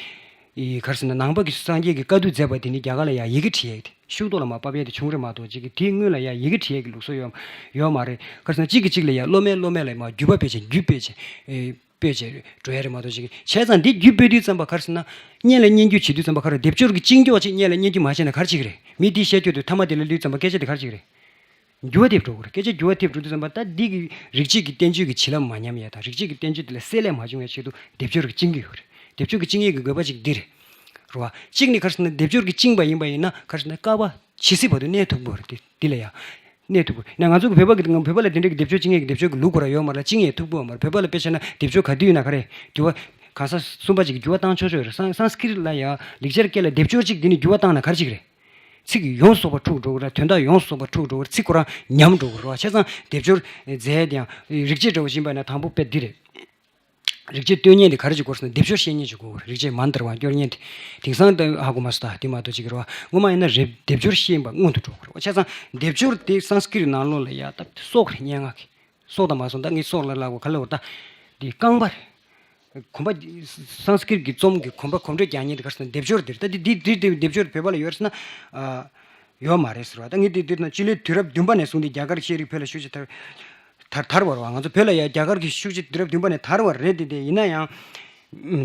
ཨི་ག་རེ་ཟེར་ན་ནང་པ་གི་སངས་རྒྱས་ཀྱི་བཀའ་བསྡུ་མཛད་པ་དེ་ནི་རྒྱ་གར་ལ་ཡ་ཡི་གེ་བྲིས་ཡས་དེ་ཤུགས་ཐོག་ལ་མར་ཕབ་ཡས་དེ་བྱུང་རེད་མ་གཏོགས་ཅིག་གི་དེའི་སྔོན་ལ་ཡ་ཡི་གེ་བྲིས་ཡས་ཀྱི་ལུགས་སྲོལ་ཡོད་ཡོད་མ་རེད། ག་རེ་ཟེར་ན་གཅིག་གིས་གཅིག་ལ་ཡ་སློབ་མས་སློབ་མ་ལ་མར་བརྒྱུད་པ་སྤེལ་བྱས་བརྒྱུད་སྤེལ་བྱས་ཨེ་སྤེལ་བྱས་འགྲོ་ཡ་རེད་མ་གཏོགས་ཅིག་གི་བྱས་ཙང་འདི་བརྒྱུད་སྤེལ་དུས་ཙམ་པ་ག་རེ་ཟེར་ན་སྙན་ལ་སྙན་བརྒྱུད་བྱེད་དུས་ཙམ་པ་ག་རེ་སྡེབ་སྦྱོར་གྱི་བཅིངས་འགྲོལ་ཅིག་སྙན་ལ་སྙན་བརྒྱུད་མ་བྱས་ན་ག་རེ་ཅིག་རེད། མི་དེའི་བཤད་རྒྱུ་དེ་ཐ་མ་དེ་ལ་ལུས་ཙམ་པ་སྐད་ཆ་དེ་ག་རེ་ཅིག་རེད། འགྱུར་བ་ཐེབས་འགྲོ་གི་རེད། སྐད་ཆ་འགྱུར་བ་ཐེབས་འགྲོ་དུས་ཙམ་པ་ད་འདི་གི་རིག་བྱེད་ཀྱི་བསྟན་བཅོས་ཀྱི་བྱིན་རླབས་མ་ཉམས་ཡས་དང་རིག་བྱེད་ཀྱི་བསྟན་བཅོས་འདི་ལ་བསྲེ་ལྷད་མ་བྱུང་བའི་ཆེད་དུ་སྡེབ་སྦྱོར་གྱི་བཅིངས་ཀྱི་ཡོད་རེད། སྡེབ་སྦྱོར་གྱི་བཅིངས་ཡས་ཀྱི་དགོས་པ་ཅིག་འདི་རེད། རེད་བ། གཅིག་ནི་ག་རེ་ཟེར་ན་སྡེབ་སྦྱོར་གྱི་བཅིངས་པ་ཡིན་པ་ཡིན་ན་ག་རེ་ཟེར་ན་བསྐལ་པ་ཇི་སྲིད་བར་དུ་གནས་ཐུབ་ཀྱི་ཡོད་རེད། འདི་འདི་ལ་ཡང་གནས་ཐུབ་ཀྱི་ཡོད་ན་ང་ཚོ་གི་བོད་པ་གི་བོད་པ་ལ་དེ་འདྲ་གི་སྡེབ་སྦྱོར་བཅིངས་ཡས་ཀྱི་སྡེབ་སྦྱོར་གྱི་ལུགས་ཁོ་རང་ཡོད་མ་རེད། བཅིངས་ཡས་ཐུབ་ཀྱི་ཡོད་མ་རེད། བོད་པ་ལ་དཔེ་བྱས་ན་སྡེབ་སྦྱོར་ག་དུས་ཡིན་ན་ག་རེ་འགྱུར་བ་གང་ཟག་གསུམ་པ་ཅིག་གིས་འགྱུར་བ་བཏང་ཆོག་ཆོག་ཡོད་རེད། སཾ་སཾ་སྐྲྀཏ་ལ་ཡང་ལེགས་སྦྱར་སྐད་ལ་སྡེབ་སྦྱོར་གཅིག་འདི་ནས་འགྱུར་བ་བཏང་ན་ག་རེ་ཅིག་རེད། ཚིག་ཡོངས་སུ་རྫོགས་པ་འཁྲུག་འགྲོ་གི་རེད། དོན་དག་ཡོངས་སུ་རྫོགས་པ་འཁྲུག་འགྲོ་གི་རེད། ཚིག་ཁོ་རང་ཉམས་འགྲོ་གི་རེད་བ། བྱས་ཙང་སྡེབ་སྦྱོར་མཛད་དེ་ཡང་རིག་བྱེད་འདྲ་བོ་ཡིན་པ་ན་དང་པོ་དཔེ་འདི་རེད། རིག་བྱེད་བཏོན་མཁན་དེ་ག་རེ་བྱེད་དགོས་ཟེར་ན་སྡེབ་སྦྱོར་ཤེས་མཁན་བྱེད་དགོས་རེད། རིག་བྱེད་མནྟྲ་བ་སྐྱོར་མཁན་དེ་དེང་སང་ད་ཧ་གོ་མ་སོང་། ད་དེ་མ་གཏོགས་ཅིག་རེད་བ། ངོ་མ་ཡིན་ན་རེད། སྡེབ་སྦྱོར་ཤེས་པ་སྔོན་དུ་འགྲོ་དགོས་རེད་བ། བྱས་ཙང་སྡེབ་སྦྱོར་དེ་སཾ་སྐྲྀཏ་ནང་ལོགས་ལ་ཡ་ད་སྲོག་རེད། སྙན་ངག་གི་སྲོག་དང་མ་སོང་། ད་ངས་སྲོག་ལ་ལབ་དགོས་ག་ལབ་དགོས། ད་དེ་རྐང་པ་རེད། གོམ་པ། སཾ་སྐྲྀཏ་གི་རྩོམ་གྱི་གོམ་པ་གོམ་བགྲོད་རྒྱག་མཁན་དེ་ག་རེ་ཟེར་ན་སྡེབ་སྦྱོར་དེ་རེད། ད་དེ་དེ་དེ་སྡེབ་སྦྱོར་བོད་པ་ལ་ཡོད་རེད་ཟེར་ན། ཨ། ཡོད་མ་རེད་ཟེར་བ། ད་ངས་དེ་དེ་ན་སྤྱི་ལོའི་དུས་རབས་བདུན་པ་ནས་བཟུང་སྟེ་རྒྱ་གར་ཤེས་རིག་བོད་ལ་ཤུགས་ཆེ་དར་དར་དར་བ་རེད་བ། ང་ཚོ་བོད་ལ་ཡང་རྒྱ་གར་གྱི་ཤུགས་ཆེ་དུས་རབས་བདུན་པ་ནས་དར་བ་རེད་དེ། དེ་ཡིན་ན་ཡང་།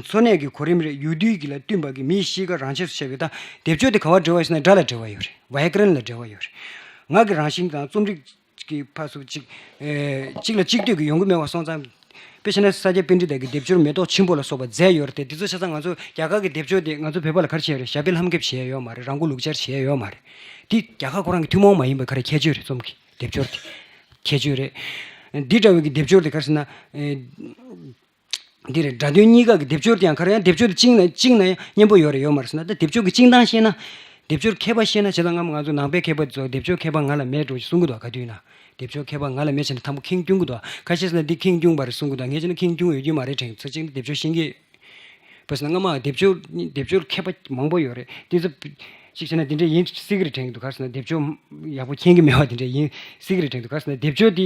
འཚོ་གནས་ཀྱི་གོ་རིམ་རེད། ཡུལ་དུས་ཀྱི་ལ་བསྟུན་པ་གི་མིའི་གཤིས་ཀ་རང་ཆས་སུ་བྱས་པའི་ད་སྡེབ་སྦྱོར་དེ་ག་པར་འབྲེལ་བ་ཡོད་ཟེར་ན་སྒྲ་ལ་འབྲེལ་བ་ཡོད་རེད། བྷ་ཡ་ཀ་རན་ལ་འབྲེལ་བ་ཡོད་རེད། ངག་གི་རང་བཞིན་དང་རྩོམ་རིག་གི་ཕར་ཚུར་གཅིག་ཨེ། གཅིག་ལ་གཅིག་ལྟོས་ཀྱི་ཡོང་གི་མེད་པ་སོང་ཙང་། དཔེ་བྱས་ན་ས་སྐྱ་པཎྜི་ཏ་གིས་སྡེབ་སྦྱོར་མེ་ཏོག་ཆེན་པོ་ལ་སོགས་པ་མཛད་ཡོད་རེད་དེ། འདི་ཚོ་ཆ་ཚང་ང་ཚོ་རྒྱ་གར་གྱི་སྡེབ་སྦྱོར་དེ་ང་ཚོ་བོད་པ་ལ་ག་རེ་བྱས་ཡོད་རེད། ཞབས་པད་ལྷམ་རྒྱབ་བྱས་ཡོད་མ་རེད། རང་མགོ་ལུག་སྦྱར་བྱས་ཡོད་མ་རེད། འདི་རྒྱ་གར་ཁོ་རང་གི་ཐུན་མོང་མ་ཡིན་པའི་ག་རེ་ཁྱད་ཆོས་རེད་རྩོམ་གྱི། སྡེབ་སྦྱོར་དེ་ཁྱད་ཆོས་རེད། འདི་འདྲ་བའི་གི་སྡེབ་སྦྱོར་དེ་ག་རེ་ཟེར་ན། ཨེ། འདི་རེད། སྒྲ་དོན་གཉིས་ཀ་གི་སྡེབ་སྦྱོར་དེ་ཡང་ག་རེ་ཡང་སྡེབ་སྦྱོར་དེ་བཅིངས་ན་བཅིངས་ན་ཡང་སྙན་པོ་ཡོད་རེད་ཡོད་མ་རེད་ཟེར་ན། ད་སྡེབ་སྦྱོར་གྱི་བཅིངས་སྟངས་ཤེས་ན། སྡེབ་སྦྱོར་མཁས་པ་ཤེས་ན། བྱས་ཙང་སྔ་མོ་ང་ཚོ་ནང་པའི་མཁས་པ་ཚོ་སྡེབ་སྦྱོར་མཁས་པ་ང་ལ་མེད་འགྲོ་ཞེས་གསུང་གི་འདུག་ག་དུས་ན། སྡེབ་སྦྱོར་མཁས་པ་ང་ལ་མེད་བྱས་ན་དང་པོ་ཁེངས་སྐྱུང་གི་འདུག་ཁ་ཤས་ཟེར་ན་འདི་ཁེངས་སྐྱུང་བ་རེད་གསུང་གི་འདུག་ངས་བྱས་ན་ཁེངས་སྐྱུང་ཡོད་རྒྱུ་མ་རེད་དྲན་གི་འདུག་ཚོད་ཅིག་སྡེབ་སྦྱོར་ཤེས་ཀྱི། བས་ན་སྔ་མ་སྡེབ་སྦྱོར་སྡེབ་སྦྱོར་མཁས་པ་མང་པོ་ཡོད་རེད། དེ་ཚོ་གཅིག་བྱས་ན་དེ་འདྲ་ཡིན་སྲིད་ཀྱི་རེད་དྲན་གྱི་འདུག་ག་རེ་ཟེར་ན་སྡེབ་སྦྱོར་ཡག་པོ་མཁྱེན་གྱི་མེད་པ་དེ་འདྲ་ཡིན་སྲིད་ཀྱི་རེད་དྲན་གྱི་འདུག་ག་རེ་ཟེར་ན་སྡེབ་སྦྱོར་དེ་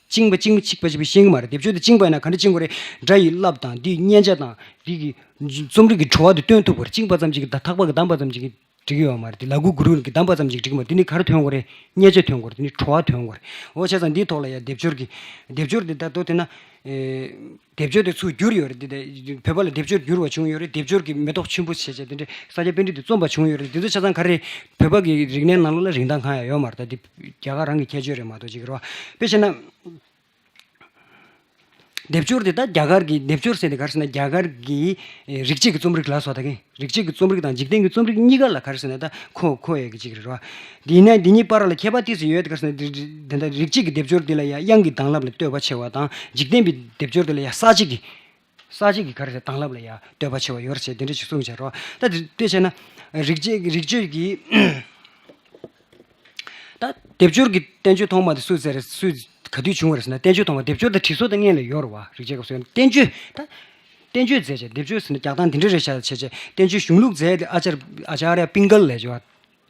བཅིངས་པ་བཅིངས་པ་གཅིག་པ་གཅིག་པ་ཤེས་ཀྱི་མ་རེད། སྡེབ་སྦྱོར་དེ་བཅིངས་པ་ཡིན་ན་ག་འདྲ་བཅིངས་དགོས་རེད། སྒྲ་ཡི་རླབས་དང་དེའི་སྙན་ཆ་དང་དེ་གི་རྩོམ་རིག་གི་བྲོ་བ་དེ་སྟོན་ཐུབ་དགོས་རེད། བཅིངས་པ་ཙམ་གཅིག་གིས་ད་ཐག་པ་གིས་བསྡམས་པ་ཙམ་གཅིག་གིས་འགྲིག་གི་ཡོད་མ་རེད། དེ་ལ་གུ་གུ་རུ་གིས་བསྡམས་པ་ཙམ་གཅིག་འགྲིག་གི་མ་རེད། དེ་ནི་ག་རེ་ཐོན་དགོས་རེད། སྙན་ཆ་ཐོན་དགོས་རེད། དེ་ནི་བྲོ་བ་ཐོན་དགོས་རེད། འོ་བྱས་ཙང་འདིའི་ཐོག་ལ་ཡང་སྡེབ་སྦྱོར་གྱི་སྡེབ་སྦྱོར་དེ་ད་མདོར་བསྡུས་ན། ཨེ། སྡེབ་སྦྱོར་དེ་ཚུར་བསྒྱུར་ཡོད་རེད། འདི་དེ་བོད་པ་ལ་སྡེབ་སྦྱོར་བསྒྱུར་བ་བྱུང་ཡོད་རེད། སྡེབ་སྦྱོར་གྱི་མེ་ཏོག་ཆུན་པོ་བྱས་བྱས་དེ་འདྲའི་ས་སྐྱ་པཎྜི་ཏས་རྩོམ་པ་བྱུང་ཡོད་རེད། འདི་ཚོ་ཆ་ཚང་ག་རེ་རེད། བོད་པ་གི་རིག་གནས་ནང་ལོགས་ལ་རིན་ཐང་གང་ཡང་ཡོད་མ་རེད། ད་འདི་རྒྱ་གར་རང་གི་ཁྱད་ཆོས་རེད་མ་གཏོགས་ཅིག་རེད་བ། དཔེ་བྱས་ན། སྡེབ་སྦྱོར་དེ་ད་རྒྱ་གར་གྱི་སྡེབ་སྦྱོར་ཟེར་དེ་ག་རེ་ཟེར་ན་རྒྱ་གར་གྱི་ཨེ་རིག་བྱེད་ཀྱི་རྩོམ་རིག་ལ་སོགས་ད་གིན་རིག་བྱེད་ཀྱི་རྩོམ་རིག་དང་འཇིག་རྟེན་གྱི་རྩོམ་རིག་གཉིས་ཀ་ལ་ག་རེ་ཟེར་ན་ད་མཁོ་མཁོ་ཡས་ཀྱི་ཅིག་རེད་བ། དེ་ཡིན་ན་འདི་གཉིས་བར་ལ་ཁྱད་པར་ཏོག་ཙམ་ཡོད་དེ་ག་རེ་ཟེར་ན་འདི་འདི་འདྲ་རིག་བྱེད་ཀྱི་སྡེབ་སྦྱོར་འདི་ལ་ཡང་དབྱངས་ཀྱི་དྭང་ལབ་ལ་བསྟོད་པ་ཆེ་བ་དང་འཇིག་རྟེན་པའི་སྡེབ་སྦྱོར་འདི་ལ་ཡང་ས་བཅད་ཀྱི་ས་བཅད་ཀྱི་ག་རེ་ཟེར་དྭང་ལབ་ལ་ཡང་བསྟོད་པ་ཆེ་བ་ཡོད་རེད་ཟེར་དེ་འདྲ་ཞིག་གསུངས་བྱས་རོགས། ད་དེ་དཔེ་བྱས་ན་རིག་བྱེད་རིག་བྱེད་ཀྱི་ད་སྡེབ་སྦྱོར་གྱི་བསྟན་བཅོས་ཐོག་མ་དེ་སུས་མཛད་རེད། སུས་ག་དུས་བྱུང་བ་རེད་ཟེར་ན། བསྟན་བཅོས་ཐོག་མ་སྡེབ་སྦྱོར་དང་བྲིས་སྲོལ་དང་སྔོན་ལ་ཡོད་རེད་བ། རིག་བྱེད་སྐབས་སུ་བསྟན་བཅོས་ད་བསྟན་བཅོས་མཛད་བྱས་སྡེབ་སྦྱོར་ཟེར་ན་རྒྱག་སྟངས་དེ་འདྲ་རེད་ཤག་བྱས་བྱས་བསྟན་བཅོས་གཞུང་ལུགས་མཛད་དེ་ཨ་ཅར་ཨ་ཅར་ཡ་པིང་གལ་ལབ་བྱས་པ།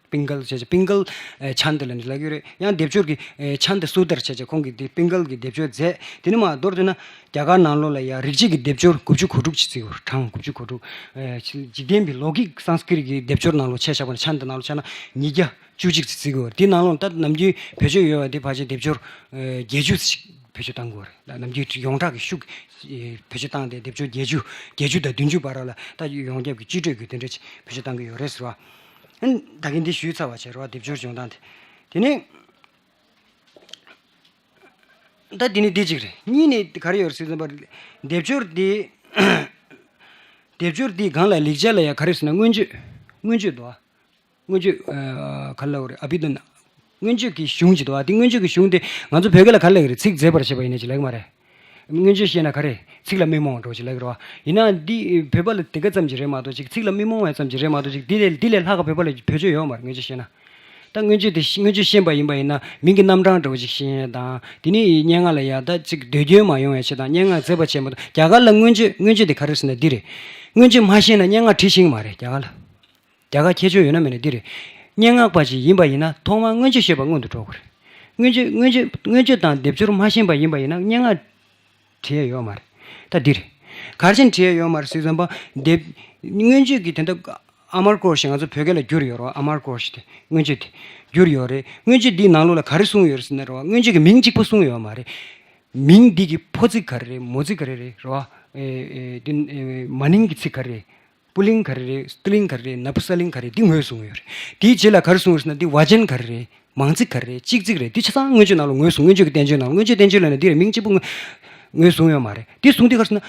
པིང་གལ་བྱས་བྱས་པིང་གལ་ཆན་དེ་ལ་ལབ་ཀྱི་རེད། ཡང་སྡེབ་སྦྱོར་གྱི་ཆན་དེ་སུ་དར་བྱས་བྱས་ཁོང་གིས་དེ་པིང་གལ་གྱི་སྡེབ་སྦྱོར་མཛད། དེ་ནས་མར་མདོར་བསྡུས་ན་རྒྱ་གར་ནང་ལོགས་ལ་ཡང་རིག་བྱེད་ཀྱི་སྡེབ་སྦྱོར་དགུ་བཅུ་གོ་དྲུག་ཅིག་བརྩི་གི་ཡོད་རེད། གྲངས་དགུ་བཅུ་གོ་དྲུག་འཇིག་རྟེན་པའི་ལོ་གིག་སཾ་སྐྲྀཏ་གི་སྡེབ་སྦྱོར་ནང་ལོགས་ཆ་བཞག་པ་ན་ཆན་དེ་ནང་ལོགས་ཆ་ན་ཉིས་བརྒྱ་བཅུ་གཅིག་ཙམ་བརྩི་གི་ཡོད་རེད། དེ་ནང་ལོགས་ད་ནམ་རྒྱུན་བེད་སྤྱོད་ཡོད་པ་དེ་ཕལ་ཆེར་སྡེབ་སྦྱོར་བརྒྱད་ཅུ་ཞིག་བེད་སྤྱོད་བཏང་གི་ཡོད་རེད། ནམ་རྒྱུན་ཡོངས་གྲགས་ཀྱི་ཤུགས་བེད་སྤྱོད་བཏང་སྟེ་སྡེབ་སྦྱོར་བརྒྱད་ཅུ་བརྒྱད་ཅུ་དང་བདུན་ཅུ་བར་ལ་ད་ཡོངས་ཁྱབ་ཀྱི་སྤྱི་སྤྱོད་ཀྱི་དེ་འདྲ་ཅིག་བེད་སྤྱོད་བཏང་གི་ཡོད་རེད་ཟེར་བ། ཨ་ནི་ད་གིན་འདི་ཞུས་ཚར་བ་བྱས་རེད་བ། སྡེབ་སྦྱོར་སྦྱོང་སྟངས་དེ། དེ་ནས་ད་འདི་ནི་འདི་གཅིག་རེད། གཉིས་ནི་ག་རེ་ཡོད་རེད་ཟེར་ཙམ་པ། སྡེབ་སྦྱོར་འདི་སྡེབ་སྦྱོར་འདི་སྒང་ལ་ལེགས་སྦྱར་ལ་ཡང་ག་རེ་ཟེར་ན་མངོན་བརྗོད། མངོན་བརྗོད་འདུག་བ། མངོན་བརྗོད། ཨ། ག་རེ་ལབ་དགོས་རེད། ཨ་བྷི་དྷ་ན། མངོན་བརྗོད་ཀྱི་གཞུང་ཅིག་འདུག་བ། འདི་མངོན་བརྗོད་ཀྱི་གཞུང་དེ་ང་ཚོ་བོད་སྐད་ལ་ག་རེ་ལབ་ཀྱི་རེད། ཚིག་མཛེས་པར་བྱེད་པ་ཡིན་ན་ཅིག་ལབ་ཀྱི་མ་རེད། མངོན་བརྗོད་ཤེས་ན་ག་རེ། ཚིག་ལ་མི་རྨོངས་པ་འདྲ་བོ་ཅིག་ལབ་ཀྱི་རེད་བ། ཡིན་ན་འདི་བོད་པ་ལ་དེ་ག་ཙམ་ཅིག་རེད་མ་གཏོགས་ཅིག་ཚིག་ལ་མི་རྨོངས་པ་ཙམ་ཅིག་རེད་མ་གཏོགས་ཅིག་འདི་ལས་འདི་ལས་ལྷག་ག་བོད་པ་ལ་བེད་སྤྱོད་ཡོད་མ་རེད། མངོན་བརྗོད་ཤེས་ན། ད་མངོན་བརྗོད་དེ་མངོན་བརྗོད་ཤེས་པ་ཡིན་པ་ཡིན་ན་མིང་གི་རྣམ་གྲངས་འདྲ་བོ་ཅིག་ཤེས་ཡས་དང་། དེ་ནས་སྙན་ངག་ལ་ཡ་ད་ཅིག་ཟློས་སྐྱོན་མ་ཡོང་ཡས་ཆེད་དང་། སྙན་ངག་མཛེས་པ་བྱེད་མ་ཐུབ། རྒྱ་གར་ལ་མངོན་བརྗོད་མངོན་བརྗོད་དེ་ག་རེ་ཟེར་ན་འདི་རེད། མངོན་བརྗོད་མ་ཤེས་ན་སྙན་ངག་བྲི་ཤེས་ཀྱི་མ་རེད་རྒྱ་གར་ལ། རྒྱ་གར་ཁྱད་ཆོས་ཡོད་ན་མེད་ན་འདི་རེད། སྙན་ངག་པ་ཅིག་ཡིན་པ་ཡིན་ན་ཐོག་མར་མངོན་བརྗོད་ཤེས་པ་སྔོན་དུ་འགྲོ་དགོས་རེད། མངོན་བརྗོད་མངོན་བརྗོད་མངོན་བརྗོད་དང་སྡེབ་སྦྱོར་མ་ཤེས་པ་ཡིན་པ་ཡིན་ན་སྙན་ངག་བྲི་ཡས་ཡོད་མ་རེད། ད་འདི་རེད། ག་རེ་བྱས་ནས་བྲི་ཡས་ཡོད་མ་རེད་ཟེར་ཙམ་པ། སྡེབ་མངོན་བརྗོད་ཀྱི་དེ་འདྲ་ཨ་མར་ཀོ་ཤ་ང་ཚོ་བོད་སྐད་ལ་བསྒྱུར་ཡོད་རེད་བ། ཨ་མར་ཀོ་ཤ་དེ་མངོན་བརྗོད་དེ་བསྒྱུར་ཡོད་རེད། མངོན་བརྗོད་འདིའི་ནང་ལོགས་ལ་ག་རེ་གསུངས་ཡོད་རེད་ཟེར་ན་རེད་བ། མངོན་བརྗོད་ཀྱི་མིང་གཅིག་པོ་གསུངས་ཡོད་མ་རེད། མིང་འདི་གི་ཕོ་ཚིག་ག་རེ་རེད། མོ་ཚིག་ག་རེ་རེད་རེད་བ། ཨེ་ཨེ་འདི་ཨེ་མ་ནིང་གི་ཚིག་ག་རེ་རེད། པུ་ལིང་ག་རེ་རེད། སི་ཏི་ལིང་ག་རེ་རེད། ན་པུ་ས་ལིང་ག་རེ་རེད། འདི་ངོས་བཟུང་ཡོད་རེད། དེའི་རྗེས་ལ་ག་རེ་གསུངས་ཡོད་ཟེར་ན་འདི་བ་ཅན་ག་རེ་རེད། མང་ཚིག་ག་རེ་རེད། གཅིག་ཚིག་རེད། འདི་ཆ་ཚང་མངོན་བརྗོད་ནང་ལ་ངོས་བཟུང་། མངོན་བརྗོད་ཀྱི་བསྟན་བཅོས་ནང་ལ། མངོན་བརྗོད་བསྟན་བཅོས་ལབ་ན་འདི་རེད། མིང་གཅིག་པུ་ངོས་ངོས་བཟུང་ཡོད་མ་རེད། འདི་བཟུང་དུས་ག་རེ་ཟེར་ན།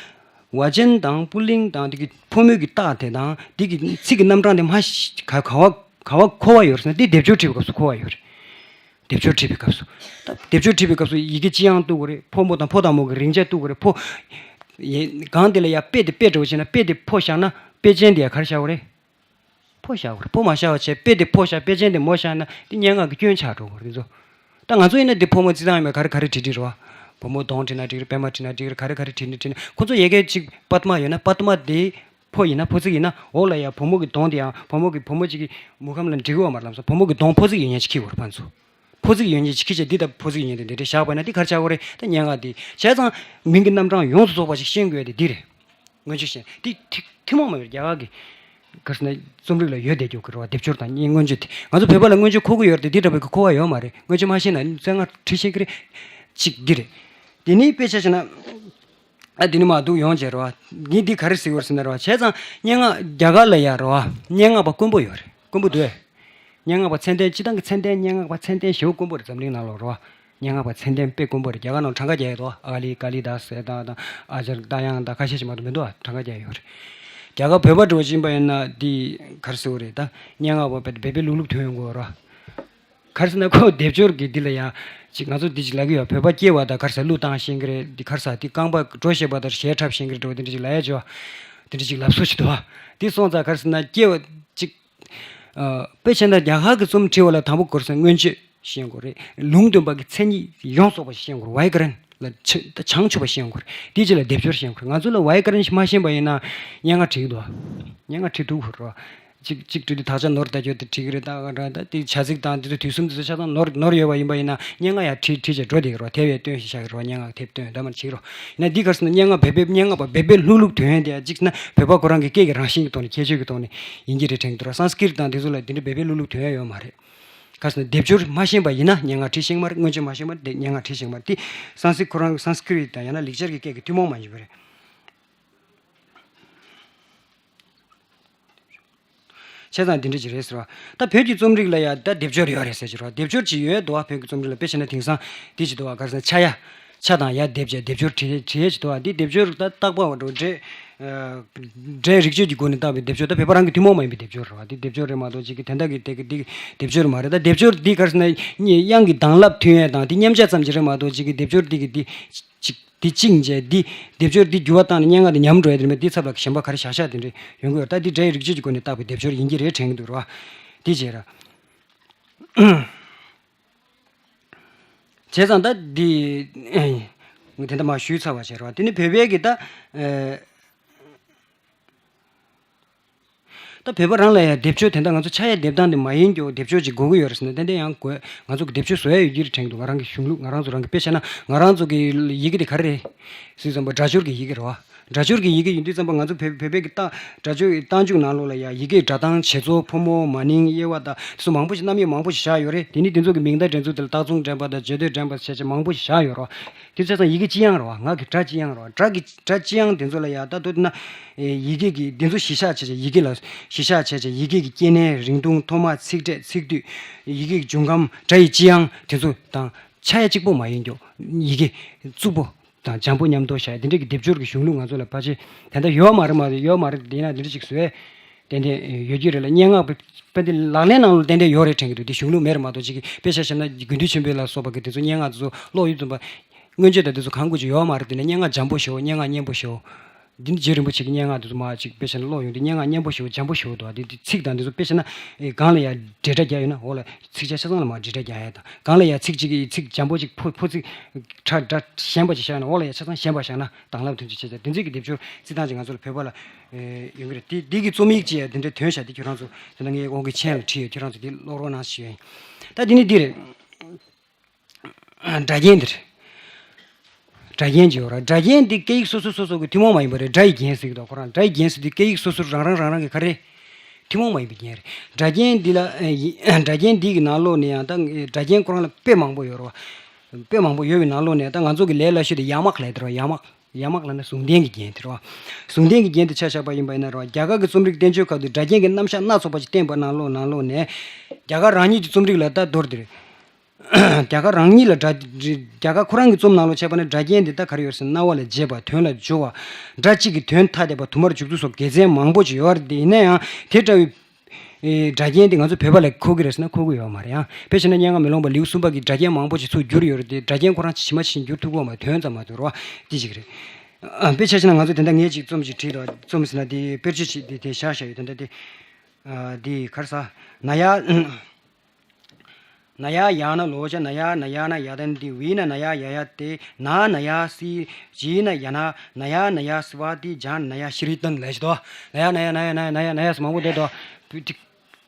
བ་ཅན་དང་པུ་ལིང་དང་འདི་གི་ཕོ་མོའི་གི་རྟགས་དེ་དང་འདི་གི་ཚིག་གི་རྣམ་གྲངས་དེ་མ་ག་ག་བ་ག་བ་མཁོ་བ་ཡོད་རེད་ཟེར་ན་འདི་སྡེབ་སྦྱོར་བྲིས་པའི་སྐབས་སུ་མཁོ་བ་ཡོད་རེད། སྡེབ་སྦྱོར་བྲིས་པའི་སྐབས་སུ། ད་སྡེབ་སྦྱོར་བྲིས་པའི་སྐབས་སུ་ཡི་གེ་ཅི་ཡང་གཏུག་དགོས་རེད། ཕོ་མོ་དང་ཕོ་དང་མོ་གི་རིང་ཆ་གཏུག་དགོས་རེད། ཕོ། ཡེ་གང་དེ་ལ་ཡ་དཔེ་དེ་དཔེ་འདྲ་བོ་བྱས་ན་དཔེ་དེ་ཕོ་བཞག་ན་དཔེ་ཅན་དེ་ཡ་ག་རེ་བཞག་དགོས་རེད། ཕོ་བཞག་དགོས་རེད། ཕོ་མ་བཞག་པ་བྱས་དཔེ་དེ་ཕོ་བཞག་དཔེ་ཅན་དེ་མོ་བཞག་ན་དེ་སྙན་ངག་གི་སྐྱོན་ཆགས་འགྲོ་དགོས་རེད། འདི་ཚོ། ད་ང་ཚོ་ཡིན་ན་དེ་ཕོ་མོ་རྩི་སྟངས་ཡིན་པས་ག་རེ་ག་རེ་བྲིས་བྲིས་རེད་བ། བུ་མོ་གདོང་བྲིས་ན་འགྲིག་རེད། པད་མ་བྲིས་ན་འགྲིག་རེད། ག་རེ་ག་རེ་བྲིས་ན་བྲིས་ན། ཁོ་ཚོ་ཡ་གི་ཅིག་པད་མ་ཡོད་ན་པད་མ་དེ། ཕོ་ཡིན་ན་ཕོ་ཚིག་ཡིན་ན་འོག་ལ་ཡ་བུ་མོ་གི་གདོང་དེ་ཡང་བུ་མོ་གི་བུ་མོ་གཅིག་གི་མུ་ཁམས་ལ་འགྲིག་གི་ཡོད་མ་རེད་ལམ་སང་། བུ་མོ་གི་གདོང་ཕོ་ཚིག་ཡོད་མཁན་ཅིག་འཁྱེར་དགོས་རེད་ཕན་ཚུན། ཕོ་ཚིག་ཡོད་མཁན་ཅིག་འཁྱེར་བྱས་འདི་ལྟ་བུ་ཕོ་ཚིག་ཡོད་མཁན་དེ་འདི་འདྲ་བཞག་པ་ཡིན་ན་འདི་ག་རེ་ཆགས་ཀྱི་རེད། ད་སྙན་ངག་འདི་བྱས་ཙང་མིང་གི་རྣམ་གྲངས་ཡོངས་སུ་རྫོགས་པ་ཞིག་ཤེས་དགོས་ཡ་དེ་འདི་རེད། མངོན་བརྗོད་ཤེས་འདི་ཐུན་ཐུན་མོང་མ་ཡིན་པའི་རྒྱ་གར་གྱི་ག་རེ་ཟེར་ན་རྩོམ་རིག་ལ་ཡོད་བསྡད་རྒྱུ་གི་རེད་བ། སྡེབ་སྦྱོར་དང་སྙན་མངོན་བརྗོད་དེ་ང་ཚོ་བོད་པ་ལ་མངོན་བརྗོད་མཁོ་གི་ཡོད་རེད་དེ་འདི་འདྲ་བའི་གི་མཁོ་བ་ཡོད་མ་རེད། མངོན་བརྗོད་མ་ཤེས་ན་བཙན་ང་བྲིས་ཤེས་ཀྱི་རེད། གཅིག་འདི་རེད། དེ་ནས་དཔེ་ཆ་བཞག་ན། ཨ་དེ་ནི་མ་འདུག་ཡོང་བྱས་རེད་བ། ངས་འདི་ག་རེ་ཟེར་བར་ཟེར་ན་རེད་བ། བྱས་ཙང་སྙན་ངག་རྒྱ་གར་ལ་ཡ་རེད་བ། སྙན་ངག་པ་དཀོན་པོ་ཡོད་རེད། དཀོན་པོ་འདུག་ཨེ། སྙན་ངག་པ་ཚད་ལྡན་སྤྱི་བཏང་གི་ཚད་ལྡན་སྙན་ངག་པ་ཚད་ལྡན་ཞེ་པོ་དཀོན་པོ་རེད་འཛམ་གླིང་ནང་ལོགས་རེད་བ། སྙན་ངག་པ་ཚད་ལྡན་དཔེ་དཀོན་པོ་རེད། རྒྱ་གར་ནང་གྲངས་ཀ་རྒྱག་ཡས་འདུག་ཨ་ཀ་ལི་ཀ་ལི་དཱ་སི་དང་དང་ཨ་ཅར་ཏ་ཡང་དང་ཁ་ཤས་ཤིག་མ་གཏོགས་མི་འདུག་ཨ། གྲངས་ཀ་རྒྱག་ཡོད་རེད། རྒྱ་གར་བོད་པ་འདྲ་བོ་ཅིག་ཡིན་པ་ཡིན་ན་འདི་ག་རེ་ཟེར་དགོས་རེད། ད་སྙན་ངག་པ་བེ་བེ་བེ་ལུག་ལུག་ཐོན་ཡོང་གི་ཡོད་རེད་བ། ག་རེ་ཟེར་ན་ཁོ་སྡེབ་སྦྱོར་གྱི་འདི་ལ་ཡང་ ཅིག་ང་ཚོ་འདི་ཅིག་ལབ་ཀྱི་ཡོད། བོད་པ་སྐྱེ་བ་དང་ག་རེ་ཟེར་གླུ་བཏང་ཤེས་ཀྱི་རེད། འདི་ག་རེ་ཟེར་འདི་རྐང་པ་འགྲོ་ཤེས་པ་དང་གཞས་འཁྲབ་ཤེས་ཀྱི་རེད་འགྲོ་འདི་འདྲ་ཅིག་ལབ་ཡ་ཅིག་ཡོད། འདི་འདྲ་ཅིག་ལབ་སྲོལ་ཅིག་འདུག་བ། འདི་སོང་ཙང་ག་རེ་ཟེར་ན་སྐྱེ་བ་ཅིག་ཨ། དཔེ་བྱས་ན་རྒྱ་གར་གྱི་རྩོམ་བྲིས་པ་ལ་དང་པོ་ག་རེ་ཟེར་ན་མངོན་བརྗོད་ཤེས་དགོས་རེད། ལུང་སྟོན་པ་གི་མཚན་ཉིད་ཡོངས་རྫོགས་པ་ཤེས་དགོས་རེད། བའི་ཀ་རན་ལ་ཆ་ད་བྱང་ཆུབ་པ་ཤེས་དགོས་རེད། དེའི་རྗེས་ལ་སྡེབ་སྦྱོར་ཤེས་དགོས་རེད། ང་ཚོ་ལ་བའི་ཀ་རན་མ་ཤེས་པ་ཡིན་ན་སྙན་ངག་བྲིས་ཀྱི་འདུག་བ། སྙན་ངག་བྲིས་ཐུབ་ཀྱི་རེད་བ། གཅིག་གཅིག་བྲིས་དུས་དག་ཆ་ནོར་ད་ཁྱོད་དེ་བྲིས་ཀྱི་རེད། ད་ག་འདྲ་ད་དེ་བྱ་ཚིག་དང་དེ་ཚོ་དུས་གསུམ་དེ་ཚོ་ཆ་ཚང་ནོར་ནོར་ཡོད་པ་ཡིན་པ་ཡིན་ན་སྙན་ངག་ཡང་བྲིས་བྲིས་བྱས་འགྲོ་བསྡད་ཀྱི་རེད་བ། དེབ་ཡང་བཏོན་ཞིག་བཞག་གི་རེད་བ། སྙན་ངག་དེབ་བཏོན་ད་མར་བྱེད་ཀྱི་རེད་བ། ཡིན་ན་འདི་ག་རེ་ཟེར་ན་སྙན་ངག་བོད་པའི་སྙན་ངག་པ་བོད་པའི་ལྷུག་ལྷུག་ཐོན་ཡས་དེ་ཡང་གཅིག་ན་བོད་པ་ཁོ་རང་གི་སྐད་ཀྱི་རང་བཞིན་གྱི་ཐོག་ནས་ཁྱད་ཆོས་ཀྱི་ཐོག་ནས་ཡིན་གྱི་རེད་དྲན་གྱི་འདུག་ར། སཾ་སྐྲྀཏ་དང་དེ་ཚོ་ལ་དེ་འདྲ་བོད་པའི་ལྷུག་ལྷུག་ཐོན་ཡས་ཡོད་མ་རེད། ག་རེ་ཟེར་ན་སྡེབ་སྦྱོར་མ་ཤེས་པ་ཡིན་ན་སྙན་ངག་བྲིས་ཤེས་མ་རེད། མངོན་བརྗོད་མ་ཤེས་པ་དེ་སྙན་ངག་བྲིས་ཤེས་མ་རེད། དེ་སཾ་སྐྲྀཏ་ཁོ་རང་སཾ་སྐྲྀཏ་དང་ཡང་ན་ལེགས་སྦྱར་གྱི་སྐད་ཀྱི་ཐུན་མོང་མ་ཡིན་པ་རེད། བྱས་ཙང་འདི་འདྲ་ཅིག་རེད་ཟེར་བ། ད་བོད་ཀྱི་རྩོམ་རིག་ལ་ཡང་ད་སྡེབ་སྦྱོར་ཡོད་རེད་ཟེར་གྱི་རེད་བ། སྡེབ་སྦྱོར་ཅིག་ཡོད་འདུག་བ། བོད་ཀྱི་རྩོམ་རིག་ལ་དཔེ་བྱས་ན་དེང་སང་འདི་ཅིག་འདུག་བ། ག་རེ་ཟེར་ན་ཆ་ཡ་ཆ་དང་ཡ་སྡེབ་བྱས་སྡེབ་སྦྱོར་བྲིས་བྲིས་ཡས་ཅིག་འདུག་བ། འདི་སྡེབ་སྦྱོར་ད་བརྟག་པ་བ་འགྲོ་འདྲེ་འདྲེ་རིག་གཅོད་ཀྱི་སྒོ་ནས་བརྟག་པའི་སྡེབ་སྦྱོར་ད་བོད་པ་རང་གི་ཐུན་མོང་མ་ཡིན་པའི་སྡེབ་སྦྱོར་རེད་བ། འདི་སྡེབ་སྦྱོར་རེད་མ་གཏོགས་ཅིག་གི་དེ་འདྲ་གི་དེ་གི་འདི་སྡེབ་སྦྱོར་མ་རེད། ད་སྡེབ་སྦྱོར་འདི་ག་རེ་ཟེར་ན་དབྱངས་ཀྱི་གདངས་ལབ་ཐོན་ཡས་དང་འདི་མཉམ་བྱ་ཙམ་ཅིག་རེད་མ་གཏོགས་ཅིག་གི་སྡེབ་སྦྱོར་འདི་གི་འདི་ཅིག་འདི་གཅིག་བྱས་འདི་སྡེབ་སྦྱོར་འདི་འགྱུར་བ་བཏང་ནས་སྙན་ངག་འདི་ཉམས་འགྲོ་ཡ་དེ་མེད། འདི་ཚབ་ལ་གཞན་པ་ག་རེ་བཞག་བཞག་དེ་འདྲ་ཡོང་གི་ཡོད། ད་འདི་སྒྲའི་རིག་བྱེད་ཀྱི་སྒོ་ནས་བཏགས་པའི་སྡེབ་སྦྱོར་ཡིན་གྱི་རེད་དྲན་གྱི་འདུག་ར། འདི་བྱས་ར། བྱས་ཙང་ད་འདི་ངས་དེ་འདྲ་མ་ཞུས་ཚར་བ་བྱས་ར། དེ་ནི་བོད་པའི་གི་ད། ད་བོད་པ་རང་ལ་ཡང་སྡེབ་སྦྱོར་དེ་འདྲ་ང་ཚོ་ཆ་ཡ་སྡེབ་སྟངས་དེ་མ་ཡིན་རྒྱུ་སྡེབ་སྦྱོར་ཅིག་དགོས་ཀྱི་ཡོད་རེད་ཟེར་ན་ཏན་ཏན་ཡང་དགོས། ང་ཚོ་གི་སྡེབ་སྦྱོར་བཟོ་ཡ་ཡོད་ཀྱི་རེད་དྲན་གྱི་འདུག་ང་རང་གི་གཞུང་ལུགས་ང་རང་ཚོ་རང་གི་དཔེ་བྱས་ན་ང་རང་ཚོ་གི་ཡི་གེ་དེ་ག་རེ་རེད། སྲིད་ཙམ་པ་སྒྲ་སྦྱོར་གྱི་ཡི་གེ་རེད་བ། སྒྲ་སྦྱོར་གྱི་ཡི་གེ་ཡིན་དུས་ཙམ་པ་ང་ཚོ་བོད་བོད་པའི་གི་རྟ་སྒྲ་སྦྱོར་གྱི་རྟགས་འཇུག་ནང་ལོགས་ལ་ཡང་ཡི་གེའི་སྒྲ་གདངས་བྱེད་རྩོལ་ཕོ་མོ་མ་ནིང་དབྱེ་བ་དང་དེ་ཚོ་མང་པོ་ཞིག་རྣམ་དབྱེ་མང་པོ་ཞིག་བཞག་ཡོད་རེད། དེ་ནི་དེ་ཚོ་གི་མིང་བརྡ་འདྲེན་ཚུལ་དེ་ལ་རྟགས་མཚུངས་འདྲེན་པ་དང་བརྗོད་འདོད་འདྲེན་པ་བྱས་བྱས་མང་པོ་ཞིག་བཞག་ཡོད་རེད་བ། དེ་བྱས་ཙང་ཡི་གེ་ཅི་ཡང་རེད་བ། ངག་གི་སྒྲ་ཅི་ཡང་རེད་བ། སྒྲ་གི་སྒྲ་ཅི་ཡང་དེ་ཚོ་ལ་ཡང་ད་དུ་ན། ཡི་གེ་གི་དེ་ཚོ་གཞི་བཞག་བྱས་བྱས་ཡི་གེ་ལ་གཞི་བཞག་བྱས་བྱས་ཡི་གེ་གི་སྐྱེ་གནས་རིང་ཐུང་ཐོག་མ་ཚིག་ཕྲད་ཚིག་སྡུད་ཡི་གེ་གི་འབྱུང་ཁམས་སྒྲ་ཡི་ཅི་ཡང་དེ་ཚོ་དང་ཆ་ཡ་གཅིག་པོ་མ་ཡིན་རྒྱུ་ཡི་གེ་རྩུབ་པོ་དང་འཇམ་པོ་མཉམ་དུ་བཞག་ཡ་དེ་འདྲ་གི་སྡེབ་སྦྱོར་གྱི་གཞུང་ལུགས་ང་ཚོ་ལ་ཕལ་ཆེར་དེ་འདྲ་ཡོད་མ་རེད་མ་རེད་ཡོད་མ་རེད། དེ་ཡིན་ན་དེ་འདྲ་ཅིག་བཟོས་ཏན་ཏན་ཡོད་ཀྱི་རེད་ལ་སྙན་ངག་པ་དེ་ལག་ལེན་ནང་ལ་ཏན་ཏན་ཡོད་རེད་དྲན་གྱི་འདུག་དེ་གཞུང་ལུགས་མེད་རེད་མ་གཏོགས་ཅིག་གི་དཔེ་ཆ་བཞག་ན་དགེ་འདུན་ཆོས་འཕེལ་ལ་སོགས་པ་གི་དེ་ཚོ་སྙན་ངག་དེ་ཚོ་ཀློག་ཡུལ་དུ་མ་མངོན་བརྗོད་དང་དེ་ཚོ་གང་དགོས་ཀྱི་ཡོད་མ་རེད། དེ་ནས་སྙན་ངག་འཇམ་པོ་ཞེ་པོ་སྙན་ངག་སྙན་པོ་ཞེ་པོ། འདི་ནི་རྗེ་རིན་པོ་ཆེ་གི་སྙན་ངག་དེ་ཚོ་མ་ཅིག་དཔེ་བྱས་ན་ཀློག་ཡོང་དུས་སྙན་ངག་སྙན་པོ་ཞེ་པོ་འཇམ་པོ་ཞེ་པོ་འདུག་དེ་དེ་ཚིག་དང་དེ་ཚོ་དཔེ་བྱས་ན་ཨེ་སྒང་ལ་ཡང་འབྲེལ་སྒྲ་རྒྱག་ཡོད་ན་འོག་ལ་ཚིག་ཆ་ཆ་ཚང་ལ་མ་འབྲེལ་སྒྲ་རྒྱག་ཡ་དང་སྒང་ལ་ཡང་ཚིག་གཅིག་གི་ཚིག་འཇམ་པོ་ཅིག་ཕོ་ཕོ་ཚིག་ཁྲ་སྒྲ་ཞན་པ་ཅིག་བཞག་ན་འོག་ལ་ཡང་ཆ་ཚང་ཞན་པ་བཞག་ན་དང་ལབ་དོན་ཅིག་བྱས་ཙང་དེ་ཚོ་གི་སྡེབ་སྦྱོར་རྩི་སྟངས་ཅིག་ང་ཚོ་ལ་བོད་པ་ལ་ཨེ་ཡོང་གི་རེད། དེ་འདི་གི་རྩོམ་ཡིག་ཅིག་ཡང་དེ་འདྲའི་དོན་བཞག་དེ་ཁྱོད་རང་ཚོ་དེ་ན་ངའི་དབང་གི་མཆན་ལ་བྲིས་ཡོད། ཁྱོད་རང་ཚོ་དེ་ཀློག་རོགས་གནང་ཞུ་ཡ་ཡིན། ད་འདི་ནི་འདི་རེད། སྒྲ་རྒྱན་འདིར། སྒྲ་རྒྱན་གྱི་ཡོད་ར། སྒྲ་རྒྱན་འདི་སྐད་ཡིག་སོ་སོ་སོ་སོ་གི་ཐུན་མོང་མ་ཡིན་པ་རེད། སྒྲ་ཡི་རྒྱན་ཟེར་གྱི་འདུག་ཁོ་རང་སྒྲ་ཡི་རྒྱན་ཟེར་དུས་སྐད་ཡིག་སོ་སོ་རང་རང་རང་རང་གི་ག་རེ། ཐུན་མོང་མ་ཡིན་པའི་རྒྱན་རེད། སྒྲ་རྒྱན་འདི་ལ་ཨེ་ཡི་སྒྲ་རྒྱན་འདི་གི་ནང་ལོགས་ནས་ཡང་ད་སྒྲ་རྒྱན་ཁོ་རང་ལ་དཔེ་མང་པོ་ཡོད་ར། དཔེ་མང་པོ་ཡོད་པའི་ནང་ལོགས་ནས་ད་ང་ཚོ་གི་ལས་སླ་ཤོས་དེ་ཡ་མ་ག་ལབ་དེ་ར། ཡ་མ་ག་ཡ་མ་ག་ལབ་ན་ཟུང་ལྡན་གྱི་རྒྱན་དེ་ར། ཟུང་ལྡན་གྱི་རྒྱན་དེ་ཆ་བཞག་པ་ཡིན་པ་ཡིན་ན་ར། རྒྱ་གར་གྱི་རྩོམ་རིག་བསྟན་བཅོས་ཁག་ཏུ་སྒྲ་རྒྱན་གྱི་རྣམ་གཞག་སྣ་ཚོགས་པ་ཞིག་བསྟན་པ་ནང་ལོགས་ནང་ལོགས་ནས་རྒྱ་གར་རང་ཉིད་ཀྱི་རྩོམ་རིག་ལ་ད་མདོར་དེ་རེད། རྒྱ་གར་རང་ཉིད་ལ་སྒྲ་རྒྱ་གར་ཁོ་རང་གི་རྩོམ་ནང་ལོགས་བྱས་པ་ན་སྒྲ་རྒྱན་འདི་ད་ག་རེ་ཡོད་ཟེར་ན་རྣ་བ་ལ་བརྗེད་པ་དོན་ལ་འགྱུར་བ། སྒྲ་གཅིག་གི་དོན་ཐ་དད་པ་དུ་མར་འཇུག་ཚུལ་སོགས་དགེ་མཚན་མང་པོ་ཞིག་ཡོད་རེད་དེ། ཡིན་ན་ཡང་དེ་འདྲ་བའི་སྒྲ་རྒྱན་འདི་ང་ཚོ་བོད་པ་ལ་གོ་གི་རེད་ཟེར་ན་གོ་གི་ཡོད་མ་རེད། ཡང་དཔེ་བྱས་ན་སྙན་ངག་མེ་ལོང་པ་ལེའུ་གསུམ་པ་གི་སྒྲ་རྒྱན་མང་པོ་ཞིག་ཚུར་བསྒྱུར་ཡོད་རེད་དེ། སྒྲ་རྒྱན་ཁོ་རང་ཕྱི་མ་ཕྱི་བསྒྱུར་ཐུབ་ཀྱི་ཡོད་མ་རེད། དོན་ཙམ་མ་གཏོགས་རེད་བ། དེ་ཅིག་རེད། ཨ་དཔེ་ཆ་བཞག་ན་ང་ཚོ་དེ་འདྲ་ངས་ཅིག་རྩོམ་ཞིག་བྲིས་དང་རྩོམ་ཟེར་ན་དེ་དཔེར་བརྗོད་ཅིག་དེ་དེ་བཞག་བཞག་ཡོད། དེ་འདྲ་དེ་ཨ་དེ་ག་རེ་ཟ། ན་ཡ། ན་ཡ་ཡ་ན་ལོ་ཅ་ན་ཡ་ན་ཡ་ན་ཡ་དན་ཏི་བི་ན་ན་ཡ་ཡ་ཡ་ཏེ་ན་ན་ཡ་སི་ཇི་ན་ཡ་ན་ན་ཡ་ན་ཡ་སི་བ་ཏི་ཇ་ན་ན་ཡ་ཤི་རི་ཏན་ལ་ཞི་དོ། ན་ཡ་ན་ཡ་ན་ཡ་ན་ཡ་ན་ཡ་ན་ཡ་སི་མང་པོ་དེ་དོ།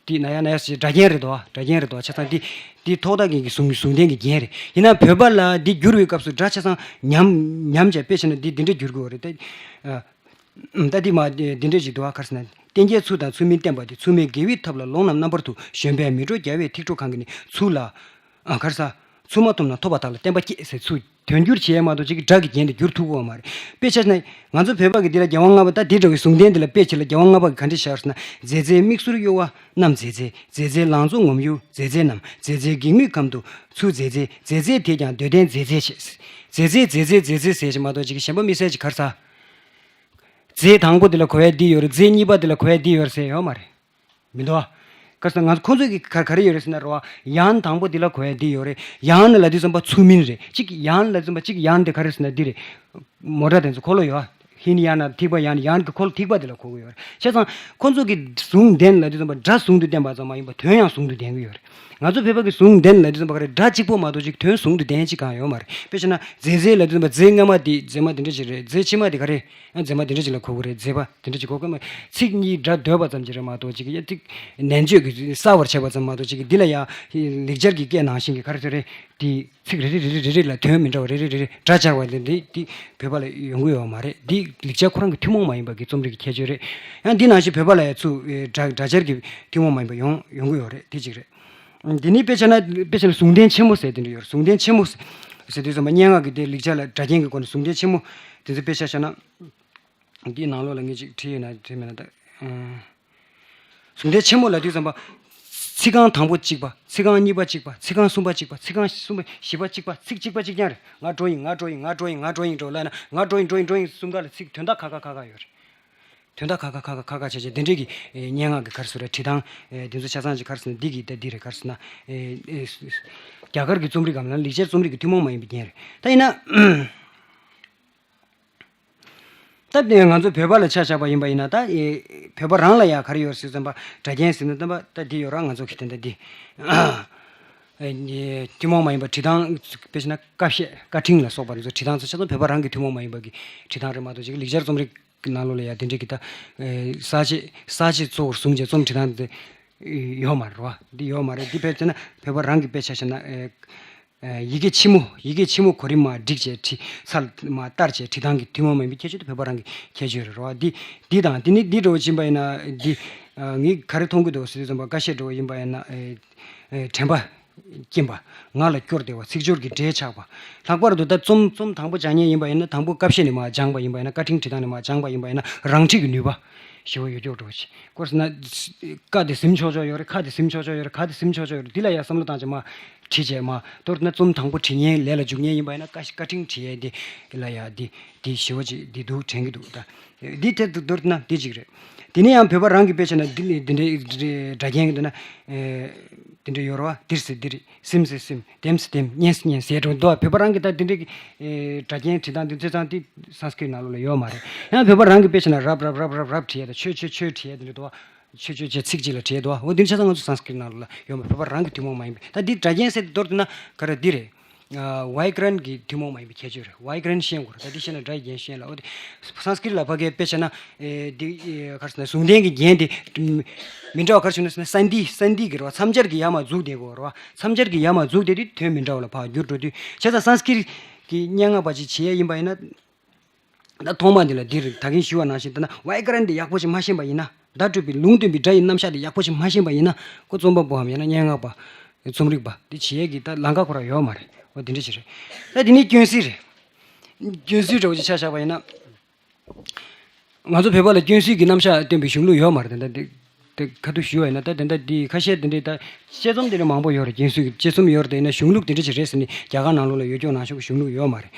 ཏི་ན་ཡ་ན་ཡ་སི་སྒྲ་རྒྱན་རེད་དོ། སྒྲ་རྒྱན་རེད་དོ། ཆ་ཚང་ཏི་ཏི་ཐོག་ཐག་གི་གི་ཟུང་ཟུང་ལྡན་གི་རྒྱན་རེད། ཡིན་ན་བོད་པ་ལ་འདི་བསྒྱུར་བའི་སྐབས་སུ་སྒྲ་ཆ་ཚང་ཉམས་ཉམས་བྱས་དཔེ་བྱས་ན་འདི་འདི་འདྲ་བསྒྱུར་དགོས་རེད་དེ། ད་དེ་མ་འདི་འདྲ་ཞིག་འདུག་ཨ། ག་རེ་ཟེར་ན། བསྟན་རྒྱལ་ཚུལ་དང་ཚུལ་མིན་བསྟན་པ་དེ། ཚུལ་མིན་དགེ་བའི་ཐབས་ལ་ལོང་རྣམས་རྣམ་པར་ཐུལ། གཞོན་པས་མི་འགྲོ་རྒྱལ་བའི་ཐིག་གྲོགས་གང་གིས་ནི། ཚུལ་ལ། ཨ་ག་རེ་ཟེར། ཚུལ་མ་ཐོབ་ན་ཐོབ་པ་དག་ལ་བསྟན་པ་སྐྱེད་ཟེར་ཚུལ་དོན་བསྒྱུར་བྱེད་ཡས་མ་གཏོགས་ཅིག་གི་སྒྲ་གི་རྒྱན་དེ་བསྒྱུར་ཐུབ་ཀྱི་ཡོད་མ་རེད། དཔེ་ཆ་བཞག་ན་ང་ཚོ་བོད་པ་གི་འདི་ལ་རྒྱལ་དབང་ལྔ་པ་ད་འདི་འདྲ་བའི་ཟུང་ལྡན་འདི་ལ་དཔེ་བྱེད་ལ་རྒྱལ་དབང་ལྔ་པ་གི་ག་འདྲ་བཞག་ཟེར་ན། མཛེས་རྩལ་མིག་ཟུར་གཡོ་བ་རྣམ་མཛེས་རྩལ། མཛེས་རྩལ་ལང་ཚོ་ངོམ་ཡུལ་མཛེས་རྩལ་རྣམས། མཛེས་རྩལ་གེགས་མེད་ཁམས་དུ་ཚུར་མཛེས་རྩལ། མཛེས་རྩལ་དེས་ཀྱང་འདོད་ལྡན་མཛེས་རྩལ་བྱེད། མཛེས་རྩལ་མཛེས་རྩལ་མཛེས་རྩལ་ཟེར་ཞིག་མ་གཏོགས་ཅིག་གི་གཞན་པ་མི་གསལ་ཅིག་ག་རེ་ཟེར། རྫས་དང་པོ་འདི་ལ་གོ་བ་འདི་ཡོད་རེད། རྫས་གཉིས་པ་འདི་ལ་གོ་བ་འདི་ཡོད་རེད་ཟེར་ཡོད་མ་རེད། མི་འདུག་ཨ། ག་རེ་ཟེར་ན་ང་ཚོ་ཁོང་ཚོས་ཀྱི་ག་ག་རེ་ཡོད་རེད་ཟེར་ན་རེད་བ། ཡང་དང་པོ་འདི་ལ་གོ་ཡ་འདི་ཡོད་རེད། ཡང་ལབ་དུས་ཙམ་པ་ཚུལ་མིན་རེད། གཅིག་ཡང་ལབ་དུས་ཙམ་པ་གཅིག་ཡང་འདི་ག་རེ་ཟེར་ན་འདི་རེད། མོ་ཊ་དེ་ཚོ་འཁོར་ལོ་ཡོད་བ། ཧིན་ཡང་ན་ཐིགས་པ་ཡང་ན་ཡང་གི་འཁོར་ལོ་ཐིགས་པ་དེ་ལ་གོ་གི་ཡོད་རེད། བྱས་ཙང་ཁོང་ཚོ་གི་ཟུང་ལྡན་ལབ་དུས་ཙམ་པ་སྒྲ་ཟུང་དུ་ལྡན་པ་ཙམ་མ་ཡིན་པར་དོན་ཡང་ཟུང་དུ་ལྡན་གི་ཡོད་རེད། ང་ཚོ་བོད་པ་གི་ཟུང་ལྡན་ལབ་དུས་ཙམ་པ་ག་རེ་སྒྲ་གཅིག་པོ་མ་གཏོགས་ཅིག་དོན་ཟུང་དུ་ལྡན་ཅིག་གང་ཡོད་མ་རེད། དཔེ་བྱས་ན་མཛེས་མཛེས་ལབ་དུས་ཙམ་པ་མཛེས་སྔ་མ་དེ་མཛེས་མ་དེ་འདྲ་ཅིག་རེད། མཛེས་ཕྱི་མ་དེ་ག་རེ། ཨ་མཛེས་མ་དེ་འདྲ་ཅིག་ལ་གོ་གི་རེད། མཛེས་པ་དེ་འདྲ་ཅིག་གོ་གི་མ་རེད། ཚིག་གཉིས་སྒྲ་ཟློས་པ་ཙམ་ཅིག་རེད་མ་གཏོགས་ཅིག་ཡ་ཚིག་ནན་བརྗོད་ཀྱི་གསལ་བར་བྱས་པ་ཙམ་མ་གཏོགས་ཅིག་འདི་ལ་ཡ་ལེགས་སྦྱར་གྱི་སྐད་ནང་བཞིན་གྱི་ག་རེ་ཟེར་རེད། དེ་ཚིག་རེ་རེ་རེ་རེ་རེ་རེ་ལ་དོན་མི་འདྲ་བ་རེ་རེ་རེ་རེ་སྒྲ་སྦྱར་བ་ལས་འདི་འདི་བོད་པ་ལ་ཡོང་གི་ཡོད་མ་རེད། འདི་ལེགས་སྦྱར་ཁོ་རང་གི་ཐུན་མོང་མ་ཡིན་པ་གི་རྩོམ་རིག་གི་ཁྱད་ཆོས་རེད། ཡང་འདི་ནང་བཞིན་བོད་པ་ལ་ཡང་ཚུར་ཨེ་སྒྲ་སྒྲ་སྦྱར་གྱི་ཐུན་མོང་མ་ཡིན་པ་ཡོང་ཡོང་གི་ཡོད་རེད། དེ་གཅིག་རེད། འདི་ནི་དཔེ་བྱས་ན་དཔེ་བྱས་ན་ཟུང་ལྡན་ཆེན་མོ་ཟེར་དེ་འདྲ་ཡོད་རེད། ཟུང་ལྡན་ཆེན་མོ་ཟེར་དུས་ཙམ་པ་སྙན་ངག་གི་དེ་ལེགས་སྦྱར་ལ་སྒྲ་རྒྱན་གྱི་སྒོ་ནས་ཟུང་ལྡན་ཆེན་མོ་དེ་ཚོ་དཔེ་ཆ་བཞག་ན། འདིའི་ནང་ལོགས་ལ་ངས་ཅིག་བྲིས་ཡོད་ན་བྲིས་མེད་ན་ད། ཨང་། ཟུང་ལྡན་ཆེན་མོ་ལབ་དུས་ཙམ་པ། ཚིག་རྐང་དང་པོ་གཅིག་པ། ཚིག་རྐང་གཉིས་པ་གཅིག་པ། ཚིག་རྐང་གསུམ་པ་གཅིག་པ། ཚིག་རྐང་གསུམ་པ་བཞི་པ་གཅིག་པ། ཚིག་གཅིག་པ་གཅིག་རྐྱང་རེད། ང་འགྲོ་ཡིན། ང་འགྲོ་ཡིན། ང་འགྲོ་ཡིན། ང་འགྲོ་ཡིན་འགྲོ་ལབ་ན་ང་འགྲོ་ཡིན། འགྲོ་ཡིན། འགྲོ་ཡིན་གསུམ་ཀ་ལ་ཚིག་དོན་དག་ཁ་ཁ་ཁ་ཁ་ཡོད་རེད། དོན་དག་ཁ་ཁ་ཁ་ཁ་ཁ་ཁ་བྱས་བྱས་དེ་འདྲས་ཀྱི་ཨེ་སྙན་ངག་གི་ག་རེ་ཟེར་རེད། བྲིས་སྟངས་ཨེ་དེ་ཚོ་ཆ་ཚང་ཅིག་ག་རེ་ཟེར་ན་འདི་གི་ད་འདི་རེད། ག་རེ་ཟེར་ན་ཨེ་ཨེ་རྒྱ་གར་གྱི་རྩོམ་རིག་གམ་ལ་ལེགས་སྦྱར་རྩོམ་རིག་གི་ཐུན་མོང་མ་ཡིན་པའི་རྒྱན་རེད། ད་ཡིན་ན། ད་དེ་ང་ཚོ་བོད་པ་ལ་ཆ་བཞག་པ་ཡིན་པ་ཡིན་ན་ད་ཨེ་བོད་པ་རང་ལ་ཡང་ག་རེ་ཡོད་ཟེར་ཙམ་པ་སྒྲ་རྒྱན་ཟེར་ན་ཙམ་པ་ད་འདི་ཡོད་ར། ང་ཚོ་གི་དེ་འདྲ་འདི་ཨེ་ཐུན་མོང་མ་ཡིན་པ་བྲིས་སྟངས་དཔེ་བྱས་ན་ཀ་བཤད་བཀའ་ཕྲེང་ལ་སོགས་པ་ཚོ་བྲིས་སྟངས་ཚོ་ཆ་ཚང་བོད་པ་རང་གི་ཐུན་མོང་མ་ཡིན་པ་གི་བྲིས་སྟངས་རེད་མ་གཏོགས་ཅིག་ལེགས་སྦྱར་རྩོམ་རིག་གི་ནང་ལོགས་ལ་ཡང་དེ་འདྲའི་གི་ད་ཨེ་གསལ་བྱེད་གསལ་བྱེད་གཙོ་བོར་བཟུང་བྱས་རྩོམ་བྲིས་སྟངས་དེ་ཡོད་མ་རེད་བ། འདི་ཡོད་མ་རེད། འདི་དཔེ་བྱས་ན་བོད་པ་རང་གི་དཔེ་ཆ་བཞག་ན་ཨེ། ཡི་གེ་ཕྱི་མོ། ཡི་གེ་ཕྱི་མོ་གོ་རིམ་མ་བསྒྲིགས་བྱས་བྲིས་ཚར་མ་བསྟར་བྱས་བྲིས་སྟངས་ཀྱི་ཐུན་མོང་མ་ཡིན་པའི་ཁྱད་ཆོས་དེ་བོད་པ་རང་གི་ཁྱད་ཆོས་རེད་རོ། འདི་འདི་དང་འདི་ནི་འདི་འདྲ་བོ་ཕྱིན་པ་ཡིན་ན་འདི་ངས་ག་རེ་མཐོང་གི་འདུག་ཟེར་དུས་ཙམ་པ་ཀ་བཤད་འདྲ་བོ་ཡིན་པ་ཡིན་ན་དྲན་པ་སྐྱེན་པ། ངག་ལ་སྐྱོར་བདེ་བ། ཚིག་སྦྱོར་གྱི་འབྲེལ་ཆགས་པ། ལྷག་པར་དུ་ད་རྩོམ་རྩོམ་དང་པོ་སྦྱང་མཁན་ཡིན་པ་ཡིན་ན་དང་པོ་ཀ་བཤད་ནས་མར་སྦྱངས་པ་ཡིན་པ་ཡིན་ན་བཀའ་ཕྲེང་བྲིས་སྟངས་ནས་མར་སྦྱངས་པ་ཡིན་པ་ཡིན་ན་རང་འཁྲིད་ཀྱི་ནུས་པ་ཞེ་པོ་ཡོད་ཀྱོག་འགྲོ་ཞིག་སྐོར་ཟེར་ན། ཀ་དེ་ཟིན་ཆོག་ཆོག་ཡོད་རེད། ཁ་དེ་ཟིན་ཆོག་ཆོག་ཡོད་རེད། ག་དེ་ཟིན་ཆོག་ཆོག་ཡོད་རེད། འདི་ལ་ཡ་བསམ་བློ་བཏང་བྱས་མ་བྲིས་བྱས་མ་མདོར་ན་རྩོམ་དང་པོ་བྲིས་མཁན་ལས་ལ་འཇུག་མཁན་ཡིན་པ་ཡིན་ན་བཀའ་བཀའ་ཕྲེང་བྲིས་ཡས་འདི་ལ་ཡ་འདི་འདི་ཞེ་པོ་ཅིག་འདི་འདུག་དྲན་གྱི་འདུག་ད་འདི་དེ་མདོར་ན་འདི་ཅིག་རེད། དེ་ནས་ཡང་བོད་པ་རང་གི་དཔེ་བྱས་ན་འདི་འདི་འདྲའི་སྒྲ་རྒྱན་གྱི་འདི་ན་འདི་འདྲ་ཡོད་རེད་བ། འདིར་ཟེར་འདིར། སིམ་ཟེར་སིམ། དེམ་ཟེར་དེམ། ཉན་ཟེར་ཉན་ཟེར་འགྲོ་འདུག་བོད་པ་རང་གི་ད་འདི་འདྲའི་གི་ཨེ་སྒྲ་རྒྱན་བྲིས་སྟངས་འདི་ཚོ་ཚང་འདི་སཾ་སྐྲྀཏ་ནང་ལོགས་ལ་ཡོད་མ་རེད། ཡང་བོད་པ་རང་གི་དཔེ་བྱས་ན་རབ་རབ་རབ་རབ་རབ་བྲིས་ཡས་དང་ཆོས་ཆོས་ཆོས་བྲིས་ཡས་འདི་འདྲ་འདུག་ཆོས་ཆོས་ཅེས་ཚིག་གཅིག་ལ་བྲིས་ཡས་འདུག་འོ་འདི་ཆ་ཚང་ང་ཚོ་སཾ་སྐྲྀཏ་ནང་ལོགས་ལ་ཡོད་མ་རེད། བོད་པ་རང་གི་ཐུན་མོང་མ་ཡིན་པའི་ད་འདི་སྒྲ་རྒྱན་ཟེར་མདོར་བསྡུ་ན་ག་རེ་འདི་རེད། ཝའི་ཀྲན་གྱི་ཐུན་མོང་མ་ཡིན་པའི་ཁྱད་ཆོས་རེད། ཝའི་ཀྲན་ཤེས་དགོས་རེད། ད་འདི་ཤེས་ན་སྒྲ་ཡི་རྒྱན་ཤེས་ལ་འོ་དེ་སཾ་སྐྲྀཏ་ལ་ཕ་གིའི་དཔེ་བྱས་ན་ཨེ་འདི་ཨེ་ག་རེ་ཟེར་ན་ཟུང་ལྡན་གྱི་རྒྱན་དེ་མི་འདྲ་བ་ག་རེ་བྱུང་ན་ཟེར་ན་སན་དྷི་སན་དྷི་གི་རེད་བ། མཚམས་སྦྱར་གྱི་ཡ་མ་འཛུགས་བསྡད་དགོས་རེད་བ། མཚམས་སྦྱར་གྱི་ཡ་མ་འཛུགས་བསྡད་དུས་དོན་མི་འདྲ་བ་ལ་ཕར་འགྱུར་འགྲོ་དུས་བྱས་ཙང་སཾ་སྐྲྀཏ་གི་སྙན་ངག་པ་ཅིག་བྱེད་ཡ་ཡིན་པ་ཡིན་ན། ད་ཐོག་མ་འདི་ལ་འདིར་ད་གིན་ཞུས་པ་ནང་བཞིན་ད་ན་ཝའི་ཀྲན་འདི་ཡག་པོ་ཞིག་མ་ཤེས་པ་ཡིན་ན། བརྡ་སྤྲོད་པའི་ལུང་སྟོན་པའི་སྒྲ་ཡི་རྣམ་གཞག་འདི་ཡག་པོ་ཞིག་མ་ཤེས་པ་ཡིན་ན་ཁོ་རྩོམ་པ་པོའམ་ཡང་ན་སྙན་ངག་པ་རྩོམ་རིག་པ་འདི་བྱེད་ཡས་ཀྱི་ད་ལམ་ཁ་ཁོ་རང་ཡོད་མ་རེད། འོ་དེ་འདྲ་ཞིག་རེད། ད་དེ་ནས་སྐྱོན་སྲོལ་རེད། སྐྱོན་སྲོལ་འདྲ་བོ་ཅིག་ཆ་བཞག་པ་ཡིན་ན། ང་ཚོ་བོད་པ་ལ་སྐྱོན་སྲོལ་གྱི་རྣམ་གཞག་སྟོན་པའི་གཞུང་ལུགས་ཡོད་མ་རེད། ད་ལྟ་འདི་དེ་ཁ་ཐུག་ཞུས་པ་ཡིན་ན་ད་དེ་འདྲ་འདི་ཁ་ཤས་དེ་འདྲའི་ད་དཔྱད་རྩོམ་དེ་འདྲ་མང་པོ་ཡོད་རེད། སྐྱོན་སྲོལ་གྱི་དཔྱད་རྩོམ་ཡོད་རེད། ཡིན་ན་གཞུང་ལུགས་དེ་འདྲ་ཅིག་རེད་ཟེར་ནས་རྒྱ་གར་ནང་ལོགས་ལ་ཡོད་ཀྱོག་ནང་བཞིན་གྱི་གཞུང་ལུགས་ཡོད་མ་རེད།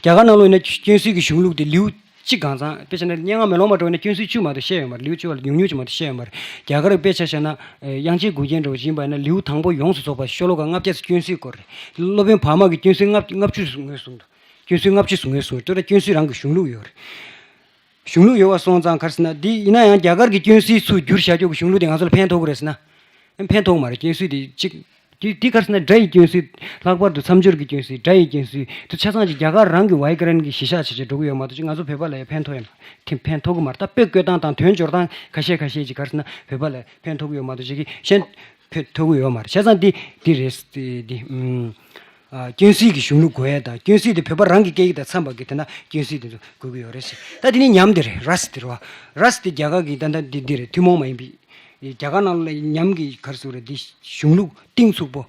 རྒྱ་གར་ནང་ལོགས་ཡིན་ན་སྐྱོན་སྲོལ་གྱི་གཞུང་ལུགས་དེ་ལེའུ་གཅིག་གང་ཚང་དཔེ་ཆ་ནས་སྙན་ངག་མེ་ལོང་མ་འདྲ་བོ་ཡིན་ན་སྐྱོན་སྲོལ་བཅུ་མ་གཏོགས་བཤད་ཡོད་མ་རེད། ལེའུ་བཅུ་བ་ལ་ཉུང་ཉུང་ཅིག་མ་གཏོགས་བཤད་ཡོད་མ་རེད། རྒྱ་གར་དཔེ་ཆ་བཞག་ན་དབྱངས་ཅན་མགུལ་རྒྱན་འདྲ་བོ་ཅིག་ཡིན་པ་ཡིན་ན་ལེའུ་དང་པོ་ཡོངས་སུ་རྫོགས་པ་ཤོ་ལོ་ཀ་ལྔ་བརྒྱ་ཙམ་སྐྱོན་སྲོལ་སྐོར་རེད། སློབ་དཔོན་བྷཱུ་མ་གི་སྐྱོན་སྲོལ་ལྔ་ལྔ་བཅུ་ངོས་བཟུང་འདུག་སྐྱོན་སྲོལ་ལྔ་བཅུ་ངོས་བཟུང་། ལྟོས་དང་སྐྱོན་སྲོལ་རང་གི་གཞུང་ལུགས་ཡོད་རེད། གཞུང་ལུགས་ཡོད་པ་སོང་ཙང་ག་རེ་ཟེར་ན་འདི་ཡིན་ན་ཡང་རྒྱ་གར་གྱི་སྐྱོན་སྲོལ་ཚུར་བསྒྱུར་བཞག་རྒྱུ་གི་གཞུང་ལུགས་དེ་ང་ཚོ་ལ་ཕན་ཐོགས་ཀྱི་རེད་ཟེར་ན། ཕན་ཐོགས་མ་རེད། སྐྱོན་སྲོལ་དེ་གཅིག་འདི་འདི་ག་རེ་ཟེར་ན་སྒྲ་ཡི་སྐྱོན་སྲོལ། ལྷག་པར་དུ་མཚམས་སྦྱོར་གྱི་སྐྱོན་སྲོལ། སྒྲ་ཡི་སྐྱོན་སྲོལ་དེ་ཆ་ཚང་ཅིག་རྒྱ་གར་རང་གི་ཝའི་ཀ་རན་གྱི་གཞི་བཞག་བྱས་བྱས་འགྲོ་གི་ཡོད་མ་གཏོགས་ཅིག་ང་ཚོ་བོད་པ་ལ་ཡང་ཕན་ཐོགས་ཡོད་མ་ཐེ་ཕན་ཐོགས་ཀྱི་མ་རེད། ད་དཔེ་བཀོད་སྟངས་དང་དོན་སྦྱོར་སྟངས་ཁ་ཤས་ཁ་ཤས་ཅིག་ག་རེ་ཟེར་ན་བོད་པ་ལ་ཕན་ཐོགས་ཀྱི་ཡོད་མ་གཏོགས་ཅིག་གི་གཞན་ཕན་ཐོགས་ཀྱི་ཡོད་མ་རེད། བྱས་ཙང་འདི་འདི་རེད། འདི་ཨུམ། ཨ། སྐྱོན་སྲོལ་གྱི་གཞུང་ལུགས་དགོས་ཡས་དང་སྐྱོན་སྲོལ་དེ་བོད་པ་རང་གི་སྐད་ཡིག་དང་འཚམས་པ་གི་དེ་ན་སྐྱོན་སྲོལ་དེ་ཚོ་དགོས་ཀྱི་ཡོད་རེད་ཟེར། ད་དེ་ནས་ཉམས་དེ་རེད། ར་སི་དེ་རེད་བ། ར་སི་དེ་རྒྱ་གར་གི་ད་ལྟ་འདི་འདི་རེད། ཐུན་མོང་མ་ཡིན་པའི། རྒྱ་གར་ནང་ལ་ཉམས་ཀྱི་ག་རེ་ཟེར་དགོས་རེད། འདི་གཞུང་ལུགས་གཏིང་ཚུགས་པོ།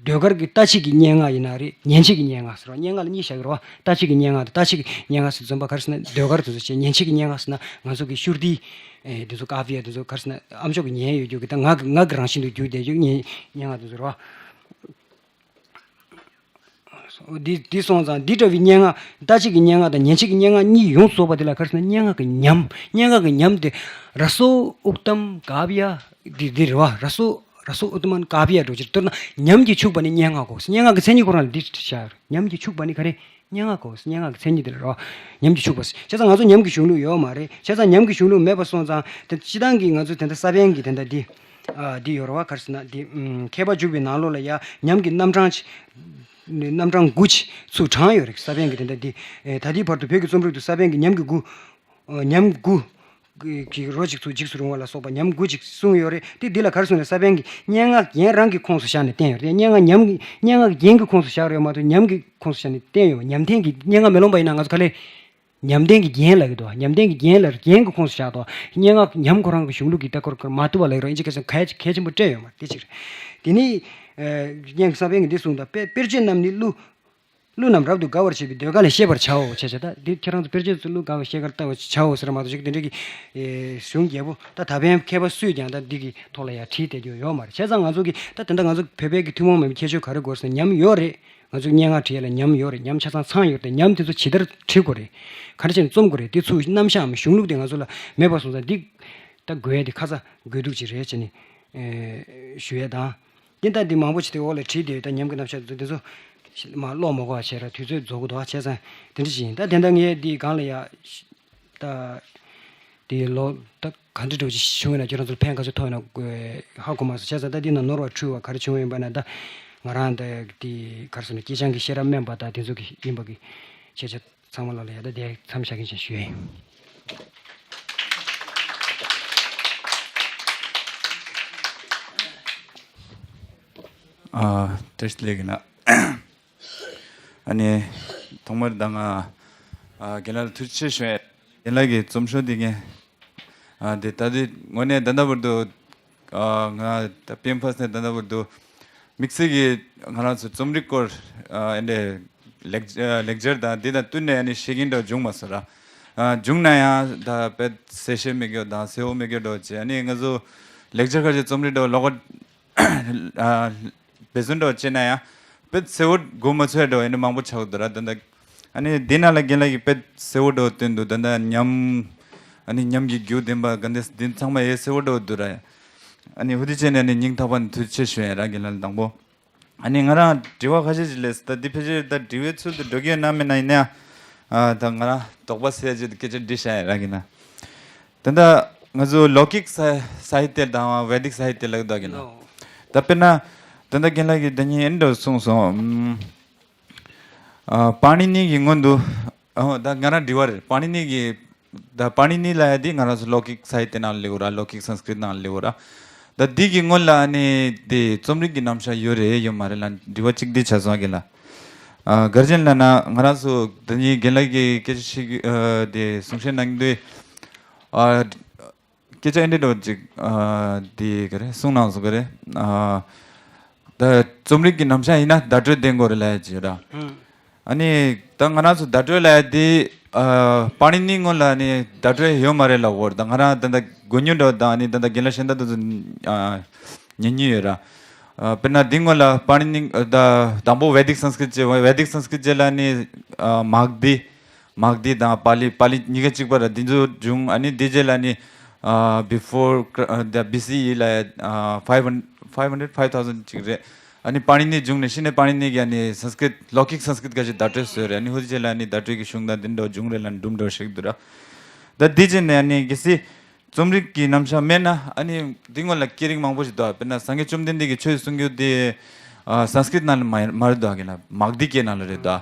ཟློས་གར་གྱི་ལྟ་བྱེད་ཀྱི་སྙན་ངག་ཡིན་ན་རེད། ཉན་བྱེད་ཀྱི་སྙན་ངག་ཟེར་བ། སྙན་ངག་ལ་གཉིས་བཞག་གི་རེད་བ། ལྟ་བྱེད་ཀྱི་སྙན་ངག་དང་ལྟ་བྱེད་ཀྱི་སྙན་ངག་ཟེར་དུས་ཙམ་པ་ག་རེ་ཟེར་ན་ཟློས་གར་དེ་ཚོ་བྱས། ཉན་བྱེད་ཀྱི་སྙན་ངག་ཟེར་ན་ང་ཚོ་གི་ཤུར་ཏི་དེ་ཚོ་ཀ་བི་ཡ་དེ་ཚོ་ག་རེ་ཟེར་ན་ཨ་མཆོག་གི་ཉན་ཡོད་རྒྱུ་གི་ད་ངག་གི་ངག་གི་རང་བཞིན་དུ་གྱུར་བསྡད་རྒྱུ་སྙན་སྙན་ངག་དེ་ཚོ་རེད་བ། འདི་འདི་སོང་ཙང་འདི་འདྲ་བའི་སྙན་ངག་ལྟ་བྱེད་ཀྱི་སྙན་ངག་དང་ཉན་བྱེད་ཀྱི་སྙན་ངག་གཉིས་ཡོངས་སུ་རྫོགས་པ་དེ་ལ་ག་རེ་ཟེར་ན་སྙན་ངག་གི་ཉམས། སྙན་ངག་གི་ཉམས་དེ་ར་སོ་ཨུག་ཏམ་གབ་ཡ་འདི་འདི་རེད་བ། ར་སོ་ར་སོ་ཨུག་ཏམ་གབ་ཡ་འགྲོ་ཕྱིར་གཏོར་ན་ཉམས་ཀྱིས་ཕྱུག་པ་ནི་སྙན་ངག་གོ། སྙན་ངག་གི་མཚན་ཉིད་ཁོ་རང་ལ་འདི་བཞག་ཉམས་ཀྱིས་ཕྱུག་པ་ནི་ག་རེ། སྙན་ངག་གོ། སྙན་ངག་གི་མཚན་ཉིད་དེ་ལ་རོ། ཉམས་ཀྱིས་ཕྱུག་པ། བྱས་ཙང་ང་ཚོ་ཉམས་ཀྱི་གཞུང་ལུགས་ཡོད་མ་རེད། བྱས་ཙང་ཉམས་ཀྱི་གཞུང་ལུགས་མེད་པ་སོང་ཙང་དེ་སྤྱི་བཏང་གི་ང་ཚོ་དེ་འདྲ་ས་པཎ་གྱི་དེ་འདྲ་འདི། ཨ་འདི་ཡོད་རེད་བ། ག་རེ་ཟེར་ན་འདི། ཨམ་མཁས་པ་འཇུག་པའི་ནང་ལོགས་ལ་ཡ་ཉམས་ཀྱི་རྣམ་གྲངས་ཅིག་རྣམ་གྲངས་དགུ་ཅིག་ཚུར་དྲངས་ཡོད་རེད། ས་པཎ་གྱི་དེ་འདྲ་འདི། ཨེ་ད་ལྟའི་བར་དུ་བོད་ཀྱི་རྩོམ་རིག་ཏུ་ས་པཎ་གྱི་ཉམས་ཀྱི་དགུ། ཨ་ཉམས་དགུ། གི་རོ་གཅིག་ཚུགས་འཇིགས་སུ་རུང་བ་ལ་སོགས་པ་ཉམས་དགུ་ཅིག་གསུངས་ཡོད་རེད། དེ་འདི་ལ་ག་རེ་གསུངས་རེད། ས་པཎ་གྱིས་སྙན་ངག་རྒྱན་རང་གི་ཁོངས་སུ་བཞག་ནས་བསྟན་ཡོད་རེད། སྙན་ངག་ཉམས་ཀྱི་སྙན་ངག་རྒྱན་གྱི་ཁོངས་སུ་བཞག་རེད་མ་གཏོགས་ཉམས་ཀྱི་ཁོངས་སུ་བཞག་ནས་བསྟན་ཡོད་པ། ཉམས་ལྡན་གྱི་སྙན་ངག་མེ་ལོང་པ་ཡིན་ན་ང་ཚོ་ག་ལེར་ཉམས་ལྡན་གྱི་རྒྱན་ལབ་ཀྱི་འདུག་ཉམས་ལྡན་གྱི་རྒྱན་ལ་རྒྱན་གྱི་ཁོངས་སུ་བཞག་འདུག་སྙན་ངག་ཉམས་ཁོ་རང་གི་གཞུང་ལུགས་ཀྱི་ལྟ་སྐོར་མ་ཐུབ་པ་ལབ་ཀྱི་རེད། ཨིན་ཇི་སྐད་ཆ་གལ་གལ་ཆེན་པོ་སྤྲད་ཡོད་མ་རེད། དེ་གཅིག་རེད། དེ་ནས་སྙན་ས་པཎ་གྱིས་འདི་གསུངས་དང་། དཔེ་དཔེར་བརྗོད་རྣམས་ནི་གླུ། གླུ་རྣམས་རབ་ཏུ་དགའ་བར་བྱེད་པའི་ཟློས་གར་ལས་ཤེས་པར་བྱའོ། བྱས་བྱས་ད་འདི་ཁྱེད་རང་ཚོ་དཔེར་བརྗོད་ཚོ་གླུ་དགའ་བའི་ཤེས་དགར་ལྟ་བར་བྱའོ་ཟེར་མ་གཏོགས་ཅིག་དེ་འདྲ་གི་ཨེ་གཞུང་རྒྱས་པོ་ད་ད་ཕན་མཁས་པ་སུས་ཀྱང་ད་འདི་གི་ཐོག་ལ་ཡང་བྲིས་བསྡད་རྒྱུ་ཡོད་མ་རེད། བྱས་ཙང་ང་ཚོ་གི་ད་དེ་འདྲ་ང་ཚོ་བོད་པའི་གི་ཐུན་མོང་མ་ཡིན་པའི་ཁྱད་ཆོས་ག་རེ་དགོས་ཟེར་ན་ཉམས་ཡོད་རེད། ང་ཚོ་སྙན་ངག་བྲིས་ཡ་ལ་ཉམས་ཡོད་རེད། ཉམས་ཆ་ཚང་ཚང་ཡོད་རེད། ཉམས་དེ་ཚོ་ཇི་ལྟར་བྲི་དགོས་རེད། ག་འདྲ་བྱས་ནས་རྩོམ་དགོས་རེད། དེ་ཚོའི་རྣམ་གཞག་གམ་གཞུང་ལུགས་དེ་ང་ཚོ་ལ་མེད་པ་སོང་ཙང་འདི་ད་དགོས་ཡ་དེ་ཁ་ཚ་དགོས་གཏུགས་ཅིག་རེད་ཅེས་ནས་ཨེ་ཞུ་ཡ་དང་། དེ་ལྟ་འདི་མང་པོ་ཞིག་དེ་འོག་ལ་བྲིས་བསྡད་ཡོད། ད་ཉམས་ཀྱི་རྣམ་གཞག་དེ་ཚོ་མ་ཀློག་མ་དགོས་པ་བྱས་ར་དུས་ཚོད་རྫོགས་ཀྱི་འདུག་བྱས་ཙང་དེ་འདྲ་ཞིག་ཡིན། ད་དེ་འདྲ་ངས་འདི་སྒང་ལ་ཡ་ད་དེ་ལོ་ད་ག་འདྲ་འདྲ་ཞིག་བྱུང་ཡོད་ན་ཁྱོད་རང་ཚོར་ཕན་ག་ཚོད་ཐོགས་ཡོད་ན་ཧ་གོ་མ་སོང་། བྱས་ཙང་ད་འདི་ན་ནོར་བ་འཁྲུལ་བ་ག་རེ་བྱུང་ཡོད་པ་ན་ད་ང་རང་ད་དེ་ག་རེ་ཟེར་ན་སྐྱེས་ཆེན་གྱི་ཤེས་རབ་དམན་པ་དང་དེ་ཚོ་གི་ཡིན་པ་གི་ཁྱེད་ཚོ་ཚང་མ་ལ་ལ་ཡ་ད་དེ་མཚམས་བཞག་གིན་ཞེས་ཞུ་ཡ་ཡིན། ཨ། བཀྲ་ཤིས་བདེ་ལེགས་ཡིན་ན། ཨ་ནི་ཐོག་མར་ད་ང་ཨ་རྒན་ལགས་ལ་ཐུགས་རྗེ་ཆེ་ཞུ་ཡ། རྒན་ལགས་ཀྱི་རྩོམ་ཤོག་འདི་ངས་ཨ་འདི་ད་ལྟའི་དངོས་གནས་ད་ལྟ་བར་དུ་ཨ་ང་ད་པེན་ཕ་སི་ནས་ད་ལྟ་བར་དུ་དམིགས་བསལ་གྱི་ང་རང་ཚོ་རྩོམ་རིག་སྐོར་ཨ་འདི་ལེགས་ལེགས་སྦྱར་དང་འདི་དང་བསྟུན་ནས་ཨ་ནི་ཤེས་ཀྱིན་འདྲ་བྱུང་མ་སོང་ར། ཨ་བྱུང་ན་ཡང་ད་དཔེ་གསལ་བཤད་མི་དགོས་དང་གསལ་བོ་མི་དགོས་འདྲ་བྱས། ཨ་ནི་ང་ཚོ་ལེགས་སྦྱར་ཁ་ཤས་རྩོམ་རིག་འདྲ་ལོགས་ཀ་ཨ་འབད་བརྩོན་འདྲ་བྱས་ན་ཡང་དཔེ་གསལ་བོ་གོ་མ་ཚོད་འདྲ་ཨ་ནི་མང་པོ་ཆགས་འདུག་ར། ད་ལྟ་ཨ་ནི་འདི་ནང་ལ་རྒན་ལགས་ཀྱིས་དཔེ་གསལ་བོ་འདྲ་བཏོན་འདུག་ད་ལྟ་ཉམས་ཨ་ནི་ཉམས་ཀྱི་རྒྱུ་བདེན་པ་ག་འདི་འདི་ཚང་མ་ཡེ་གསལ་བོ་འདྲ་འདུག་ར། ཨ་ནི་ཧུ་དི་བྱས་ནས་ཨ་ནི་སྙིང་ཐག་པ་ནས་ཐུགས་རྗེ་ཆེ་ཞུ་ཡ་ར་རྒན་ལགས་ལ་དང་པོ། ཨ་ནི་ང་རང་དྲི་བ་ཁ་ཤས་ཅིག་སླེབས་སོང་། ད་འདི་ཕལ་ཆེར་ད་དྲི་བའི་ཚུལ་དུ་འགྲོ་གི་ཡོད་ན་མེད་ན་ཡིན་ན་ཡང་ཨ་ད་ང་རང་དོགས་པ་སེལ་ཡ་ཆེད་དུ་སྐད་ཆ་འདྲི་བྱ་ཡ་ར་གི་ན། ད་ལྟ་ང་ཚོ་ལོ་ཀིག་ས་ས་ཧི་ཏེ་དང་ཝེ་དིག་ས་ཧི་ཏེ་ལབ་འདུག་གི་ན། ལོ། ད་དཔེར་ན་ད་ལྟ་རྒན་ལགས་ཀྱིས་ད་ཉིན་ཨེ་འདྲ་གསུངས་སོང་། ཨམ་ཨ་པཱ་ཎི་ནི་གི་སྔོན་དུ། ཨོ་ད་ང་རང་དྲི་བ་རེད། པཱ་ཎི་ནི་གི་ད་པཱ་ཎི་ནི་ལབ་ཡ་དེ་ང་རང་ཚོ་ལོ་ཀིག་ས་ཧི་ཏེ་ནང་ལ་སླེབས་ཡོད་ར། ལོ་ཀིག་སཾ་སྐྲྀཏ་ནང་ལ་སླེབས་ཡོད་ར། ད་འདི་གི་སྔོན་ལ་ཨ་ནི་དེ་རྩོམ་རིག་གི་རྣམ་གཞག་ཡོད་རེད་ཡོད་མ་རེད་ལབ་དྲི་བ་གཅིག་འདི་ཆགས་སོང་གི་ལ། ཨ་ག་རེ་ལབ་ན་ང་རང་ཚོ་ད་ནི་རྒན་ལགས་ཀྱིས་སྐད་ཆ་བཤད་ཀྱི་ཨ་དེ་གསུང་བཤད་གནང་དུས་ཨ་སྐད་ཆ་ཨེ་འདྲ་འདྲ་བོ་ཅིག་ཨ་དེ་ག་རེ་གསུངས་གནང་སོང་ག་རེ། ཨ་ད་རྩོམ་རིག་གི་རྣམ་གཞག་ཡིན་ན་བརྡ་སྤྲོད་ལྡན་དགོས་རེད་ལབ་ཡ་ཅིག་ཡོད་ར། ཨ་ནི་ད་ང་རང་ཚོ་བརྡ་སྤྲོད་ལབ་ཡ་དེ་ཨ་པཱ་ཎི་ནི་སྔོན་ལ་ཨ་ནི་བརྡ་སྤྲོད་ཡོད་མ་རེད་ལབ་ཡོད་རེད། ད་ང་རང་ད་ལྟ་གོ་མྱོང་འདྲ་བོ་དང་ཨ་ནི་ད་ལྟ་རྒན་ལགས་གཞན་དག་དེ་ཚོ་ཨ་ཉན་མྱོང་ཡོད་ར། ཨ་དཔེར་ན་འདི་སྔོན་ལ་པཱ་ཎི་ནི་ཨ་ད་དང་པོ་ཝེ་དིག་སཾ་སྐྲྀཏ་བྱས། ཝེ་དིག་སཾ་སྐྲྀཏ་བྱས་ལ་ཨ་ནི་ཨ་མཱ་ག་དྷི། མཱ་ག་དྷི་དང་པཱ་ལི། པཱ་ལི་གཉིས་ཀ་གཅིག་པ་ར། འདི་ཚོ་བྱུང་། ཨ་ནི་འདི་རྗེས་ལ་ཨ་ནི་ཨ་before the B C E ལ་ཨ་five hundred, five hundred, five thousand ཅིག་རེད། ཨ་ནི་པཱ་ཎི་ནི་བྱུང་ནས་གཞི་ནས་པཱ་ཎི་ནི་གི་ཨ་ནི་སཾ་སྐྲྀཏ་ལོ་ཀིག་སཾ་སྐྲྀཏ་ག་ཞིག་བརྡ་སྤྲོད་བཟོས་རེད། ཨ་ནི་ཧུ་དི་བྱས་ལ་ཨ་ནི་བརྡ་སྤྲོད་ཀྱི་གཞུང་དང་འདི་འདྲ་བྱུང་རེད་ལབ་འདུམ་འགྲོ་ཞིག་འདུག་ར། ད་འདི་བྱས་ནས་ཨ་ནི་གལ་སྲིད་རྩོམ་རིག་གི་རྣམ་གཞག་མེད་ན་ཨ་ནི་འདི་སྔོན་ལ་སྐད་རིགས་མང་པོ་ཞིག་འདུག་དཔེར་ན་སངས་རྒྱས་བཅོམ་ལྡན་འདས་ཀྱིས་ཆོས་གསུང་རྒྱུ་དེ་ཨ་སཾ་སྐྲྀཏ་ནང་ལ་མ་མ་རེད་འདུག་གི་ན། མཱ་ག་དྷི་སྐད་ནང་ལ་རེད་འདུག་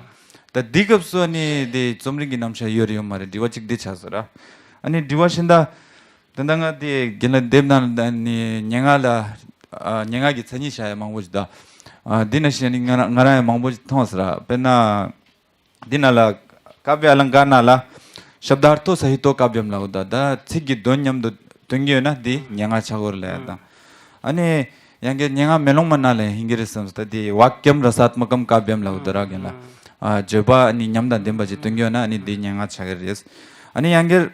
ད་འདི་སྐབས་སུ་ཨ་ནི་དེ་རྩོམ་རིག་གི་རྣམ་གཞག་ཡོད་རེད་ཡོད་མ་རེད་དྲི་བ་གཅིག་འདི་ཆགས་སོང་ར། ཨ་ནི་དྲི་བ་གཞན་དག་ད་ལྟ་ང་དེ་རྒན་ལགས་དེབ་ནང་ལ་ཨ་ནི་སྙན་ངག་ལ་ཨ་སྙན་ངག་གི་མཚན་ཉིད་བཞག་ཡ་མང་པོ་ཞིག་འདུག་ཨ་འདི་ནང་བཞིན་ཨ་ནི་ང་རང་ང་རང་ཡང་མང་པོ་ཞིག་མཐོང་སོང་ར། དཔེར་ན། འདི་ནང་ལ་ཀཱབྱ་ཨ་ལང་ཀཱར་ནང་ལ་ཤབྡཱར་ཐོ་ས་ཧི་ཏོ་ཀཱབྱམ་ལབ་འདུག་ད་ཚིག་གི་དོན་མཉམ་དུ་སྟོན་གྱི་ཡོད་ན་འདི་སྙན་ངག་ཆགས་ཀྱི་ཡོད་རེད་ལབ་ཡ་དང་། ཨ་ནི་ཡང་བསྐྱར་སྙན་ངག་མེ་ལོང་མ་ནང་ལ་ཡིན་གྱི་རེད་བསམ་སོང་། ད་འདི་ཝཱ་ཀྱམ་ར་ས་ཨཏྨ་ཀམ་ཀཱབྱམ་ལབ་འདུག་ར་རྒན་ལགས། ཨ་བརྗོད་པ་ཨ་ནི་ཉམས་དང་ལྡན་པ་ཅིག་སྟོན་གྱི་ཡོད་ན་ཨ་ནི་འདི་སྙན་ངག་ཆགས་ཀྱི་རེད། ཨ་ནི་ཡང་བསྐྱར་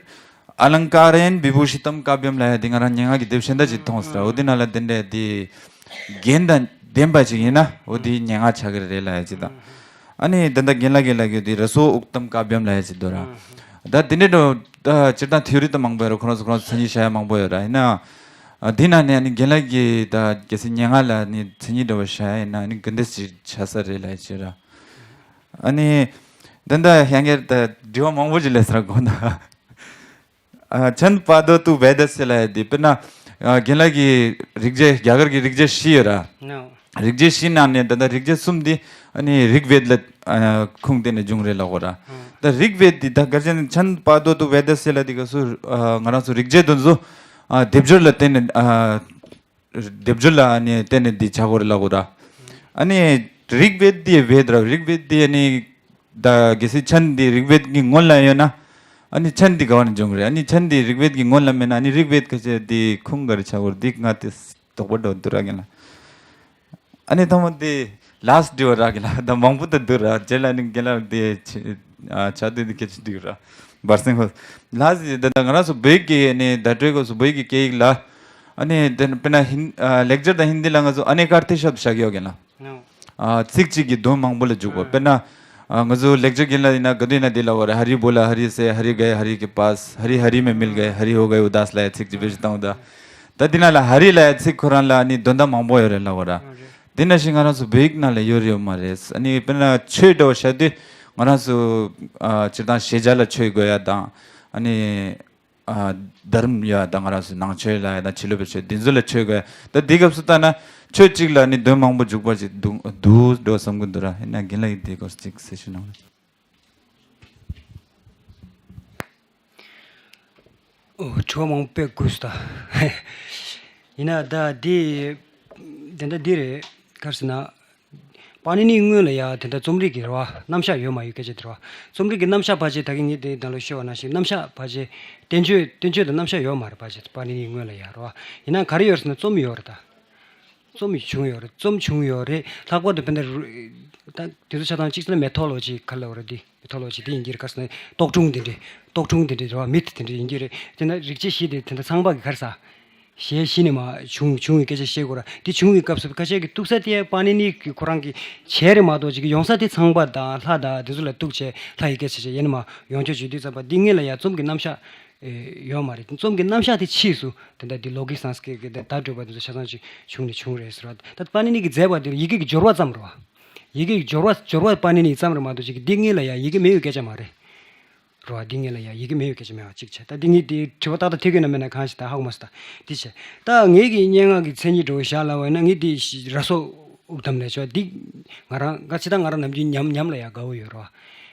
ཨ་ལང་ཀཱ་ར་ཡན་བི་བྷུ་ཤི་ཏམ་ཀཱབྱམ་ལབ་ཡ་འདི་ང་རང་སྙན་ངག་གི་དེབ་གཞན་དག་ཅིག་མཐོང་སོང་ར། འོ་འདི་ནང་ལ་འདི་འདྲའི་འདི་རྒྱན་དང་ལྡན་པ་ཅིག་ཡིན་ན་འོ་འདི་སྙན་ངག་ཆགས་ཀྱི་རེད་ལབ་ཡ་ཅིག་དང་། ཨ་ནི་ད་ལྟ་རྒན་ལགས་ཀྱིས་ལབ་ཀྱི་དེ་ར་སོ་ཨུག་ཏམ་ཀ་བྱམ་ལབ་ཡ་ཅིག་འདུག་ར། ཨ་ཧ། ད་དེ་འདྲའི་འགྲོ་ད་སྤྱིར་བཏང་ཐིའོ་རི་ད་མང་པོ་ཡོད་ར། ཁོ་རང་ཚོ་ཁོ་རང་ཚོ་མཚན་ཉིད་བཞག་ཡ་མང་པོ་ཡོད་ར། ཡིན་ན་ཨ་དེ་ནང་ནས་ཨ་ནི་རྒན་ལགས་ཀྱིས་ད་གལ་སྲིད་སྙན་ངག་ལ་ནི་མཚན་ཉིད་འདྲ་བོ་བཞག་ཡ་ཡིན་ན་ཨ་ནི་ག་འདྲ་ཞིག་ཆགས་ས་རེད་ལབ་ཡ་ཅིག་ར། ཨ་ནི་ད་ལྟ་ཡང་སྒེར་ད་དྲི་བ་མང་པོ་ཅིག་སླེབས་ས་ར་དགོངས་དག་ཨ། ཆན་པ་དོ་ཏུ་བེ་དཱ་སི་ལབ་ཡ་དེ་དཔེར་ན། ཨ། རྒན་ལགས་ཀྱི་རིག་བྱེད་རྒྱ་གར་གྱི་རིག་བྱེད་བཞི་ཡོད་ར། ནོ། རིག་བྱེད་བཞི་ནང་ནས་ད་ལྟ་རིག་བྱེད་གསུམ་འདི་ཨ་ནི་རིག་བེད་ལ་ཨ་ཁུངས་བསྟན་ནས་བྱུང་རེད་ལབ་དགོས་ར། ཨ། ད་རིག་བེད་འདི་ད་ག་རེ་ཟེར་ན་ཆན་པ་དོ་ཏུ་བེ་དཱ་སི་ལབ་དེ་ག་སུ་ཨ་ང་རང་ཚོ་རིག་བྱེད་དེ་ཚོ་ཨ་སྡེབ་སྦྱོར་ལ་བརྟེན་ནས་ཨ། སྡེབ་སྦྱོར་ལ་ཨ་ནི་བརྟེན་ནས་འདི་བྱ་དགོས་རེད་ལབ་དགོས་ར། ཨ་ནི་རིག་བེད་འདི་བེད་ར། རིག་བེད་འདི་ཨ་ནི་ད་གལ་སྲིད་ཆན་འདི་རིག་བེད་ཀྱི་སྔོན་ལ་ཡོད་ན་ཨ་ནི་ཆན་འདི་ག་བ་ནས་འབྱུང་གི་རེད། ཨ་ནི་ཆན་འདི་རིག་བེད་ཀྱི་སྔོན་ལ་མེད་ན་ཨ་ནི་རིག་བེད་ག་ཅེ་འདི་ཁུངས་ག་རེ་ཆགས་དགོས་རེད། འདི་ང་དེ་དོགས་པ་འགྲོ་འདུག་ར་རྒན་ལགས། ཨ་ནི་ཐ་མ་འདི་ལཱསི་འདྲི་བ་ར་རྒན་ལགས། ད་མང་པོ་ད་འདུག་ར། རྗེས་ལ་ནི་རྒན་ལགས་འདི་ཆ་ཨ་ཆ་དེ་འདི་སྐད་ཆ་འདུག་ར། བར་སེང་ཧོ། ལཱསི་ད་ད་ང་རང་ཚོ་བོད་ཀྱི་ནི་ད་སྤྲོད་སྐབས་སུ་བོད་ཀྱི་སྐད་ཡིག་ལ་ཨ་ནི་དེ་དཔེར་ན་ཧིན། ཨ། ལེགས་སྦྱར་དང་ཧིན་དི་ལ་ང་ཚོ་ཨ་ནེ་ཀ་ཨར་ཐི་ཤབ་བཞག་ཡོད་རྒན་ལགས། ཨ། ཚིག་གཅིག་གི་དོན་མང་པོ་ལ་འཇུག་པ། དཔེར་ན། ཨ། ང་ཚོ་ལེགས་སྦྱར་རྒན་ལགས་ཡིན་ན་ག་དུས་ཡིན་ན་འདི་ལབ་པ་རེད། ཧ་རི་བོ་ལ་ཧ་རི་སེ། ཧ་རི་གའི་ཧ་རི་གི་པཱས། ཧ་རི་ཧ་རི་མེ་མིལ་གའི། ཧ་རི་ཧོ་གའི་ཨུ་དཱས་ལབ་ཡ་ཚིག་གཅིག་བེད་སྤྱོད་བཏང་བ་ད། ད་འདི་ན་ལ་ཧ་རི་ལབ་ཡ་ཚིག་ཁོ་རང་ལ་ནི་དོན་དག་མང་པོ་ཡོད་རེད་ལབ་པ་ར། དེ་ནང་བཞིན་ང་རང་ཚོ་བོད་ཡིག་ནང་ལ་ཡོད་རེད་ཡོད་མ་རེད། ཨ་ནི་དཔེར་ན་ཆོས་འདྲ་བོ་བཤད་དུས་ང་རང་ཚོ་ཨ་སྤྱིར་བཏང་ཤེས་བྱ་ལ་ཆོས་དགོས་ཡ་དང་། ཨ་ནི་ཨ་དྷརྨ་ཡོད་ཡ་དང་། ང་རང་ཚོ་ནང་ཆོས་ལ་ཡ་དང་། ཕྱི་ལོགས་པའི་ཆོས་འདི་ཚོ་ལ་ཆོས་དགོས་ཡ། ད་འདི་སྐབས་སུ་ལྟ་ན་ཆོས་གཅིག་ལ་ནི་དོན་མང་པོ་འཇུག་པ་ཅིག་འདུག་འདུག་འགྲོ་བསམ་གྱི་འདུག་ར། ཡིན་ན་རྒན་ལགས་ཀྱིས་འདི་སྐོར་ཅིག་གསལ་ཞུ་གནང་རོགས། ཨོ། དྲི་བ་མང་པོ་དགོས་སུ་ད། ཡིན་ན་ད་འདི་དེ་འདྲ་འདི་རེད། ག་རེ་ཟེར་ན། པཱ་ཎི་ནིའི་སྔོན་ལ་ཡ་དེ་འདྲ་རྩོམ་རིག་གི་རེད་བ། རྣམ་གཞག་ཡོད་མ་ཡོད་སྐད་ཆ་དེ་རེད་བ། རྩོམ་རིག་གི་རྣམ་གཞག་ཕལ་ཆེར་ད་གིན་ངས་དེ་ནང་ལ་ཤོད་པ་ནང་བཞིན་རྣམ་གཞག་ཕལ་ཆེར་བསྟན་བཅོས་བསྟན་བཅོས་དང་རྣམ་གཞག་ཡོད་མ་རེད། ཕལ་ཆེར་པཱ་ཎི་ནིའི་སྔོན་ལ་ཡ་རེད་བ། ཡིན་ན་ག་རེ་ཡོད་རེད་ཟེར་ན་རྩོམ་ཡོད་རེད་ད། རྩོམ་བྱུང་ཡོད་རེད། རྩོམ་བྱུང་ཡོད་རེད། ལྷག་པར་དུ་དཔེར་ན་རུ་ད་དེ་ཚོ་ཆ་ཚང་གཅིག་ཚོ་ལ་མེ་ཐོ་ལོ་ཇི་ག་རེ་ལབ་དགོས་རེད། འདི་མེ་ཐོ་ལོ་ཇི་འདི་ཡིན་གྱི་རེད། ག་རེ་ཟེར་ན་རྟོག་སྒྲུང་འདི་འདྲའི་རྟོག་སྒྲུང་འདི་འདྲའི་རེད་བ། མིཐ་དེ་འདྲའི་ཡིན་གྱི་རེད། དེ་ན་རིག་བྱེད་བཞི་དེ་དེ་འདྲ་ཚང་མ་གི་ག་རེ་ཟ། གཞན་བཞི་ནས་མར་བྱུང་བྱུང་བའི་སྐད་ཆ་བཤད་དགོས་ར། འདི་བྱུང་བའི་སྐབས་སུ་ཁ་ཤས་ཀྱིས་གཏུག་ས་དེ་པཱ་ཎི་ནི་གི་ཁོ་རང་གི་བྱས་རེད་མ་གཏོགས་ཅིག་ཡོང་ས་དེ་ཚངས་པ་དང་ལྷ་དང་དེ་ཚོ་ལ་གཏུག་བྱས་ལྷ་ཡི་སྐད་ཆ་བྱས་ཡིན་ནས་མར་ཡོང་ཆོག་བྱེད་དུས་ཙམ་པ་འདི་སྔོན་ལ་ཡ་རྩོམ་གྱི་རྣམ་གཞག་ཨེ་ཡོད་མ་རེད། རྩོམ་གྱི་རྣམ་གཞག་དེ་ཕྱིས་སུ་དེ་འདྲ་འདི་ལོ་གི་སངས་སྐད་ཀྱི་བརྡ་སྤྲོད་པ་དེ་ཚོ་ཆ་ཚང་ཅིག་བྱུང་ནས་བྱུང་རེད་ཟེར་བ། ད་པཱ་ཎི་ནི་གིས་མཛད་པ་དེ་ཡི་གེ་གི་སྦྱོར་བ་ཙམ་རེད་བ། ཡི་གེ་གི་སྦྱོར་བ་སྦྱོར་བ་པཱ་ཎི་ནི་ཙམ་རེད་མ་གཏོགས་ཅིག་འདི་སྔོན་ལ་ཡ་ཡི་གེ་མེད་པའི་སྐད་ཆ་མ་རེད། རེད་བ། འདི་སྔོན་ལ་ཡ་ཡི་གེ་མེད་པའི་སྐད་ཆ་མེད་པ་གཅིག་བྱས། ད་འདི་ངས་འདི་དྲི་བ་ཏག་ཏག་ཐེབས་ཀྱི་ན་མེད་ན་གང་ཞིག་ད་ཧ་གོ་མ་སོང་། ད་འདི་བྱས། ད་ངེད་ཀྱི་སྙན་ངག་གི་མཚན་ཉིད་འདྲ་བོ་བཞག་ལབ་པ་ཡིན་ན་ངས་འདི་ར་སོ་ཨུག་དམ་ལས་ཆོག་འདི་ང་རང་ང་ཅི་ད་ང་རང་ནམ་རྒྱུན་ཉམས་ཉམས་ལ་ཡ་དགའ་བོ་ཡོད་རེད་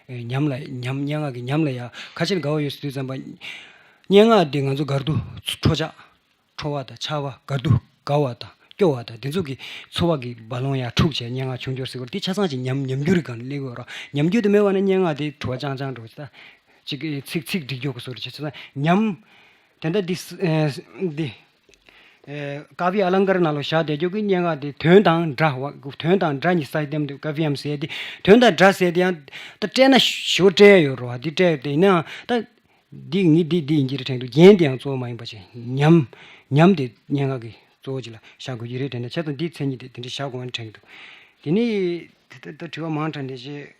བ། ཨེ་ཉམས་ལ་ཉམས་སྙན་ངག་གི་ཉམས་ལ་ཡ་ཁ་ཆེར་དགའ་བོ་ཡོད་ཟེར་དུས་ཙམ་པ། སྙན་ངག་འདི་ང་ཚོ་གར་དུ་ཁྲོ་ཆགས། ཁྲོ་བ་དང་ཆགས་པ། དགའ་སྡུག་དགའ་བ་དང་སྐྱོ་བ་དང་འདི་ཚོ་གི་ཚོར་བ་གི་རྦ་ཀློང་ཡར་འཁྲུགས་བྱས་སྙན་ངག་བྱུང་འགྱུར་ཟེར་བ་འདི་ཆ་ཚང་ཅིག་ཉམས་ཉམས་འགྱུར་གྱི་སྒང་ལ་སླེབས་ཡོད་རེད། ཉམས་འགྱུར་དེ་མེད་པ་ན་སྙན་ངག་དེ་བྲོ་བ་རྐྱང་རྐྱང་འགྲོ་ཅིག་ད་ཅིག་གི་ཚིག་ཚིག་འགྲིག་རྒྱུ་གི་བཟོ་འདྲ་ཅིག་ཆ་ཚང་ཉམས། དེ་འདྲ་འདི་ཨེ་འདི་ཨེ་ཀ་བི་ཨ་ལང་ཀར་ནང་ལ་བཞག་བསྡད་རྒྱུ་གི་སྙན་ངག་དེ་དོན་དང་སྒྲ་བ་དོན་དང་སྒྲ་གཉིས་སའི་ལྡེམ་དུ་ཀ་བི་ཡམ་ཟེར་དེ་དོན་དང་སྒྲ་ཟེར་དེ་ཡང་ད་སྤྲད་ན་ཞོ་སྤྲད་ཡོད་རེད་བ། འདི་སྤྲད་དེ་ཡིན་ནའང་ད། འདི་ངས་འདི་འདི་ཡིན་གྱི་རེད་དྲན་འདུག་རྒྱན་དེ་ཡང་གཙོ་བོ་མ་ཡིན་པ་བྱས་ཉམས། ཉམས་དེ་སྙན་ངག་གི་གཙོ་བོ་ཅིག་ལ་བཞག་དགོས་ཀྱི་རེད་དྲན་ན་བྱས་ཙང་འདིའི་མཚན་ཉིད་དེ་དེ་འདྲ་བཞག་དགོས་ན་དྲན་འདུག་དེ་ནས་ད་ད་དྲི་བ་མང་དྲགས་འདི་བྱས་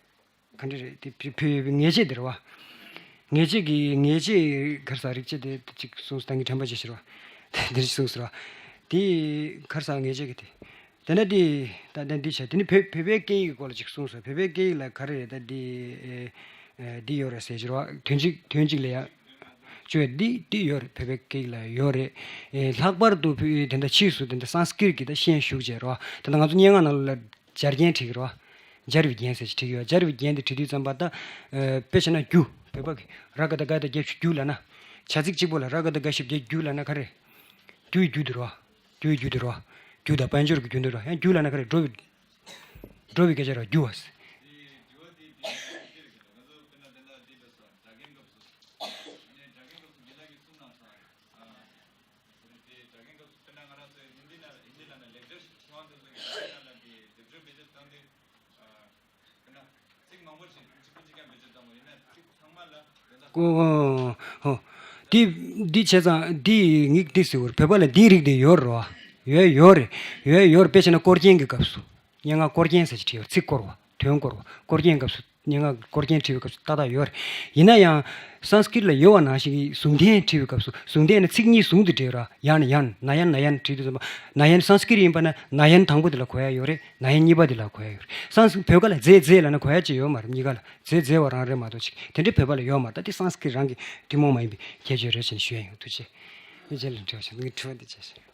ག་འདྲ་རེད། དེ་བོད་བོད་ཡུལ་ངེས་བྱེད་དེ་རེད་བ། ངེས་བྱེད་ཀྱི་ངེས་བྱེད་ག་རེ་ཟ་རིག་བྱེད་དེ་ཅིག་གསུངས་ད་ངས་དྲན་པ་བརྗེད་ཤེར་བ། དེ་འདྲ་གསུངས་ཟེར་བ། དེ་ག་རེ་ཟ་ངེས་བྱེད་ཀྱི་དེ། དེ་ནས་འདི་ད་ལྟ་འདི་བྱས། དེ་ནི་བོད་བོད་པའི་སྐད་ཡིག་གི་སྐོར་ལ་ཅིག་གསུངས་སོང་། བོད་པའི་སྐད་ཡིག་ལ་ག་རེ་རེད་ད་འདི་ཨེ་ཨེ་འདི་ཡོད་རེད་ཟེར་གྱི་རེད་བ། དོན་གཅིག་དོན་གཅིག་ལ་ཡ་བཅོས་འདི་འདི་ཡོད་རེད། བོད་པའི་སྐད་ཡིག་ལ་ཡོད་རེད། ཨེ་ལྷག་པར་དུ་བོད་དེ་འདྲ་ཕྱིས་སུ་དེ་འདྲ་སཾ་སྐྲྀཏ་གི་ད་ཤན་ཞུགས་བྱས་རེད་བ། ད་ལྟ་ང་ཚོ་སྙན་ངག་ནང་ལ་སྦྱར་རྒྱན་བྲིས་ཀྱི་རེད་བ། སྦྱར་བའི་རྒྱན་ཟེར་ཅིག་བྲིས་ཀྱི་ཡོད། སྦྱར་བའི་རྒྱན་དེ་བྲིས་དུས་ཙམ་པ་ད་ཨེ་དཔེ་བྱས་ན་རྒྱུ་བོད་པ་གི་ར་ག་བཏགས་རྒ་ཡ་བཏགས་རྒྱ་ཆུ་རྒྱུ་ལབ་ན། བྱ་ཚིག་གཅིག་པོ་ལ་ར་ག་བཏགས་རྒ་ཞབས་ཀྱུ་རྒྱུ་ལབ་ན་ག་རེ། རྒྱུ་ཡི་རྒྱུ་དེ་རེད་བ། རྒྱུ་ཡི་རྒྱུ་དེ་རེད་བ། རྒྱུ་དང་དཔལ་འབྱོར་གྱི་རྒྱུ་འདི་རེད་བ། ཡང་རྒྱུ་ལབ་ན་ག་རེ། འགྲོ་བའི་འགྲོ་བའི་སྐད་ཆ་རེད་བ། རྒྱུ་བ་ཟེར། ཨོ་ཧོ། འདི་འདི་བྱས་ཙང་འདི་ངས་འདི་ཟེར་བ་རེད། བོད་པ་ལ་འདིའི་རིགས་དེ་ཡོད་རེད་བ། ཡོད་ཡོད་རེད། ཡོད་ཡོད་རེད། དཔེ་བྱས་ན་སྐོར་རྒྱན་གྱི་སྐབས་སུ་སྙན་ངག་སྐོར་རྒྱན་ཟེར་ཅིག་བྲིས་ཡོད། ཚིག་བསྐོར་བ། དོན་སྐོར་བ། སྐོར་རྐྱེན་སྐབས་སུ་སྙན་ངག་གི་སྐོར་རྐྱེན་བྲིས་པའི་སྐབས་སུ་ཏག་ཏག་ཡོད་རེད། ཡིན་ན་ཡང་སཾ་སྐྲྀཏ་ལ་ཡོད་པ་ནང་བཞིན་གྱི་ཟུང་ལྡན་བྲིས་པའི་སྐབས་སུ་ཟུང་ལྡན་ནི་ཚིག་གཉིས་ཟུང་དུ་འབྲེལ་ར་ཡན་ཡན་ན་ཡན་ན་ཡན་བྲིས་དུས་ཙམ་པ་ན་ཡན་སཾ་སྐྲྀཏ་ཡིན་པ་ན་ན་ཡན་དང་པོ་དེ་ལ་གོ་ཡ་ཡོད་རེད། ན་ཡན་གཉིས་པ་དེ་ལ་གོ་ཡ་ཡོད་རེད། སཾ་བོད་སྐད་ལ་མཛེས་མཛེས་ལབ་ན་གོ་ཡ་ཅིག་ཡོད་མ་རེད། གཉིས་ཀ་ལ་མཛེས་མཛེས་པ་རང་རེད་མ་གཏོགས་ཅིག་དེ་འདྲའི་བོད་པ་ལ་ཡོད་མ་རེད། ད་དེ་སཾ་སྐྲྀཏ་རང་གི་ཐུན་མོང་མ་ཡིན་པའི་ཁྱད་ཆོས་རེད་ཅེས་ཞུ་ཡ་ཡིན། ཐུགས་རྗེ་ཆེ། མི་རྗེ་ལ་འདྲི་བ་བྱས་ངས་དྲི་བ་འདི་བྱས་ཤིང་།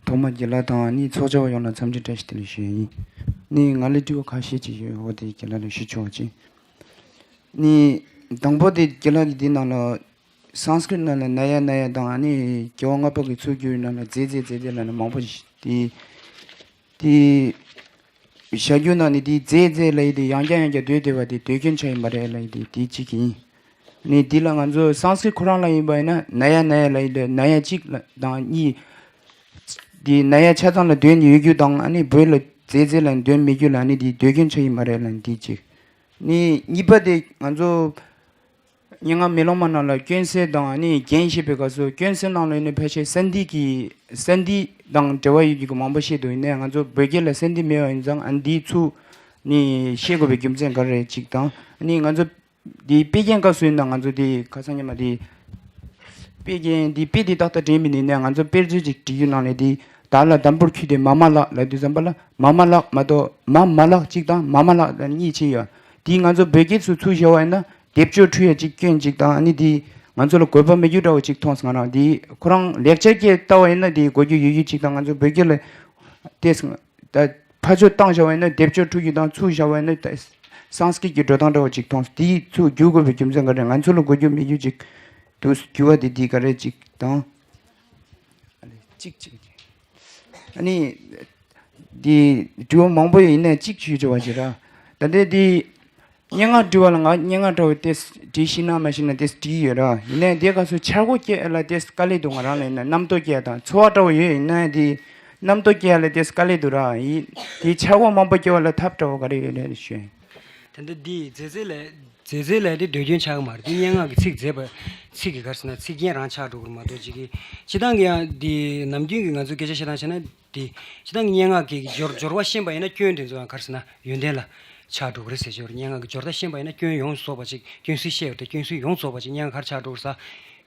ཐོག་མར་རྒན་ལགས་དང་ནི་ཚོགས་བཅར་བ་ཡོངས་ལ་འཚམས་འདྲི་བཀྲ་ཤིས་བདེ་ལེགས་ཞུ་ཡ་ཡིན། ནི་ང་ལ་དྲི་བ་ཁ་ཤས་ཅིག་ཡོད། འོ་དེ་རྒན་ལགས་ལ་ཞུ་ཆོག་ཅིང་། ནི་དང་པོ་དེ་རྒན་ལགས་ཀྱིས་འདི་ནང་ལ་སཾ་སྐྲྀཏ་ནང་ལ་ན་ཡ་ན་ཡ་དང་ནི་རྒྱལ་བ་ལྔ་པ་གི་ཚུལ་བསྒྱུར་ནང་ལ་མཛེས་མཛེས་མཛེས་མཛེས་ལབ་ན་མང་པོ་ཞིག་དེ་དེ། བྱ་རྒྱུ་ནང་ནས་དེའི་མཛེས་མཛེས་ལབ་ཡས་དེ་ཡང་བསྐྱར་ཡང་བསྐྱར་སྡོད་བསྡད་པ་དེ་སྡོད་སྐྱོན་ཆགས་ཡིན་པ་རེད་ལབ་ཡས་དེ་དེ་གཅིག་ཡིན། ནས་འདི་ལ་ང་ཚོ་སཾ་སྐྲྀཏ་ཁོ་རང་ལ་ཡིན་པ་ཡིན་ན་ན་ཡ་ན་ཡ་ལབ་ཡས་དེ་ན་ཡ་གཅིག་ལ་དང་གཉིས། དེ་ན་ཡ་ཆ་ཚང་ལ་འདོན་ཡོད་རྒྱུ་དང་ཨ་ནི་བོད་ལ་མཛེས་མཛེས་ལ་འདོན་མེད་རྒྱུ་ལ་ཨ་ནི་དེ་སྡོད་སྐྱོན་ཆགས་ཡིན་པ་རེད་ལབ་འདི་གཅིག་ནས་གཉིས་པ་དེ་ང་ཚོ་སྙན་ངག་མེ་ལོང་མ་ནང་ལ་སྐྱོན་སེལ་དང་ཨ་ནི་རྒྱན་བཤད་པའི་སྐབས་སུ་སྐྱོན་སེལ་ནང་ལ་ཡིན་ན་ཕལ་ཆེར་ས་འདི་གི་ས་འདི་དང་འབྲེལ་བ་ཡོད་རྒྱུ་གི་མང་པོ་བཤད་འདུག་ཡིན་ནའི་ང་ཚོ་བོད་སྐད་ལ་ས་འདི་མེད་པ་ཡིན་ཙང་ཨ་འདིའི་ཚུལ་ནི་བཤད་དགོས་པའི་རྒྱུ་མཚན་ག་རེ་རེད་ཅིག་དང་ཨ་ནི་ང་ཚོ་འདིའི་དཔེ་རྒྱན་སྐབས་སུ་ཡིན་ན་ང་ཚོ་འདི་ཁ་སང་ཉི་མ་འདི་དཔེ་རྒྱན་འདི་དཔེ་འདི་ཏག་ཏག་འགྲིག་མི་འདུག་ཡིན་ནའི་ང་ཚོ་དཔེར་མཚོན་ཅིག་བྲིས་རྒྱུ་ནང་ལས་འདི་བདག་ལ་འདམ་བུར་འཁྱུད་དེ་མ་མ་ལགས་ལབ་དུས་ཙམ་པ་ལ་མ་མ་ལགས་མ་གཏོགས་མ་མ་ལགས་གཅིག་དང་མ་མ་ལགས་ལ་གཉིས་ཕྱེ་ཡོད། དེས་ང་ཚོ་བོད་སྐད་ཚུར་ཚུར་བཞག་པ་ཡིན་ན་སྡེབ་སྦྱོར་འཁྲུལ་ཡ་གཅིག་སྐྱོན་གཅིག་དང་ཨ་ནི་དེ་ང་ཚོ་ལ་དགོས་པ་མེད་རྒྱུ་འདྲ་བོ་གཅིག་མཐོང་སོང་། ང་རང་དེ་ཁོ་རང་ལེགས་སྦྱར་སྐད་ལྟ་བ་ཡིན་ན་དེ་གོ་རྒྱུ་ཡོད་རྒྱུ་གཅིག་དང་ང་ཚོ་བོད་སྐད་ལ་ཏེས་ད་ཕར་ཕྱོགས་བཏང་བཞག་པ་ཡིན་ན་སྡེབ་སྦྱོར་འཁྲུལ་རྒྱུ་དང་ཚུར་བཞག་པ་ཡིན་ན་ད་སཾ་སྐྲྀཏ་གི་འགྲོ་སྟངས་འདྲ་བོ་གཅིག་མཐོང་སོང་། དེ་ཚུར་བསྒྱུར་དགོས་པའི་རྒྱུ་མཚན་ག་རེ། ང་ཚོ་ལ་གོ་རྒྱུ་མེད་རྒྱུ་གཅིག་འདུག་བསྒྱུར་བ་དེ་དེ་ག་རེ་གཅིག་དང་། ཨ་ནི་གཅིག་གཅིག་ཨ་ནི། འདི་དྲི་བ་མང་པོ་ཡོད། ཡིན་ནའི་གཅིག་ཞུས་ཆོག་པ་ཞིག་ར། ད་ལྟའི་འདི་སྙན་ངག་འབྲི་བ་ལ་ང་སྙན་ངག་འདྲ་བོ་ཏེས་བྲིས་ཤེས་ན་མ་ཤེས་ན་ཏེས་བྲིས་ཡོད་ར། ཡིན་ནའི་འདི་ག་སུ་འཆར་སྒོ་སྐྱེལ་ལ་ཏེས་དཀའ་ལས་འདུག་ང་རང་ལ་ཡིན་ན་རྣམ་རྟོག་སྐྱེལ་དང་ཚོར་བ་འདྲ་བོ་ཡོད། ཡིན་ནའི་འདི་རྣམ་རྟོག་སྐྱེལ་ལ་ཏེས་དཀའ་ལས་འདུག་ར། ཡིན་འདི་འཆར་སྒོ་མང་པོ་སྐྱེལ་བ་ལ་ཐབས་འདྲ་བོ་ག་རེ་ཡོད་ལས་ཞུ། ད་ལྟ་འདི་མཛེས་མཛེས་ལས་མཛེས་མཛེས་ལས་འདི་ཟློས་སྐྱོན་ཆགས་ཀྱི་མ་རེད། འདི་སྙན་ངག་གི་ཚིག་མཛེས་པ་ཚིག་གི་ག་རེ་ཟེར་ན་ཚིག་རྒྱན་རང་ཆགས་འགྲོ་གི་རེད་མ་གཏོགས་ཅིག་གི་སྤྱི་བཏང་གི་ཡང་འདི་ནམ་རྒྱུན་གྱི་ང་ཚོའི་སྐད་ཆ་བཤད་སྟངས་བྱས་ན། དེ་སྤྱིར་བཏང་གི་སྙན་ངག་གི་སྦྱོར་སྦྱོར་བ་ཤེས་པ་ཡིན་ན་སྐྱོན་དེ་ཚོ་ཡང་ག་རེ་ཟེར་ན་ཡོན་ཏན་ལ་ཆགས་འགྲོ་གི་རེད་ཟེར་ཞོར། སྙན་ངག་གི་སྦྱོར་རྟ་ཤེས་པ་ཡིན་ན་སྐྱོན་ཡོངས་སུ་རྫོགས་པ་ཅིག་སྐྱོན་སུས་བཤད་པ་དང་སྐྱོན་སུས་ཡོངས་རྫོགས་པ་ཅིག་སྙན་ངག་ག་རེ་ཆགས་འགྲོ་གི་རེད་ཟེར།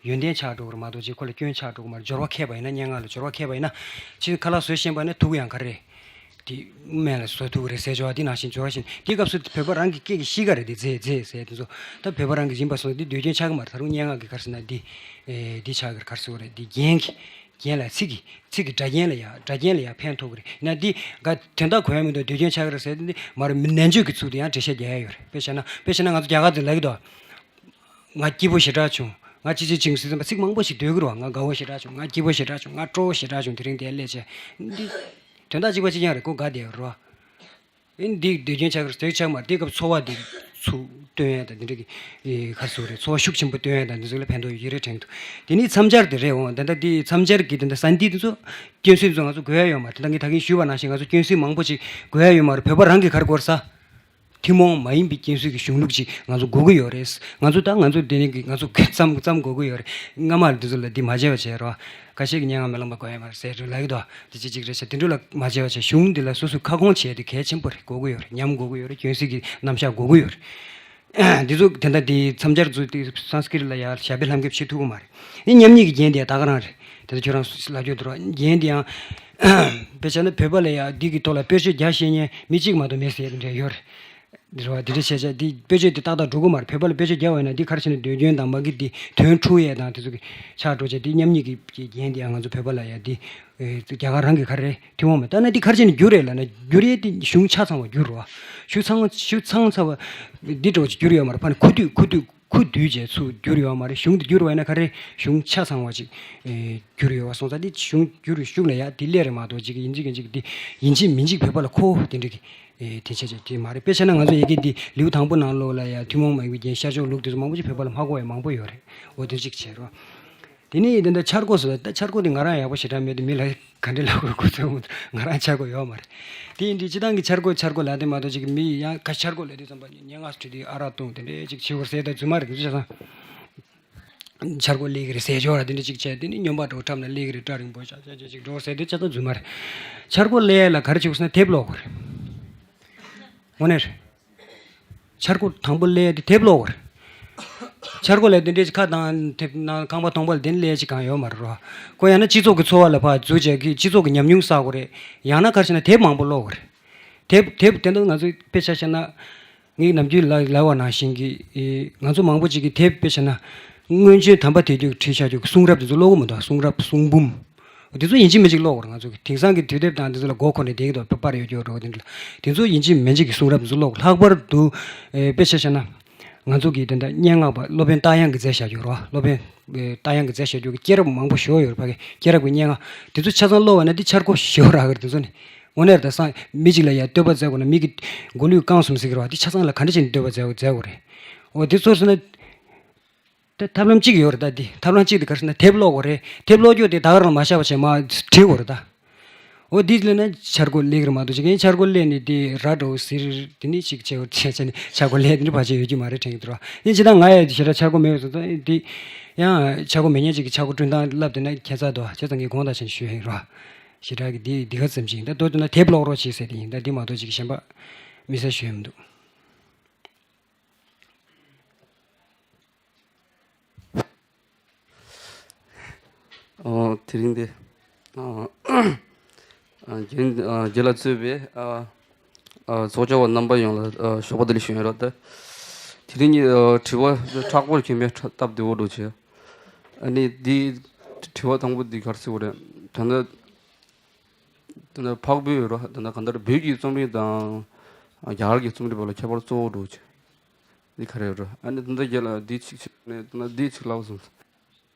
ཡོན་ཏན་ཆགས་འགྲོ་གི་རེད་མ་གཏོགས་ཅིག་ཁོ་ལ་སྐྱོན་ཆགས་འགྲོ་གི་མ་རེད། སྦྱོར་བ་མཁས་པ་ཡིན་ན་སྙན་ངག་ལ་སྦྱོར་བ་མཁས་པ་ཡིན་ན་ཕྱིན་ཁ་ལག་བཟོས་ཤེས་པ་ཡིན་ན་ཐུག་ཡང་ག་རེ་རེད། དེ་སྨན་ལ་བཟོ་ཐུབ་ཀྱི་རེད་ཟེར་ཆོག་པ་འདི་ནང་བཞིན་སྦྱོར་བ་ཤེས་ན་དེ་སྐབས་སུ་བོད་པ་རང་གི་སྐད་ཀྱི་གཤིས་ཀ་རེད། དེ་མཛེས་མཛེས་ཟེར་དེ་ཚོ་ད་བོད་པ་རང་གི་ཡིན་པ་སོང་ཙང་འདི་ཟློས་སྐྱོན་ཆགས་ཀྱི་མ་རེད། ད་རུང་སྙན་ངག་གི་ག་རེ་ཟེར་ན་འདི་འདི་ཆགས་ཀྱི་རེད། ག་རེ་ཟེར་དགོས་རེད། འདི་རྒྱན་གྱི་རྒྱན་ལ་ཚིག་གི་ཚིག་གི་སྒྲ་རྒྱན་ལ་ཡ་སྒྲ་རྒྱན་ལ་ཡ་ཕན་ཐོགས་ཀྱི་རེད། ཡིན་ན་འདི་ག་དོན་དག་གོ་ཡ་མི་འདུག་ཟློས་སྐྱོན་ཆགས་ཀྱི་རེད་ཟེར་དེ་འདི་མ་རེད། མི་ནན་བརྗོད་ཀྱི་ཚུལ་དུ་ཡང་འགྲེལ་བཤད་རྒྱག་ཡ་ཡོད་རེད། དཔེ་བྱས་ན་དཔེ་བྱས་ན་ང་ཚོ་རྒྱ་གར་དུ་ལབ་ཀྱི་འདུག་ང་སྐྱིད་པོ་ཞེ་དྲག་བྱུང་། ང་ཅི་ཅི་ཅིང་སྲིད་ཙམ་པ་ཚིག་མང་པོ་ཞིག་འདོད་ཀྱི་རེད་བ། ང་དགའ་བོ་ཞེ་དྲག་བྱུང་། ང་སྐྱིད་པོ་ཞེ་དྲག་བྱུང་། ང་སྤྲོ་བོ་ཞེ་དྲག་བྱུང་། དེ་རིང་དེ་སླེབས་བྱས་འདི་དོན་དག་གཅིག་པ་གཅིག་རྐྱང་རེད། གོ་དགའ་བསྡད་ཡོད་རེད་བ། ཨེ་འདི་ཟློས་སྐྱོན་ཆགས་ཀྱི་རེད་ཟེར་ཆགས་མ་རེད། དེ་སྐབས་ཚོར་བ་འདི་ཚུར་སྟོན་ཡ་དང་འདི་འདྲ་གི་ཨེ་ག་རེ་ཟེར་དགོས་རེད། ཚོར་བ་ཤུགས་ཆེན་པོ་སྟོན་ཡ་དང་འདི་ཚོ་ལ་ཕན་ཐོགས་ཡོད་ཀྱི་རེད་དྲན་འདུག་དེ་ནས་མཚམས་སྦྱར་དེ་རེད་འོང་། ད་ལྟ་འདི་མཚམས་སྦྱར་གྱི་དེ་འདྲ་ས་འདི་དེ་ཚོ་སྐྱོན་སྲོལ་དེ་ཚོ་ང་ཚོ་དགོས་ཡ་ཡོད་མ་རེད། ད་ལྟ་ངས་ད་གིན་ཞུས་པ་ནང་བཞིན་ང་ཚོ་སྐྱོན་སྲོལ་མང་པོ་ཅིག་དགོས་ཡ་ཡོད་མ་རེད། བོད་པ་རང་གིས་ག་རེ་དགོས་རེད་ཟེར། ཐུན་མོང་མ་ཡིན་པའི་སྐྱོན་སྲོལ་གྱི་གཞུང་ལུགས་ཅིག་ང་ཚོ་དགོས་ཀྱི་ཡོད་རེད། ང་ཚོ་ད་ང་ཚོ་དེ་ནས་ཀྱི་ང་ཚོ་ཙམ་ཙམ་དགོས་ཀྱི་ཡོད་རེད། སྔ་མ་ལ་འདི་ཚོ་ལ་འདི་མ་བྱས་པ་བྱས་རོགས། ཁ་ཤས་ཀྱིས་སྙན་ངག་མེ་ལོང་པ་དགོས་ཡ་མ་རེད་ཟེར་ལབ་ཀྱི་འདུག་འདི་ཅི་ཅིག་རེད་ཟེར། དེ་འདྲ་ལ་མ་བྱས་པ་བྱས། གཞུང་འདི་ལ་སོ་སོས་ཁ་སྐོང་བྱས་ཏེ་གལ་ཆེན་པོ་རེད། དགོས་ཀྱི་ཡོད་རེད། ཉམས་དགོས་ཀྱི་ཡོད་རེད། སྐྱོན་སྲོལ་གྱི་རྣམ་གཞག་དགོས་ཀྱི་ཡོད་རེད། འདི་ཚོ་དེ་འདྲ་འདི་མཚམས་སྦྱར་ཚོ་དེ་སཾ་སྐྲྀཏ་ལ་ཡ་ཞབས་པད་ལྷམ་ཁེབས་བྱེད་ཐུབ་ཀྱི་མ་རེད། ཨེ་མཉམ་ཉིད་ཀྱི་རྒྱན་དེ་ད་ག་རང་རེད། དེ་ཚོ་ཁྱོད་རང་ལབ་རྒྱུ་འདུག་ར། རྒྱན་དེ་ཡང་དཔེ་བྱས་ན་བོད་པ་ལ་ཡ་འདི་གི་ཐོག་ལ་དཔེར་བརྗོད་རྒྱག་ཤེས་མཁན་མི་གཅིག་མ་གཏོགས་མེད་ཟེར་ཡ་དེ་འདྲ་ཡོད་རེད། འདི་རེད་བ། འདི་འདྲ་བྱས་བྱས་འདི་དཔེར་བརྗོད་འདི་ཏག་ཏག་འགྲོ་གི་མ་རེད། བོད་པ་ལ་དཔེར་བརྗོད་རྒྱག་པ་ཡིན་ན་འདི་ག་རེ་བྱས་ནས་ཟློས་སྐྱོན་དང་མ་གི་འདི་དོན་འཁྲུག་ཡས་དང་དེ་ཚོ་གི་ཆགས་འགྲོ་བྱས། འདི་མཉམ་ཉིད་ཀྱི་རྒྱན་འདི་ཡང་ང་ཚོ་བོད་པ་ལ་ཡ་འདི་རྒྱ་གར་རང་གི་ག་རེ་རེད། ཐུན་མོང་མ་ད་ན་འདི་ག་རེ་བྱས་ནས་བསྒྱུར་རེད་ལབ་ན་བསྒྱུར་ཡས་འདི་གཞུང་ཆ་ཚང་བ་བསྒྱུར་རོ། ཆུ་ཚང་ཆུ་ཚང་ཚ་བ་འདི་འདྲ་བ་ཅིག་བསྒྱུར་ཡོད་མ་རེད། ཕ་ནི་ཁུ་བསྡུས་ཁུ་བསྡུས་ཁུ་བསྡུས་བྱས་ཚུར་བསྒྱུར་ཡོད་མ་རེད། གཞུང་འདི་བསྒྱུར་བ་ཡིན་ན་ག་རེ་གཞུང་ཆ་ཚང་བ་ཅིག་བསྒྱུར་ཡོད་པ་སོང་ཙང་འདི་གཞུང་བསྒྱུར་བའི་གཞུག་ལ་ཡ་འདི་སླེབས་རེད་མ་གཏོགས་ཅིག་ཡིན་གཅིག་ཡིན་གཅིག་འདི་ཡིན་གཅིག་མིན་གཅིག་བོད་པ་ལ་མཁོ་བོ་དེ་འདྲ་གི་དེ་ཆ་ཆ་དེ་མ་རེད། དཔེ་བྱས་ན་ང་ཚོ་ཡ་གི་འདི་ལེའུ་དང་པོ་ནང་ལོགས་ལ་ཡ་ཐུན་མོང་མ་ཡིན་པའི་རྒྱན་ཤར་ཕྱོགས་ལུགས་དེ་ཚོ་མང་པོ་ཅིག་བོད་པ་ལ་མ་གོ་བ་མང་པོ་ཡོད་རེད། འོ་དེ་ཅིག་བྱས་རོགས། དེ་ནས་དེ་འདྲ་འཆར་སྒོ་ཟེར་བ་ད་འཆར་སྒོ་དེ་ང་རང་ཡག་པོ་ཞེ་དྲག་མེད་དུས་མི་ལ་ག་འདྲ་ལབ་དགོས་ཁོ་ཚོས་ང་རང་འཆར་སྒོ་ཡོད་མ་རེད། དེ་ཡིན་དུས་སྤྱི་བཏང་གི་འཆར་སྒོ་འཆར་སྒོ་ལབ་དེ་མ་གཏོགས་ཅིག་མི་ཡང་ག་འཆར་སྒོ་ལབ་དུས་ཙམ་པ་སྙན་ངག་བྲིས་དུས་ཨ་རག་བཏུང་དེ་འདྲས་ཅིག་བྱེད་དགོས་ཟེར་ད་རྫུན་མ་རེད། དེ་ཚོ་ཆ་ཚང་ འཆར་སྒོ་སླེབས་ཀྱི་རེད་ཟེར་ཞོར་ར་དེ་འདྲ་ཅིག་བྱས། དེ་ནི་སྨྱོན་པ་འདྲ་བོ་འཁྲབ་ནས་སླེབས་ཀྱི་རེད། སྐྲ་རིང་པོ་ཤ་ཤ་ཅིག་འགྲོ་ཟེར་དེ་ཆ་ཚང་རྫུན་མ་རེད། འཆར་སྒོ་སླེབས་ཡ་ལ་ག་རེ་བྱེད་དགོས་ཟེར་ན་དེབ་ཀློག་དགོས་རེད། དངོས་གནས་རེད། འཆར་སྒོ་དང་པོ་སླེབས་ཡ་དེ་དེབ་ཀློག་དགོས་རེད། འཆར་སྒོ་ལས་དེ་འདྲས་ཅིག་ཁ་བཏང་དེབ་ནང་ཁང་པ་སྟོང་པ་ལ་དེ་ནི་སླེབས་ཡ་ཅིག་གང་ཡོད་མ་རེད་རོ། ཁོ་ཡང་ན་སྤྱི་ཚོགས་ཀྱི་འཚོ་བ་ལ་ཕར་འཛུལ་བྱས་ཀྱི་སྤྱི་ཚོགས་ཀྱི་ཉམས་མྱོང་བསགས་དགོས་རེད། ཡང་ན་ག་རེ་བྱས་ན་དེབ་མང་པོ་ཀློག་དགོས་རེད། དེབ་དེབ་དེ་འདྲ་ང་ཚོས་དཔེ་ཆ་བཤད་ན། ངས་ནམ་རྒྱུན་ལ་ལབ་པ་ནང་བཞིན་གྱི་ཨེ། ང་ཚོ་མང་པོ་ཅིག་གིས་དེབ་དཔེ་བྱས་ན། སྔོན་བྱོན་དམ་པ་དེ་ཚོས་བྲིས་བཞག་རྒྱུ་གསུང་རབ་དེ་ཚོ་ཀློག་གི་མི་འདུག་གསུང་རབ་གསུང་འབུམ། དེ་ཚོ་ཡིན་གཅིག་མིན་གཅིག་ཀློག་དགོས་རེད། ང་ཚོ་གི་དེང་སང་གི་དུས་དེབ་དང་དེ་ཚོ་ལ་མགོ་འཁོར་ནས་བསྡད་ཀྱི་འདུག་དཔེ་པར་ཡོད་ཀྱི་ཡོད་འགྲོ་གི་དེ་འདྲ་ལ། དེ་ཚོ་ཡིན་གཅིག་མིན་གཅིག་གི་གསུང་རབ་དེ་ཚོ་ཀློག་ལྷག་པར་དུ་ཨེ། དཔེ་ཆ་བཤད་ན། ང་ཚོ་གི་དེ་འདྲ་སྙན་ངག་པ་སློབ་དཔོན་རྟ་དབྱངས་ཀྱིས་མཛད་བཞག་རྒྱུ་རེད་བ། སློབ་དཔོན་ཨེ། རྟ་དབྱངས་ཀྱིས་མཛད་བཞག་རྒྱུ་གི་སྐྱེས་རབས་མང་པོ་ཞེ་པོ་ཡོད་རེད། ཕ་གི་སྐྱེས་རབས་ཀྱི་སྙན་ངག་དེ་ཚོ་ཆ་ཚང་ཀློག་པ་ན་དེ་འཆར་སྒོ་ཞེ་པོ་རག་གི་རེད། དེ་ཚོ་ནི། དངོས་གནས་རེད། ད་སང་མི་གཅིག་ལ་ཡ་བསྟོད་པ་མཛད་དགོས་ན་མི་གི་མགོ་ལུས་རྐང་གསུམ་ཟེར་གི་རེད་བ། དེ་ཆ་ཚང་ལ་ག་འདྲ་བྱས་ནས་བསྟོད་པ་མཛད་དགོས་མཛད་དགོས་རེད། འོ་དེ་ཚོར་སོང་ན། ད་ཐབས་ལམ་གཅིག་ཡོད་རེད། ད་འདི་ཐབས་ལམ་གཅིག་དེ་ག་རེ་ཟེར་ན་དེབ་ཀློག་དགོས་རེད། དེབ་ཀློག་རྒྱུ་དེ་ད་ག་རང་ལ་མ་བཞག་པ་བྱས་མར་བྲིས་དགོས་རེད་ད། འོ་འདི་ལས་ན་འཆར་སྒོ་སླེབས་ཀྱི་རེད་མ་གཏོགས་ཅིག་གིས་འཆར་སྒོ་སླེབས་ནས་དེ་ར་འདྲ་བོ་ཟེར་དེ་ནི་ཅིག་བྱས་བྱས་བྱས་ནས་འཆར་སྒོ་སླེབས་དེ་འདྲ་བ་ཅིག་ཡོད་ཀྱི་མ་རེད་དྲན་གྱི་འདུག་ར། ཡིན་ཇི་ལྟར་ང་ཡ་ཞེ་དྲག་འཆར་སྒོ་མེད་པ་སོང་ཙང་དེ་ཡང་འཆར་སྒོ་མེད་མཁན་ཅིག་གིས་འཆར་སྒོ་བསྐྲུན་སྟངས་ལབ་དེ་ན་ཁྱད་མཚར་འདུག་བྱས་ཙང་ངས་དགོངས་དག་བྱས་ནས་ཞུས་ཡིན་ར། ཞེ་དྲག་གི་འདི་འདི་ག་ཙམ་ཅིག་ཡིན། ད་མདོར་བསྡུས་ན་དེབ་ཀློག་རོགས་བྱེད་ཟེར་དེ་ཡིན། ད་འདི་མ་གཏོགས་ཅིག་གཞན་པ་དམིགས་བསལ་ཞུ་ཡ་མི་འདུག་ཨོ། དེ་རིང་འདི། ཨ། ཨ། རྒན། ཨ། རྒན་ལགས་གཙོས་པའི། ཨ། ཨ། ཚོགས་བཅར་བ་རྣམ་པ་ཡོངས་ལ། ཨ། ཞོགས་པ་བདེ་ལེགས་ཞུ་ཡ་རོགས། ད་དེ་རིང་གི། ཨ། དྲི་བ་མཁྲེགས་པོ་རྒན་པས་སྟབས་བདེ་བོ་འདྲ་བྱས། ཨ་ནི་འདི་དྲི་བ་དང་པོ་འདི་ག་རེ་ཟེར་དགོས་རེད། ད་ལྟ། ད་ལྟ་འཕགས་བོད་རོ། ད་ལྟ་གང་ལྟར་བོད་ཀྱི་རྩོམ་རིག་དང་རྒྱ་གར་གྱི་རྩོམ་རིག་བར་ལ་ཁྱད་པར་གཙོ་བོ་འདྲ་བོ་ཅིག་འདི་ག་རེ་རེད། ཨ་ནི་ད་ལྟ་རྒན་ལགས་འདི་ཅིག་བྱས་ནས་ད་ལྟ་འདི་ཅིག་ལབ་སོང་།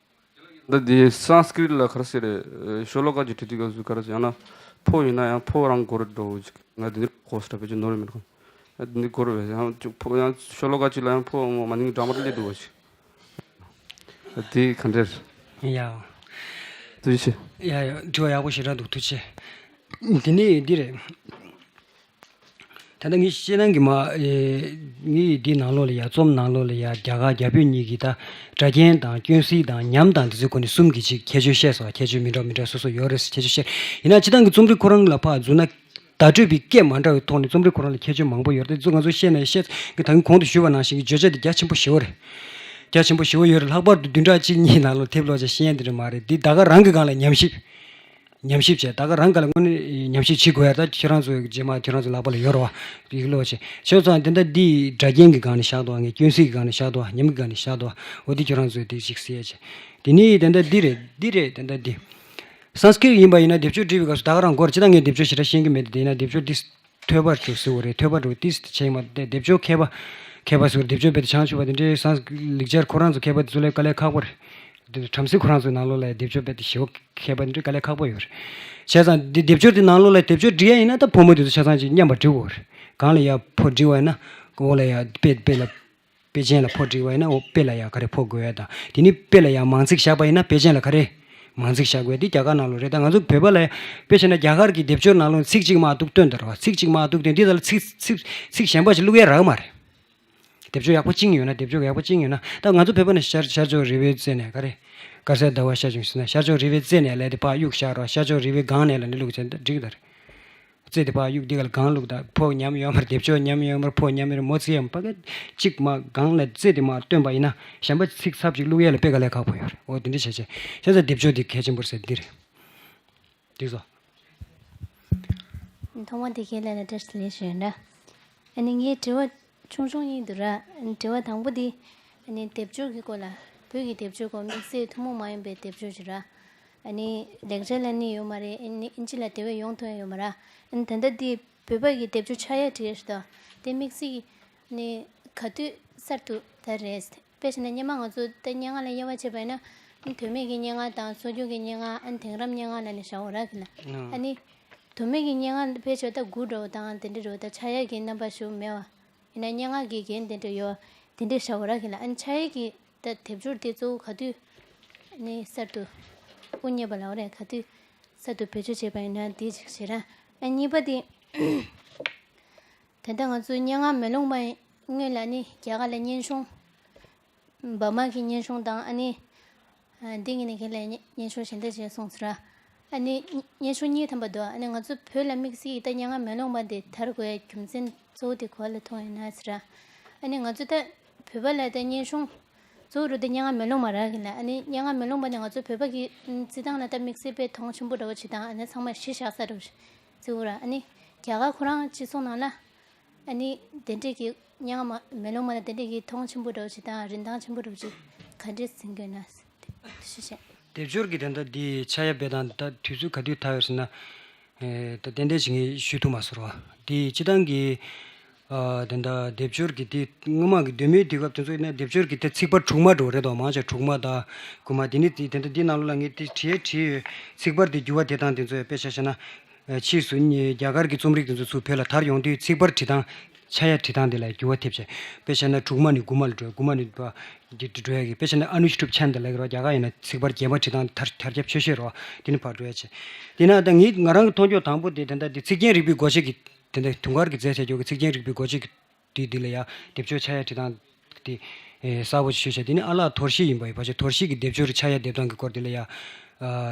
ད་འདི་སཾ་སྐྲྀཏ་ལ་ག་རེ་ཟེར་རེད། ཤོ་ལོ་ཀ་ཅིག་བྲིས་དུས་སྐབས་སུ་ག་རེ་ཟེར་ཡང་ན་ཕོ་ཡིན་ན་ཡང་ཕོ་རང་དགོས་རེད་འདྲ་བོ་ཅིག་ང་འདི་འདྲ་གོ་སོང་། ད་བེད་སྤྱོད་ནོར་མེད་ཁོ། ཨ། འདི་འདི་སྐོར་བས་ཡང་ཅིག་ཕོ་ཡང་ཤོ་ལོ་ཀ་གཅིག་ལ་ཡང་ཕོ་མ་ནིང་འདྲ་མ་སླེབས་འདུག་བ་ཞིག་དེ་ག་འདྲ་རེད། ཡ། ཐུགས་རྗེ་ཆེ། ཡ་ཡ། དྲི་བ་ཡག་པོ་ཞེ་དྲག་འདུག་ཐུགས་རྗེ་ཆེ། འདི་ནི་འདི་རེད། ད་ལྟ་ངས་བཤད་སྟངས་ཀྱི་མ། ཨེ། ངས་འདི་ནང་ལོགས་ལ་ཡ། རྩོམ་ནང་ལོགས་ལ་ཡ་རྒྱ་གར་རྒྱ་བོད་གཉིས་ཀྱི་ད་སྒྲ་རྒྱན་དང་སྐྱོན་སེལ་དང་ཉམས་དང་དེ་ཚོའི་སྒོ་ནས་གསུམ་གྱི་ཅིག་ཁྱད་ཆོས་བཤད་སོང་། ཁྱད་ཆོས་མི་འདྲ་མི་འདྲ་སོ་སོ་ཡོད་རེད། ཁྱད་ཆོས་བཤད། ཡིན་ན་སྤྱིར་བཏང་གི་རྩོམ་རིག་ཁོ་རང་ལ་ཕར་འཛུལ་ན། བརྡ་སྤྲོད་པའི་སྐད་མ་འདྲ་བའི་ཐོག་ནས་རྩོམ་རིག་ཁོ་རང་ལ་ཁྱད་ཆོས་མང་པོ་ཡོད་རེད། དེ་ཚོ་ང་ཚོ་བཤད་ནས་བཤད་ཀྱི། ད་གིན་གོང་དུ་ཞུས་པ་ནང་བཞིན་གྱི་བརྗོད་བྱ་དེ་རྒྱ་ཆེན་པོ་ཞེ་པོ་རེད། རྒྱ་ཆེན་པོ་ཞེ་པོ་ཡོད་རེད། ལྷག་པར་དུ་བདུན་ཕྲག་གཅིག་གཉིས་ནང་ལོགས་དེབ་ཀློག་བྱས་ཤེས་ཡ་དེ་འདྲ་མ་རེད། འདི་ད་ག་རང་གི་སྒང་ལ་ཉམས་ཞིབ། ཉམས་ཞིབ་བྱས། ད་ག་རང་སྒང་ལ་དངོས་གནས་ཉམས་ཞིབ་བྱེད་དགོས་ཡ། ད་ཁྱེད་རང་ཚོ་རྗེས་མ་ཁྱེད་རང་ཚོ་ལག་པ་ལ་ཡོད་རེད་བ། ཡིག་ཀློག་བྱས་ཤོག་ཙང་དེ་འདྲ་འདི་སྒྲ་རྒྱན་གྱི་སྒང་ནས་བཞག་འདུག་ངས་སྐྱོན་སེལ་གྱི་སྒང་ནས་བཞག་འདུག་ཉམས་ཀྱི་སྒང་ནས་བཞག་འདུག་འོ་འདི་ཁྱེད་རང་ཚོས་དེ་ཅིག་གཟིགས་ཡ་བྱས། དེ་ནས་དེ་འདྲ་འདི་རེད། འདི་རེད། དེ་འདྲ་འདི། སཾ་སྐྲྀཏ་ཡིན་པ་ཡིན་ན་དེབ་སྐྱོར་བྲིས་པའི་སྐབས་སུ་ད་ག་རང་དགོས་རེད། ཅི་ད་ངས་དེབ་སྐྱོར་ཞེ་དྲག་ཤེས་ཀྱི་མེད་དེ། དེ་ཡིན་ན་དེབ་སྐྱོར་འདི་ཐོས་པ་འདྲ་ཟེར་བ་རེད། ཐོས་པ་འདྲ་ཏིས་ཆེ་མ་དེ་དེབ་སྐྱོར་མཁས་པ། མཁས་པ་ཟེར་བ་རེད། དེབ་སྐྱོར་རྦད་དེ་བྱང་ཆུབ་པ་དེ་འདྲའི་སང་ལེགས་སྦྱར་ཁོ་རང་ཚོ་མཁས་པ་དེ་ཚོ་ལས་དཀའ་ལས་ཁག་པོ་རེད། དེ་བྲམ་ཟེ་ཁོ་རང་ཚོའི་ནང་ལོགས་ལ་དེབ་སྐྱོར་རྦད་དེ་ཞེ་པོ་མཁས་པ་དེ་འདྲའི་དཀའ་ལས་ཁག་པོ་ཡོད་རེད། བྱས་ཙང་འདི་དེབ་སྐྱོར་དེ་ནང་ལོགས་ལ་དེབ་སྐྱོར་འབྲི་ཡ་ཡིན་ན་ད་ཕོ་མོ་དེ་ཚོ་ཆ་ཚང་ཅིག་མཉམ་པར་འབྲི་དགོས་རེད། གང་ལ་ཡ་ཕོ་འབྲི་བ་ཡིན་ན་འོག་ལ་ཡ་དཔེ་དཔེ་ལ། དཔེ་ཅན་ལ་ཕོ་བྲིས་པ་ཡིན་ན་འོ་དཔེ་ལ་ཡ་ག་རེ་ཕོ་དགོས་ཡ་དང་། དེ་ནི་དཔེ་ལ་ཡ་མང་ཚིག་བཞག་པ་ཡིན་ན་དཔེ་ཅན་ལ་ག་རེ་མང་ཚིག་བཞག་དགོས་ཡ་དེ་རྒྱ་གར་ནང་ལོགས་རེད། ད་ང་ཚོ་བོད་པ་ལ་དཔེ་བྱས་ན་རྒྱ་གར་གྱི་དེབ་སྐྱོར་ནང་ལོགས་ཚིག་གཅིག་མ་གཏུགས་བཏོན་འདུག་ར་བ། ཚིག་གཅིག་མ་གཏུགས་བཏོན་འདི་དག་ལ་ཚིག་ཚིག་ཚིག་གཞན་པ་ཞིག་བླུག་ཡ་རག་མ་རེད། དེབ་སྐྱོར་ཡག་པོ་བཅིངས་ཡོད་ན། དེབ་སྐྱོར་ཡག་པོ་བཅིངས་ཡོད་ན། ད་ང་ཚོ་བོད་པ་ནི་ཤར་ཤར་ཕྱོགས་རི་བོའི་རྩེ་ནས་ག་རེ། དཀར་གསལ་ཟླ་བ་ཤར་བྱུང་ཟེར་ན་ཤར་ཕྱོགས་རི་བོའི་རྩེ་ནས་ལས་དེ་ཕར་གཡུག་བཞག་རོགས། ཤར་ཕྱོགས་རི་བོའི་སྒང་ནས་ལ་ནི་བླུག་ཟེར་ན་ད་འགྲིག་གི་ད་རེད། རྩེ་དེ་ཕར་གཡུག་འདི་ག་ལ་གང་བླུག་ད་ཕོ་ཉམས་ཡོད་མ་རེད། དེབ་སྐྱོར་ཉམས་ཡོད་མ་རེད། ཕོ་ཉམས་ཡོད་རེད། མོ་ཚིག་ཡང་ཕ་གི་གཅིག་མ་གང་ལ་རྩེ་དེ་མ་བཏོན་པ་ཡིན་ན་གཞན་པ་ཚིག་ཚབ་ཅིག་བླུག་ཡ་ལ་དཔེ་དཀའ་ལས་ཁག་པོ་ཡོད་རེད། འོ་དེ་འདྲ་བྱས་བྱས་བྱས་ཙང་དེབ་སྐྱོར་དེ་གལ་ཆེན་པོ་རེད་ཟེར་འདི་རེད། འགྲིག་སོང་། ཐོག་མ་དེ་ཁས་ལེན་ལ་བཀྲ་ཤིས་བདེ་ལེགས་ཞུ་ཡ་འདྲ། ཨ་ནི་ངའི་དྲི་བ་ཆུང་ཆུང་གཉིས་འདུག་ར། ཨ་ནི་དྲི་བ་དང་པོ་དེ་ཨ་ནི་དེབ་སྐྱོར་གྱི་སྐོར་ལ། བོད་ཀྱི་དེབ་སྐྱོར་སྐོར། དམིགས་བསལ་ཐུན་མོང་མ་ཡིན་པའི་དེབ་སྐྱོར་ཞིག་ར། ཨ་ནི་ལེགས་སྦྱར་ལ་ནི་ཡོད་མ་རེད། ཨ་ནི་ཨིན་ཇི་ལ་དེ་བས་ཡོང་ཐུབ་ཡ་ཡོད་མ་ར། ཨ་ནི་ད་ལྟ་འདི་བོད་པ་གི་དེབ་སྐྱོར་ཆགས་ཡ་བྲིས་ཡ་ཞིག་དང་དེ་དམིགས་བསལ་གྱི་ནི་ག་དུས་གསར་དུ་ད་རེད། དཔེ་བྱས་ན་སྔོན་མ་ང་ཚོ་ད་སྙན་ངག་ལ་དབྱེ་བ་ཕྱེ་བ་ཡིན་ན། དོན་མེད་ཀྱི་སྙན་ངག་དང་། སྲོལ་རྒྱུན་གྱི་སྙན་ངག་ཨ་ནི་དེང་རབས་སྙན་ངག་ལ་ནི་བཞག་ཡོད་ར་གི་ལ། ཨ་ནི་དོན་མེད་ཀྱི་སྙན་ངག་ཕལ་ཆེར་ད་དགུ་འདྲ་བོ་དང་དེ་འདྲ་འདྲ་བོ་ད་ཆགས་ཡ་གི་རྣམ་པ་ཞིག་མེད་པ། ཡིན་ན་སྙན་ངག་གི་རྒྱན་དེ་འདྲ་ཡོད། དེ་འདྲ་བཞག་ཡོད་ར་གི་ལ། ཨ་ནི་ཆགས་ཡ་གི་ད་དེབ་སྐྱོར་དེ་གཙོ་བོ་ག་དུས་ནི་གསར་དུ་དབུ་བརྙེས་པ་ལབ་རེད། ག་དུས་གསར་དུ་བེད་སྤྱོད་བྱས་པ་ཡིན་ན་དེ་ཅིག་བྱེད་ར། ཨ་གཉིས་པ་དེ། ད་ལྟ་ང་ཚོའི་སྙན་ངག་མེ་ལོང་མ་སྔོན་ལ་ནི་རྒྱ་གར་ལ་སྙན་གཞུང་། འབར་མ་གི་སྙན་གཞུང་དང་། ཨ་ནི་ ཨ། འདི་ངས་ནི་ཁྱེད་ལ་སྙན་སྙན་སེང་ཞལ་འདེབས་ཅིག་གསུངས་ཟེར། ཨ་ནི་སྙན་སེང་གཉིས་ཐམ་པ་འདུག་ཨ་ནི་ང་ཚོ་བོད་ལ་དམིགས་བསལ་གྱི་ད་སྙན་ངག་མེ་ལོང་མ་འདི་དར་དགོས་ཡ་རྒྱུ་མཚན་གཙོ་བོ་དེ་ག་པ་ལ་མཐོང་ཡོད་ན་ཟེར། ཨ་ནི་ང་ཚོ་ད་བོད་པ་ལ་ད་སྙན་སེང་གཙོ་བོ་རུ་ད་སྙན་ངག་མེ་ལོང་མ་རག་གི་ལ། ཨ་ནི་སྙན་ངག་མེ་ལོང་མ་ནི་ང་ཚོ་བོད་པ་གི་ཨ་རྩི་སྟངས་ལ་ད་དམིགས་བསལ་དཔེ་མཐོང་ཆེན་པོ་འདྲ་བོ་བྱེད་སྟངས། ཨ་ནི་ཚང་མས་གཞི་བཞག་ས་འདྲ་བོ་ཞིག་བརྩི་གི་ར། ཨ་ནི་རྒྱ་གར་ཁོ་རང་སྤྱི་ཚོགས་ནང་ལ་ཨ་ནི་དེ་འདྲས་ཀྱི་སྙན་ངག་མ་མེ་ལོང་མ་ལ་དེ་འདྲས་ཀྱི་མཐོང་ཆེན་པོ་འདྲ་བོ་ཞིག་དང་རིན་ཐང་ཆེན་པོ་འདྲ་བོ་ཞིག་ག་འདྲས་འཛིན་གྱི་ཡོད་ན་དེ་ཞུ་བྱས། སྡེབ་སྦྱོར་གྱི་དོན་དག་འདི་ཆགས་ཡ་དཔེ་དང་ད་དུས་ཚོད་ག་དུས་ཐག་ཡོད་ཟེར་ན། ཨེ། ད་ཏན་ཏན་ཞིག་ངས་ཞུ་ཐུབ་མ་སོང་ར། འདི་སྤྱི་བཏང་གི་ཨ་དོན་དག་སྡེབ་སྦྱོར་གྱི་དེ་སྔོན་མ་གི་གདོད་མའི་དུས་སྐབས་དེ་ཚོ་ཡིན་ན་སྡེབ་སྦྱོར་གྱི་དེ་ཚིག་ཕར་དྲུག་མ་འགྲོ་རེད་དོ། མང་ཆེ་དྲུག་མ་དང་དགུ་མ་དེ་ནི་དེ་དོན་དག་འདི་ནང་ལོགས་ལ་ངས་དེ་བྲིས་བྲིས་ཡོད། ཚིག་ཕར་དེ་འགྱུར་བ་དེ་དང་དེ་ཚོ་ཡོད། དཔེ་ཆ་བཞག་ན། ཨ། ཕྱིས་སུ་ནི་རྒྱ་གར་གྱི་རྩོམ་རིག་དེ་ཚོ་ཚུར་བོད་ལ་དར་ཡོང་དུས་ཚིག་ཕར་བྲིས་སྟངས་ཆགས་ཡ་བྲིས་སྟངས་དེ་ལ་འགྱུར་བ་ཐེབས་བྱས། དཔེ་བཞག་ན་དྲུག་མ་ནས་དགུ་མ་ལ་འགྲོ། དགུ་མ་ནས་པ་འདི་འགྲོ་ཡ་གི། དཔེ་བཞག་ན་ཨ་ནུ་ཤྲུབ་ཆན་དེ་ལ་གི་རོ། རྒྱ་གར་ཡིན་ན་ཚིག་ཕར་རྒྱས་མ་བྲིས་སྟངས་དར་དར་ཁྱབ་ཆེ་ཤོས་རོ། དེ་ནི་ཕར་འགྲོ་ཡ་བྱས། དེ་ན་ད་ངས་ང་རང་གི་མཐོང་ཕྱོགས་དང་པོ་དེ་དེ་འདྲ་དེ་ཚིག་རྒྱན་རིག་པའི་སྒོ་དཔྱད་ཀྱི་དེ་འདྲ་དུང་དཀར་གྱི་མཛད་བྱ་རྒྱུ་གི་ཚིག་རྒྱན་རིག་པའི་སྒོ་དཔྱད་ཀྱི། དེ་འདི་ལ་ཡ་སྡེབ་སྦྱོར་ཆགས་ཡ་བྲིས་སྟངས་དེ་ཨེ་གསལ་པོ་ཞིག་ཤོད་བྱས། དེ་ནི་ཨ་ལགས་དོར་ཞི་ཡིན་པ་ཡིན་པ་བྱས། དོར་ཞི་གི་སྡེབ་སྦྱོར་ཆགས་ཡ་སྡེབ་སྟངས་ཀྱི་སྐོར་དེ་ལ་ཡ་ཨ་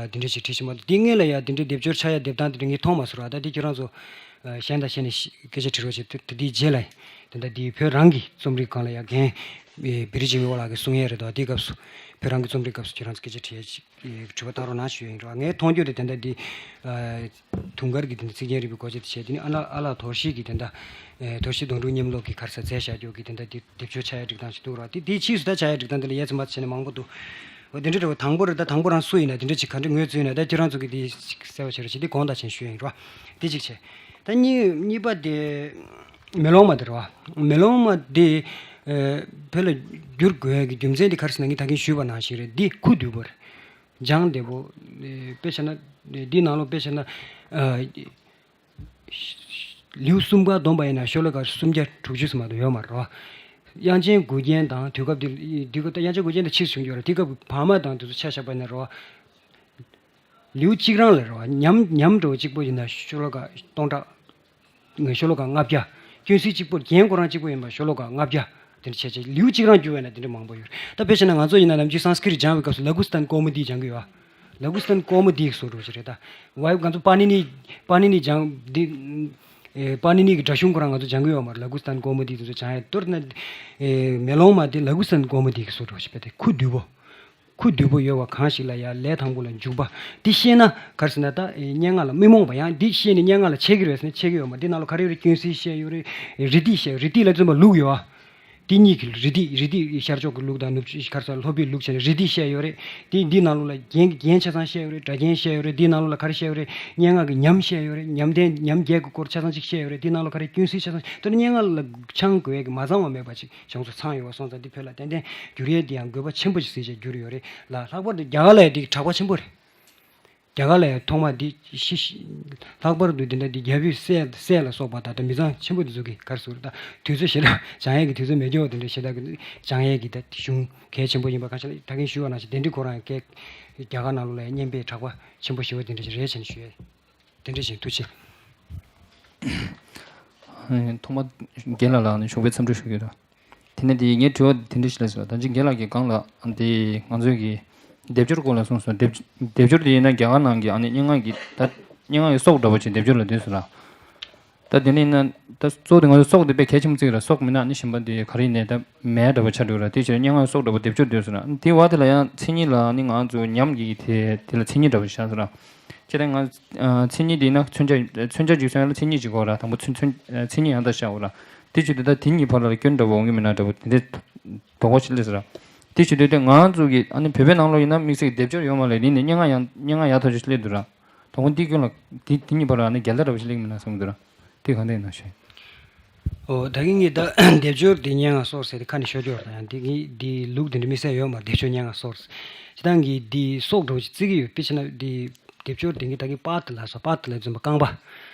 དེ་འདྲ་ཞིག་བྲིས་ཕྱིན་མ་གཏོགས། དེ་སྔོན་ལ་ཡ་དེ་འདྲའི་སྡེབ་སྦྱོར་ཆགས་ཡ་སྡེབ་སྟངས་དེ་འདྲ་ངས་མཐོང་མ་སོང་ར། ད་དེ་ཁྱེད་རང་ཚོ་ཨ་གཞན་དང་གཞན་ནས་སྐད་ཆ་དྲི་རོགས་བྱེད། དེ་དེ་དེའི་རྗེས་ལ་ད་ལྟ་དེ་བོད་རང་གི་རྩོམ་རིག་སྒང་ལ་ཡ་རྒན་ཨེ་བི་རི་ཇི་མི་ཝ་ལགས་ཀྱིས་གསུང་ཡས་རེད་དོ། དེའི་སྐབས་སུ་བོད་རང་གི་རྩོམ་རིག་སྐབས་སུ་ཁྱེད་རང་ཚོ་སྐད་ཆ་དྲི་ཡས་ཅིག་དྲི་བ་བཏང་རོགས་གནང་ཞུ་ཡིན་རོགས། ངའི་མཐོང་རྒྱུ་དེ་དེ་འདྲ་འདི། ཨ་དུང་དཀར་གྱི་དེ་འདྲ་ཚིག་རྒྱན་རིག་པའི་སྒོ་དཔྱད་དེ་བྱས། དེ་ནི་ཨ་ལགས་ཨ་ལགས་དོར་ཞི་གི་དེ་འདྲ། ཨེ་དོར་ཞི་དོན་གྲུབ་མཉམ་སློབ་ཀྱི་ག་རེ་ཟེར་མཛད་བཞག་རྒྱུ་གི་དེ་འདྲ་དེ་སྡེབ་སྦྱོར་ཆགས་ཡ་སྒྲིག་སྟངས་ཤིག་འདུག་ར། དེ་དེའི་ཕྱིས་སུ་ད་ཆགས་ཡ་སྒྲིག་སྟངས་དེ་ལ་ཡ་ཚན་པ་བྱས་ནས་མང་པོ་འདུག་འོ་དེ་འདྲ་རེད་བ། དང་པོ་རེད། ད་དང་པོ་རང་སུ་ཡིན་ན་དེ་འདྲ་ཅིག་ག་འདྲ་ངོས་འཛིན་ཡོད་ན་ད་ཁྱེད་རང་ཚོ་གི་དེ་ཅིག་གསལ་བ་བྱེད་རོགས་བྱེད། དེ་དགོངས་དག་བྱས་ནས་ཞུ་ཡ་ཡིན་ར། དེ་གཅིག་བྱས། ད་གཉིས་གཉིས་པ་དེ་མེ་ལོང་མ་དེ་རེད་བ། མེ་ལོང་མ་དེ་ཨེ་བོད་ལ་བསྒྱུར་དགོས་ཡ་གི་རྒྱུ་མཚན་དེ་ག་རེ་ཟེར་ན། ངས་ད་གིན་ཞུས་པ་ནང་བཞིན་རེད། འདི་ཁུ་བསྡུས་པོ་རེད། སྦྱང་བདེ་པོ། ཨེ་དཔེ་བྱས་ན་འདི་ནང་ལོགས་དཔེ་བྱས་ན་ཨ་ལེའུ་གསུམ་ཀ་བསྡོམས་པ་ཡིན་ན་ཤོ་ལོ་ཀ་སུམ་བརྒྱ་དྲུག་ཅུ་ཙམ་མ་གཏོགས་ཡོད་མ་རེད་བ། དབྱངས་ཅན་མགུལ་རྒྱན་དང་དུས་སྐབས་དེ་དུས་སྐབས་ད་དབྱངས་ཅན་མགུལ་རྒྱན་དེ་ཕྱིས་བྱུང་རྒྱུ་རེད། དེ་སྐབས་བར་མ་དང་དེ་ཚོ་ཆ་བཞག་པ་ཡིན་ན་རེད་བ། ལེའུ་གཅིག་རང་ལ་རེད་བ། ཉམས་ཉམས་འགྲོ་གཅིག་པོ་ཡིན་ན་ཤོ་ལོ་ཀ་སྟོང་ཕྲག་ཤོ་ལོ་ཀ་ལྔ་བརྒྱ། སྐྱོན་སྲིད་གཅིག་པོ་རྒྱན་ཁོ་རང་གཅིག་པོ་ཡིན་པ་ཤོ་ལོ་ཀ་ལྔ་བརྒྱ། དེ་འདྲ་བྱས་བྱས་ལེའུ་གཅིག་རང་བསྒྱུར་བས་ན་དེ་འདྲ་མང་པོ་ཡོད་རེད། ད་དཔེ་བྱས་ན་ང་ཚོ་ཡིན་ན་ནམ་རྒྱུན་སཾ་སྐྲྀ་ཏ་སྦྱང་བའི་སྐབས་སུ་ལ་གུ་སྟན་ཀོ་མུ་ད་སྦྱང་གི་ཡོད་བ། ལ་གུ་སྟན་ཀོ་མུ་ད་གི་བཟོ་འདྲ་ཞིག་རེད་ད། བ་ཡོ་ང་ཚོ་པཱ་ནི་ནི་པཱ་ནི་ནི་སྦྱང་འདི་ཨེ་པཱ་ནི་ནི་གི་སྒྲ་གཞུང་ཁོ་རང་ང་ཚོ་སྦྱང་གི་ཡོད་མ་རེད། ལ་གུ་སྟན་ཀོ་མུ་ད་དེ་ཚོ་སྦྱང་ཡས། མདོར་ན་ཨེ་མེ་ལོང་མ་དེ་ལ་གུ་སྟན་ཀོ་མུ་ད་གི་བཟོ་འདྲ་ཞིག་དཔེ་དེ་ཁུ་བསྡུས་པོ། ཁུ་བསྡུས་པོ་ཡོད་པ་གང་ཞིག་ལ་ཡང་ལས་དང་པོ་ལ་འཇུག་པ། འདི་ཤེས་ན་ག་རེ་ཟེར་ན་ད་ཨེ་སྙན་ངག་ལ་མི་རྨོངས་པ། ཡང་འདི་ཤེས་ནས་སྙན་ངག་ལ་འཆད་ཀྱི་རེད་ཟེར་ན་འཆད་ཀྱི་ཡོད་མ་རེད། འདི་ནང་ལ་ག་རེ་ཡོད་རེད། སྐྱོན་སྲིད་བཤད་ཡོད་རེད། རི་ཏི་བཤད། རི་ཏི་ལ་བརྩོན་པ་ལུགས་ཡོད་ཨ། འདི་གཉིས་ཀྱི་རི་ཏི། རི་ཏི་ཤར་ཕྱོགས་ཀྱི་ལུགས་དང་ནུབ་ཕྱོགས་ག་རེ་ཟེར་ལྷོ་པའི་ལུགས་བྱས་ནས་རི་ཏི་བཤད་ཡོད་རེད། འདི་འདི་ནང་ལོགས་ལ་རྒྱན་གྱི་རྒྱན་ཆ་ཚང་བཤད་ཡོད་རེད། སྒྲ་རྒྱན་བཤད་ཡོད་རེད། འདི་ནང་ལོགས་ལ་ག་རེ་བཤད་ཡོད་རེད། སྙན་ངག་གི་ཉམས་བཤད་ཡོད་རེད། ཉམས་ལྡན་ཉམས་རྒྱས་ཀྱི་སྐོར་ཆ་ཚང་གཅིག་བཤད་ཡོད་རེད། འདི་ནང་ལོགས་ག་རེ་སྐྱོན་སྲིད་ཆ་ཚང་། དེ་ནི་སྙན་ངག་ལ་འཆང་དགོས་ཡས་ཀྱི་མ་ཚང་བ་མེད་པ་ཅིག་ཡོངས་སུ་ཚང་ཡོད་པ་སོང་ཙང་། འདི་བོད་ལ་ཏན་ཏན་བསྒྱུར་ཡས་འདི་ཡང་དགོས་པ་ཆེན་པོ་ཞིག་གཟིགས་བྱས་བསྒྱུར་ཡོད་རེད་ལ། ལྷག་པར་དུ་རྒྱ་གར་ལ་ཡང་འདི་གྲགས་པ་ཆེན་པོ་རེད། རྒྱ་གར་ལ་ཡང་ཐོག་མ་འདི་ཤི་ཤི་ལྷག་པར་དུ་འདི་འདྲ་འདི་རྒྱལ་པོའི་སྲས་སྲས་ལ་སོགས་པ་ད་ལྟ་མི་ཚང་ཆེན་པོ་འདི་ཚོ་གིས་ག་རེ་ཟེར་ད་དུས་ཚོད་ཞེ་དྲག་སྦྱང་ཡས་ཀྱི་དུས་ཚོད་མེད་ཀྱོག་དེ་འདྲ་ཞེ་དྲག་གི་སྦྱང་ཡས་ཀྱི་ད་གཞུང་གལ་ཆེན་པོ་ཡིན་པ། གང་ཞིག་ལ་ད་གིན་ཞུས་པ་ནང་བཞིན་དེ་འདྲ་ཁོ་རང་ཡང་སྐད་རྒྱ་གར་ནང་ལོགས་ལ་ཡང་སྙན་པའི་གྲགས་པ་ཆེན་པོ་ཞེ་པོ་དེ་འདྲ་ཞིག་རེད་བྱས་ནས་ཞུ་ཡས། དེ་འདྲ་བཞིན་ཐུགས་རྗེ་ཆེ། ཐོག་མར་རྒན་ལགས་ལ་ནི་ཞུགས་པའི་འཚམས་འདྲི་ཞུ་གི་ཡོད། དེ་ནས་དེ་ངའི་དྲི་བ་དེ་འདྲ་ཞིག་ལ་ཟེར་བ། ད་ཅི་རྒན་ལགས་ཀྱིས་སྒང་ལ་དེ་ང་ཚོའི་གི་སྡེབ་སྦྱོར་སྐོར་ལ་གསུངས་སོང་། སྡེབ་སྦྱོར་དེ་ཡིན་ན་རྒྱ་གར་ནང་གི་ཨ་ནི་སྙན་ངག་གི་ད་སྙན་ངག་གི་སྲོག་འདྲ་པོ་ཅིག་སྡེབ་སྦྱོར་ལ་འདོད་ཟེར་ལ། ད་དེ་ནས་ཡིན་ན་ད་གཙོ་བོ་དེ་ང་ཚོ་སྲོག་དེ་དཔེ་གལ་ཆེན་པོ་བརྩི་གི་ར། སྲོག་མེད་ན་ཨ་ནི་གཞན་པ་དེ་ག་རེ་ཡིན་ནའི་ད་མེད་འདྲ་པོ་ཆགས་འགྲོ་གི་ར། དེ་ཕྱིར་སྙན་ངག་གི་སྲོག་འདྲ་པོ་སྡེབ་སྦྱོར་འདོད་ཟེར་ལ། དེའི་བར་དེ་ལ་ཡང་མཚན་ཉིད་ལ་ནི་ང་ཚོ་ཉམས་ཀྱི་དེ་དེ་ལ་མཚན་ཉིད་འདྲ་པོ་བཞག་ཟེར་ལ། ཁྱེད་རང་ང་ཚོ་ཨ་མཚན་ཉིད་དེ་ཡིན་ན་མཚོན་ཆ་མཚོན་ཆ་འཇུག་སོང་ཡ་ལ་མཚན་ཉིད་ཅིག་དགོས་ར། དང་པོ་མཚོན་མཚོན་ཨ་མཚན་ཉིད་ཡང་དག་བཞག་དགོས་ར། དེ་བྱེད་དུས་ད་དེ་གཉིས་བར་ལ་སྐྱོན་འདྲ་པོ་འོང་གི་མིན་ན་འདྲ་པོ་དེ་འདྲའི་དོགས་པ་ཞིག་སླེབས་སོང་ར། དེ་བྱེད་དུས་དེ་ང་ཚོ་གི་ཨ་ནི་བོད་པའི་ནང་ལོགས་ཡིན་ན་དམིགས་བསལ་གྱི་སྡེབ་སྦྱོར་ཡོད་མ་རེད། དེ་ནི་སྙན་ངག་ཡང་སྙན་ངག་ཡག་ཐག་ཆོད་ཞིག་སླེབས་འདུག་ར། དོ་དགོང་འདི་སྐྱོན་ལ་དེ་དེ་གཉིས་བར་ལ་ཨ་ནི་འགལ་ཟླ་འདྲ་པོ་ཞིག་སླེབས་ཀྱི་མིན་ན་བསམ་གྱི་འདུག་ར། དེ་གང་འདྲ་ཡིན་ན་ཞུ། ཨོ་ད་གིན་གྱི་ད་སྡེབ་སྦྱོར་དེ་སྙན་ངག་སོགས་ཟེར་དེ་ཁ་ནས་ཤོར་ཀྱོག་དང་ཡང་དེ་གི་དེ་ལུགས་དེ་འདྲ་དམིགས་བསལ་ཡོད་མ་རེད། སྡེབ་སྦྱོར་སྙན་ངག་སོགས་སྤྱི་བཏང་གི་དེ་སྲོག་འདྲ་པོ་ཞིག་བརྩི་གི་ཡོད། དཔེ་བྱས་ན་དེ་སྡེབ་སྦྱོར་དེ་གི་ད་གིན་པཱ་ཏི་ལ་སོགས། པཱ་ཏི་ལ་བརྩོན་པ་རྐང་པ།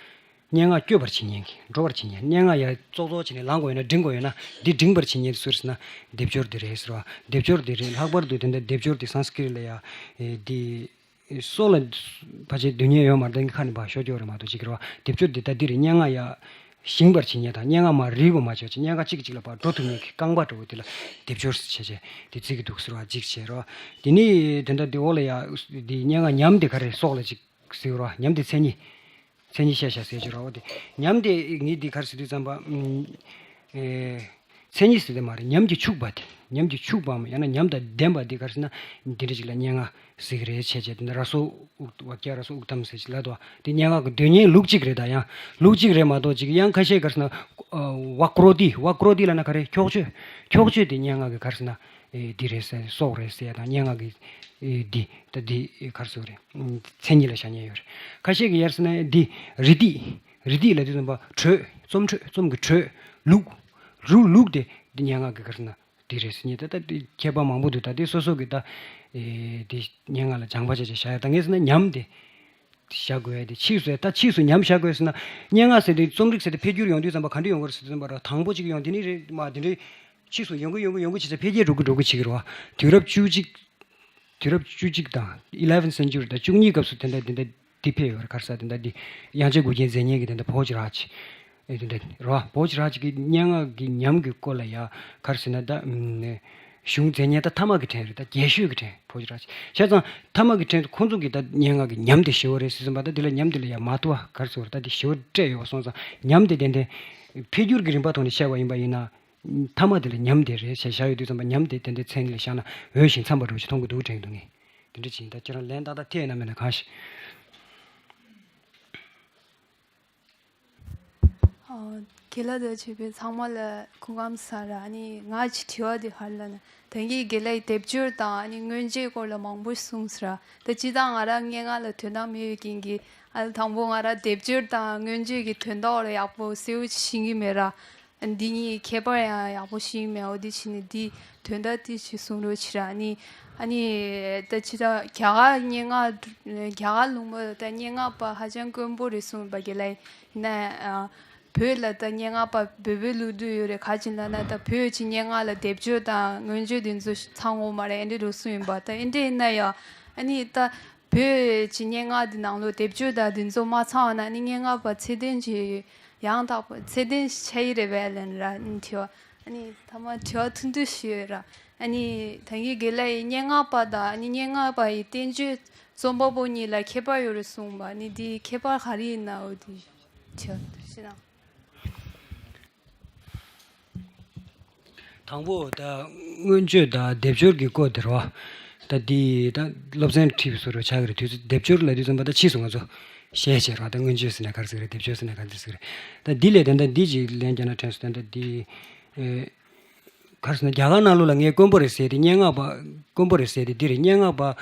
སྙན་ངག་བསྐྱོད་པར་བྱེད་མཁན་གྱི་འགྲོ་བར་བྱེད་མཁན། སྙན་ངག་ཡར་ཙོག་ཙོག་བྱས་ནས་ལངས་དགོས་ཡོད་ན་འབྲིང་དགོས་ཡོད་ན་འདི་འབྲིང་པར་བྱེད་མཁན་དེ་སུ་རེད་ཟེར་ན་སྡེབ་སྦྱོར་དེ་རེད་ཟེར་བ། སྡེབ་སྦྱོར་དེ་རེད། ལྷག་པར་དུ་དེ་འདྲ་སྡེབ་སྦྱོར་དེ་སཾ་སྐྲྀ་ཏ་ལ་ཡ་ཨེ་དེ་སྲོག་ལ་ཕལ་ཆེར་འདོད་མཁན་ཡོད་མ་རེད། ད་ཁ་ནས་ཕར་ཤོར་ཀྱོག་རེད་མ་གཏོགས་ཅིག་གི་རེད་བ། སྡེབ་སྦྱོར་དེ་ད་འདི་རེད། སྙན་ངག་ཡ་ ཞིང་པར་བྱེད་མཁན་དང་སྙན་ངག་མར་རིལ་བུ་མ་བྱས་ཀྱི་སྙན་ངག་གཅིག་གཅིག་ལ་ཕར་འགྲོ་ཐུབ་མཁན་གྱི་རྐང་པ་འདྲ་བོ་དེ་ལ་སྡེབ་སྦྱོར་ཟེར་བྱས་བྱས་དེ་བརྩི་གི་འདུག་ཟེར་བ་གཅིག་བྱས་རོ། དེ་ནས་དེ་འདྲ་དེ་འོག་ལ་ཡ་དེ་སྙན་ངག་ཉམས་དེ་ག་རེ་སྲོག་ལ་གཅིག་ཟེར་རོ། ཉམས་དེ་མཚན་ཉིད། མཚན་ཉིད་བཤད་བཞག་ཟེར་གྱི་རོ། དེ་ཉམས་དེ་ངས་འདི་ག་རེ་ཟེར་དུས་ཙམ་པ། ཨེ། མཚན་ཉིད་ཟེར་དེ་མ་རེད། ཉམས་ཀྱིས་ཕྱུག་པ་དེ། ཉམས་ཀྱིས་ཕྱུག་པའམ་ཡང་ན་ཉམས་དང་ལྡན་པ་འདི་ག་རེ་ཟེར་ན། འདི་འདྲ་ཅིག་ལ་སྙན་ངག་ཟེར་གྱི་རེད་བྱས་བྱས། དེ་འདྲ་ར་སོ་དབུགས་ཝ་ཀྱ་ར་སོ་དབུགས་གཏམ་ཟེར་ཅིག་ལབ་འདུག་དེ་སྙན་ངག་གི་དོན་སྙིང་ལུགས་གཅིག་རེད། ད་ཡང་ལུགས་གཅིག་རེད་མ་གཏོགས་ཅིག་ཡང་ཁ་ཤས་ག་རེ་ཟེར་ན། ཝ་ཀྲོ་ཏི། ཝ་ཀྲོ་ཏི་ལབ་ན་ག་རེ། འཁྱོག་བརྗོད། འཁྱོག་བརྗོད་དེ་སྙན་ངག་གི་ག་རེ་ཟེར་ན། ཨེ། འདི་རེད་ཟེར། སྲོག་རེད་ཟེར་ཡ་དང་སྙན་ངག་གི། ཨེ། འདི་ད་འདི་ག་རེ་ཟེར་རེད། མཚན་ཉིད་ལ་བཞག་མཁན་ཡོད་རེད། ཁ་ཤས་ཀྱིས་ག་རེ་ཟེར་ན་འདི་རི་ཏི། རི་ཏི་ལབ་དུས་ཙམ་པ་འགྲོས། རྩོམ་འགྲོས། རྩོམ་གྱི་འགྲོས། ལུགས། ལུགས། ལུགས་དེ་འདི་སྙན་ངག་གི་ག་རེ་ཟེར་ན་འདི་རེད་ཟེར་མཁན་དེ་ད་འདི་ཁྱད་པར་མང་པོ་འདུག་ད་འདི་སོ་སོ་གི་ད། ཨེ། འདི་སྙན་ངག་ལ་སྦྱངས་པ་བྱས་བྱས་བཞག་ཡ་ད་ངས་ཟེར་ན་ཉམས་དེ། བཞག་དགོས་ཡ་དེ་ཕྱིས་སུ་ད་ཕྱིས་སུ་ཉམས་བཞག་དགོས་ཟེར་ན། སྙན་ངག་ཟེར་དེ་རྩོམ་རིག་ཟེར་དེ་འཕེལ་འགྱུར་ཡོང་དུས་ཙམ་པ་ག་འདྲ་ཡོང་གི་རེད་ཟེར་དུས་ཙམ་པ་ར། དང་པོ་གཅིག་ཡོང་དེ་ནས་རེད་མ། དེ་འདྲའི་ཕྱིས་སུ་ཡོང་གི་ཡོང་གི་ཡོང་གི་བྱས་བྱས་འཕེལ་རྒྱས་འགྲོ་གི་འགྲོ་གི་བྱེད་ཀྱི་རེད་བ། དུས་རབས་བཅུ་གཅིག་དུས་རབས་བཅུ་གཅིག་དང་eleventh century དང་བཅུ་གཉིས་སྐབས་སུ་དེ་འདྲ་དེ་འདྲ་འདི་ཕེབས་ཡོད་རེད། ག་རེ་ཟེར་དེ་འདྲ་འདི་དབྱངས་ཅན་དགུ་རྒྱན་མཛེས་བརྙན་གྱི་དེ་འདྲ་བྷོ་ཇི་རཱཇ། ཨེ། དེ་འདྲ་རེད་བ། བྷོ་ཇི་རཱཇ་གི་སྙན་ངག་གི་ཉམས་ཀྱི་སྐོར་ལ་ཡ་ག་རེ་ཟེར་ན་ད། ཨམ། གཞུང་མཛེས་བརྙན་ད་ཐ་མག་གི་ཕྲེང་རེད། ད་རྒྱས་ཤོས་ཀྱི་ཕྲེང་བོད་ཀྱི་ར་བྱས་ཙང་ཐ་མག་གི་ཕྲེང་དུ་ཁོང་ཚོ་གི་ད་སྙན་ངག་གི་ཉམས་དེ་ཞེ་པོ་རེད་ཟེར་ཙམ་པ། ད་འདི་ལ་ཉམས་འདི་ལ་ཡ་མ་ཏོ་བ་ག་རེ་ཟེར་བ་རེད། ད་འདི་ཞེ་པོ་སྤྲད་ཡོད་པ་སོང་ཙང་ཉམས་དེ་ཏན་ཏན་འཕེལ་འགྱུར་གྱི་རིམ་པ་ཐོག་ནས་བཤད་པ་ཡིན་པ་ཡིན་ན། ཐ་མག་དེ་ལ་ཉམས་དེ་རེད་ཟེར་བཞག་ཡོད་དུས་ཙམ་པ་ཉམས་དེ་ཏན་ཏན་མཚན་ཉིད་ལ་བཞག་ན་འོས་ཤིང་འཚམས་པ་འདྲ་བོ་ཞིག་མཐོང་གི་འདུག་དྲན་གི་འདུག་ངས་དེ་འདྲ་བྱས་ཡིན། ད་ཁྱེད་རང་ལན་ཏག་ཏག་ཐེབས་ཡོད་ན་མེད་ན་གང་ཞིག་ཨོ། དགེ་ལགས་དང་བཅས་པའི་ཚང་མ་ལ་སྐུ་ཁམས་བཟང་ར། ཨ་ནི་ང་ཅིག་དྲི་བ་འདི་ག་རེ་ལབ་ན། ད་གིན་དགེ་ལགས་ཀྱིས་སྡེབ་སྦྱོར་དང་ཨ་ནི་མངོན་བརྗོད་སྐོར་ལ་མང་པོ་གསུངས་སོང་ར། ད་སྤྱིར་བཏང་ང་རང་སྙན་ངག་ལ་དོན་དག་མེད་པའི་རྐྱེན་གྱིས་ཨ་ནི་དང་པོ་ང་རང་སྡེབ་སྦྱོར་དང་མངོན་བརྗོད་ཀྱི་དོན་དག་ལ་ཡག་པོ་གསལ་པོ་ཅིག་ཤེས་ཀྱི་མེད་ར། ཨ་ནི་འདི་གཉིས་ཁྱད་པར་ཡང་ཡག་པོ་ཤེས་ཀྱི་མེད། འོ་དེ་བྱས་ནས་འདི་དོན་དག་དེ་ཅིག་གསུང་རོགས་བྱེད་ར། ཨ་ནི་ཨ་ནི་ད་སྤྱིར་བཏང་རྒྱ་གར་སྙན་ངག་རྒྱ་གར་ལུང་པ་ད་སྙན་ངག་པ་ཧ་ཅང་དཀོན་པོ་རེད་གསུངས་པ་དགེ་ལགས་ཡིན་ན། བོད་ལ་ད་སྙན་ངག་པ་འབོལ་པོའི་ལོ་རྒྱུས་ཡོད་རེད། ག་ཅི་ལབ་ན་ད་བོད་ཀྱི་སྙན་ངག་ལ་སྡེབ་སྦྱོར་དང་མངོན་བརྗོད་འདི་ཚོ་ཚང་ཡོད་མ་རེད། ཨེ་འདྲ་འདྲ་གསུངས་ཡིན་པ། ད་ཨེ་འདྲ་ཡིན་ན་ཡང་ཨ་ནི་ད་བོད་ཀྱི་སྙན་ངག་འདི་ནང་ལོགས་སྡེབ་སྦྱོར་དང་འདི་ཚོ་མ་ཚང་བ་ན་ཨ་ནི་སྙན་ངག་པ་ཚད་ལྡན་གྱི་ཡང་དག་པ་ཚད་ལྡན་ཞིག་ཆགས་ཀྱི་རེད་པས་ལབ་ན་ར། ཨ་ནི་དྲི་བ་ཨ་ནི་ཐ་མ་དྲི་བ་ཐུང་ཐུང་ཞིག་ཡོད་ར། ཨ་ནི་ད་གིན་དགེ་ལགས་ཡིས་སྙན་ངག་པ་དང་ཨ་ནི་སྙན་ངག་པ་ཡི་བསྟན་བཅོས་རྩོམ་པ་པོ་གཉིས་ལ་ཁྱད་པར་ཡོད་རེད་གསུངས་པ། ཨ་ནི་འདི་ཁྱད་པར་ག་རེ་ཡིན་ན། འོ་དེ་ཞུ་ན། དང་པོ་ད་མངོན་བརྗོད་དང་སྡེབ་སྦྱོར་གྱི་སྐོར་དེ་རེད་བ། ད་འདི་ད་སློབ་ཚན་ཁྲིད་པའི་བཟོ་འདྲ་ཆགས་ཀྱི་རེད། དུས་ཚོད་སྡེབ་སྦྱོར་ལབ་དུས་ཙམ་པ་ད་ཕྱིས་སུ་ང་ཚོ་བཤད་བྱས་རེད་བ། ད་མངོན་བརྗོད་ཟེར་ན་ག་རེ་ཟེར་གི་རེད། སྡེབ་སྦྱོར་ཟེར་ན་ག་རེ་ཟེར་གི་རེད། ད་འདི་ལས་ད་ལྟ་འདི་ཅིག་ལན་རྒྱག་ན་དྲན་སོང་། ད་ལྟ་འདི། ཨེ། ག་རེ་ཟེར་ན་རྒྱ་གར་ནང་ལོགས་ལ་ངས་དཀོན་པོ་རེད་ཟེར་དེ་སྙན་ངག་པ་དཀོན་པོ་རེད་ཟེར་དེ་འདི་རེད། སྙན་ངག་པ།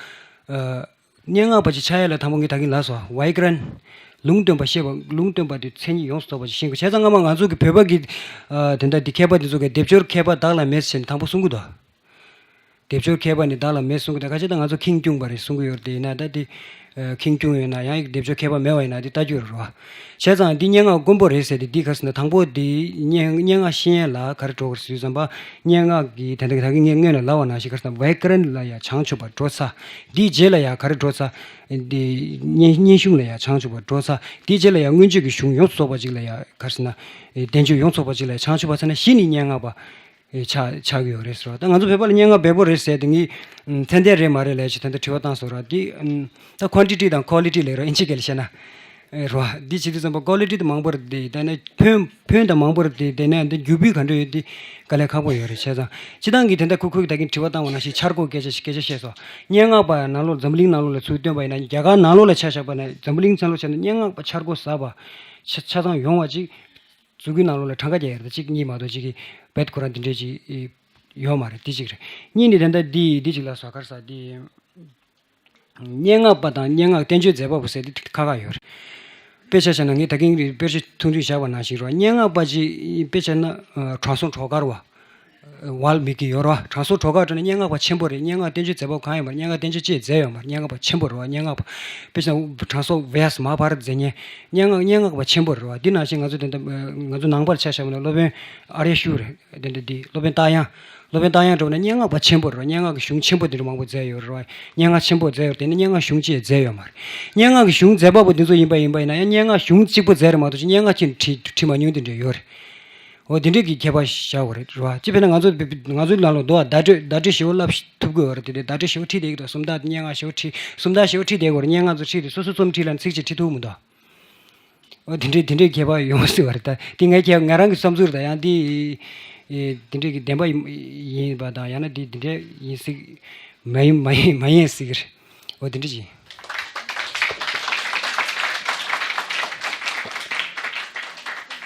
ཨ། སྙན་ངག་པ་ཅིག་ཆགས་ཡ་ལ་དང་པོ་ངས་ད་གིན་ལབ་སོང་། ཝའི་ཀ་རན། ལུང་སྟོན་པ་ཞེས་པ། ལུང་སྟོན་པ་དེ་མཚན་ཉིད་ཡོངས་སུ་རྫོགས་པ་ཅིག་ཤེས་དགོས། བྱས་ཙང་སྔ་མ་ང་ཚོ་གི་བོད་པ་གི། ཨ། དེ་འདྲ་འདི་མཁས་པ་འདི་ཚོ་གིས་སྡེབ་སྦྱོར་མཁས་པ་བདག་ལ་མེད་ཟེར་ནས་དང་པོ་གསུང་གི་འདུག་སྡེབ་སྦྱོར་མཁས་པ་ནི་བདག་ལ་མེད་གསུང་གི་འདུག་ཁ་ཅིག་ད་ང་ཚོ་ཁེངས་སྐྱུང་བ་རེད་གསུང་གི་ཡོད་རེད། དེ་ཡིན་ན་ད་དེ། ཨ། ཁེངས་སྐྱུང་ཡོད་ན་ཡང་སྡེབ་སྦྱོར་མཁས་པ་མེད་པ་ཡིན་ན་དེ་ལྟ་རྒྱུ་རེད་བ། བྱས་ཙང་འདི་སྙན་ངག་དཀོན་པོ་རེད་ཟེར་དེ་འདི་ག་རེ་ཟེར་ན་དང་པོ་དེ་སྙན་སྙན་ངག་ཤེས་ཡས་ལ་ག་རེ་འགྲོ་དགོས་ཟེར་དུས་ཙམ་པ། སྙན་ངག་གི་དེ་འདྲ་ད་གིན་ངས་སྔོན་ལ་ལབ་པ་ནང་བཞིན་ག་རེ་ཟེར་ན་ཝའི་ཀ་རན་ལ་ཡ་བྱང་ཆུབ་པར་འགྲོ་ས། དེའི་རྗེས་ལ་ཡ་ག་རེ་འགྲོ་ས། དེ་སྙན་སྙན་གཞུང་ལ་ཡ་བྱང་ཆུབ་པར་འགྲོ་ས། དེའི་རྗེས་ལ་ཡ་མངོན་བརྗོད་ཀྱི་གཞུང་ཡོངས་སུ་རྫོགས་པ་ཅིག་ལ་ཡ་ག་རེ་ཟེར་ན། བསྟན་བཅོས་ཡོངས་སུ་རྫོགས་པ་ཅིག་ལ་ཡ་བྱང་ཆུབ་པ་ཟེར་ན་གཞི་ནས་སྙན་ངག་པ། ཨེ། ཆགས་ཆགས་ཀྱི་ཡོད་རེད་ཟེར་བ། ད་ང་ཚོ་བོད་པ་ལ་སྙན་ངག་འབེལ་པོ་རེད་ཟེར་དེ་ངས། ཨམ། ཚད་ལྡན་རེད་མ་རེད་ལབ་ཅིག་ད་ལྟ་དྲི་བ་བཏང་སོང་ར། འདི། ཨམ། ད་ཁོན་ཊི་ཊི་དང་ཁོ་ལི་ཊི་ལབ་ར། ཨིན་ཇི་སྐད་ལ་བཤད་ན། ཨེ། རེད་བ། འདི་བྱེད་དུས་ཙམ་པ་ཁོ་ལི་ཊི་དེ་མང་པོ་རེད་དེ། ད་ནི་ཕོན་ཕོན་དང་མང་པོ་རེད་དེ། དེ་ནས་འདི་རྒྱུ་སྤུས་ག་འདྲ་ཡོད་དེ་དཀའ་ལས་ཁག་པོ་ཡོད་རེད། བྱས་ཙང་སྤྱིར་བཏང་གི་དེ་འདྲ་ཁུ་ཁུ་གི་ད་གིན་དྲི་བ་བཏང་བ་ནང་བཞིན་འཆར་སྒོ་སྐད་ཆ་སྐད་ཆ་བཤད་སོང་། སྙན་ངག་པ་ནང་ལོགས་འཛམ་གླིང་ནང་ལོགས་ལ་ཚུར་བཏོན་པ་ཡིན་ན། རྒྱ་གར་ནང་ལོགས་ལ་ཆ་བཞག་པ་ན། འཛམ་གླིང་ཚང་ལོགས་ཆ་ན་སྙན་ངག་པ་འཆར་སྒོ་གསར་པ་ཆ་ཆ་ཚང་ཡོང་བ་ཅིག་འཛུགས་སྐྲུན་ནང་ལོགས་ལ་གྲངས་ཀ་རྒྱག་ཡ་རེད། གཅིག་གཉིས་མ་གཏོགས་གཅིག་གིས་རྦད་ཁོ་རང་འདི་འདྲས་ཅིག་ཡོད་མ་རེད། དེ་གཅིག་རེད། གཉིས་ནི་དེ་འདྲ་འདི་འདི་གཅིག་ལ་བཟོ་གར་ས་འདི། སྙན་ངག་པ་དང་སྙན་ངག་བསྟན་བཅོས་མཛད་པ་པོ་ཟེར་འདི་ཁ་ཁ་ཡོད་རེད། དཔེ་ཆ་བཞག་ན་ངས་ད་གིན་དཔེ་ཆ་ཐུང་ཐུང་བཞག་པ་ནང་བཞིན་རེད། སྙན་ངག་པ་ཅིག་དཔེ་ཆ་ན་དྲང་སྲོང་གྲོག་མཁར་བ། ཝལ་མི་གི་ཡོད་རེད་བ། དྲང་སྲོང་གྲོ་ཁ་བྲོ་ནས་སྙན་ངག་པ་ཆེན་པོ་རེད། སྙན་ངག་བསྟན་བཅོས་མཛད་པ་གང་ཡོད་མ་རེད། སྙན་ངག་བསྟན་བཅོས་ཅིག་མཛད་ཡོད་མ་རེད། སྙན་ངག་པ་ཆེན་པོ་རེད་བ། སྙན་ངག་པ་དཔེ་བཞག་ན་དྲང་སྲོང་བེ་ཡ་སི་མ་ཧ་བྷ་ར་ཏ་མཛད་མཁན་སྙན་ངག་སྙན་ངག་པ་ཆེན་པོ་རེད་བ། འདི་ནང་བཞིན་ང་ཚོ་དེ་འདྲ་ང་ཚོ་ནང་པར་ཆ་བཞག་པ་ན་སློབ་དཔོན་ཨརྱ་ཤུ་རེད། དེ་འདྲ་འདི་སློབ་དཔོན་རྟ་དབྱངས། སློབ་དཔོན་རྟ་དབྱངས་འགྲོ་བ་ན་སྙན་ངག་པ་ཆེན་པོ་རེད་བ། སྙན་ངག་གི་གཞུང་ཆེན་པོ་དེ་འདྲ་མང་པོ་མཛད་ཡོད་རེད་བ། སྙན་ངག་ཆེན་པོ་མཛད་ཡོད་རེད། དེ་ནི་སྙན་ངག་གཞུང་གཅིག་མཛད་ཡོད་མ་རེད། སྙན་ངག་གི་གཞུང་མཛད་པ་པོ་འདི་ཚོ་ཡིན་པ་ཡིན་པ་ཡིན་ན་ཡང་སྙན་ངག་གཞུང་གཅིག་པོ་མཛད་རེད་མ་གཏོགས་ཅིག་སྙན་ངག་ཅིག་བྲིས་བྲིས་མ་མྱོང་དེ་འདྲ་ཡོད་རེད། འོ་དེ་འདྲས་ཀྱི་ཁྱད་པར་བཞག་དགོས་རེད་རེད་བ། ཅི་ཕན་ན་ང་ཚོ་ང་ཚོའི་ནང་ལོགས་འདུག་བ། བརྡ་སྤྲོད་བརྡ་སྤྲོད་ཞེ་པོ་བསླབ་ཐུབ་དགོས་པ་རེད། དེ་དེ་བརྡ་སྤྲོད་ཞེ་པོ་ཁྲིད་བསྡད་ཀྱི་འདུག་སུམ་རྟགས་སྙན་ངག་ཞེ་པོ་ཁྲིད་སུམ་རྟགས་ཞེ་པོ་ཁྲིད་བསྡད་དགོས་རེད། སྙན་ངག་ཚོ་ཁྲིད་དེ་སོ་སོ་རྩོམ་ཁྲིད་ལ་ཚིག་གཅིག་ཁྲིད་ཐུབ་མི་འདུག་འོ་དེ་འདྲའི་ཁྱད་པར་ཡོང་སྲིད་པ་རེད། ད་དེ་ངའི་ཁྱད་ང་རང་གི་བསམ་ཚུལ་རེད། ད་ཡང་དེ་དེ་འདྲའི་གི་བདེན་པ་ཡིན་ཡིན་པ་དང་ཡང་ན་དེ་དེ་འདྲའི་ཡིན་སྲིད་མ་ཡིན་མ་ཡིན་མ་ཡིན་སྲིད་ཀྱི་རེད། འོ་དེ་འདྲ་ཅིག་ཡིན།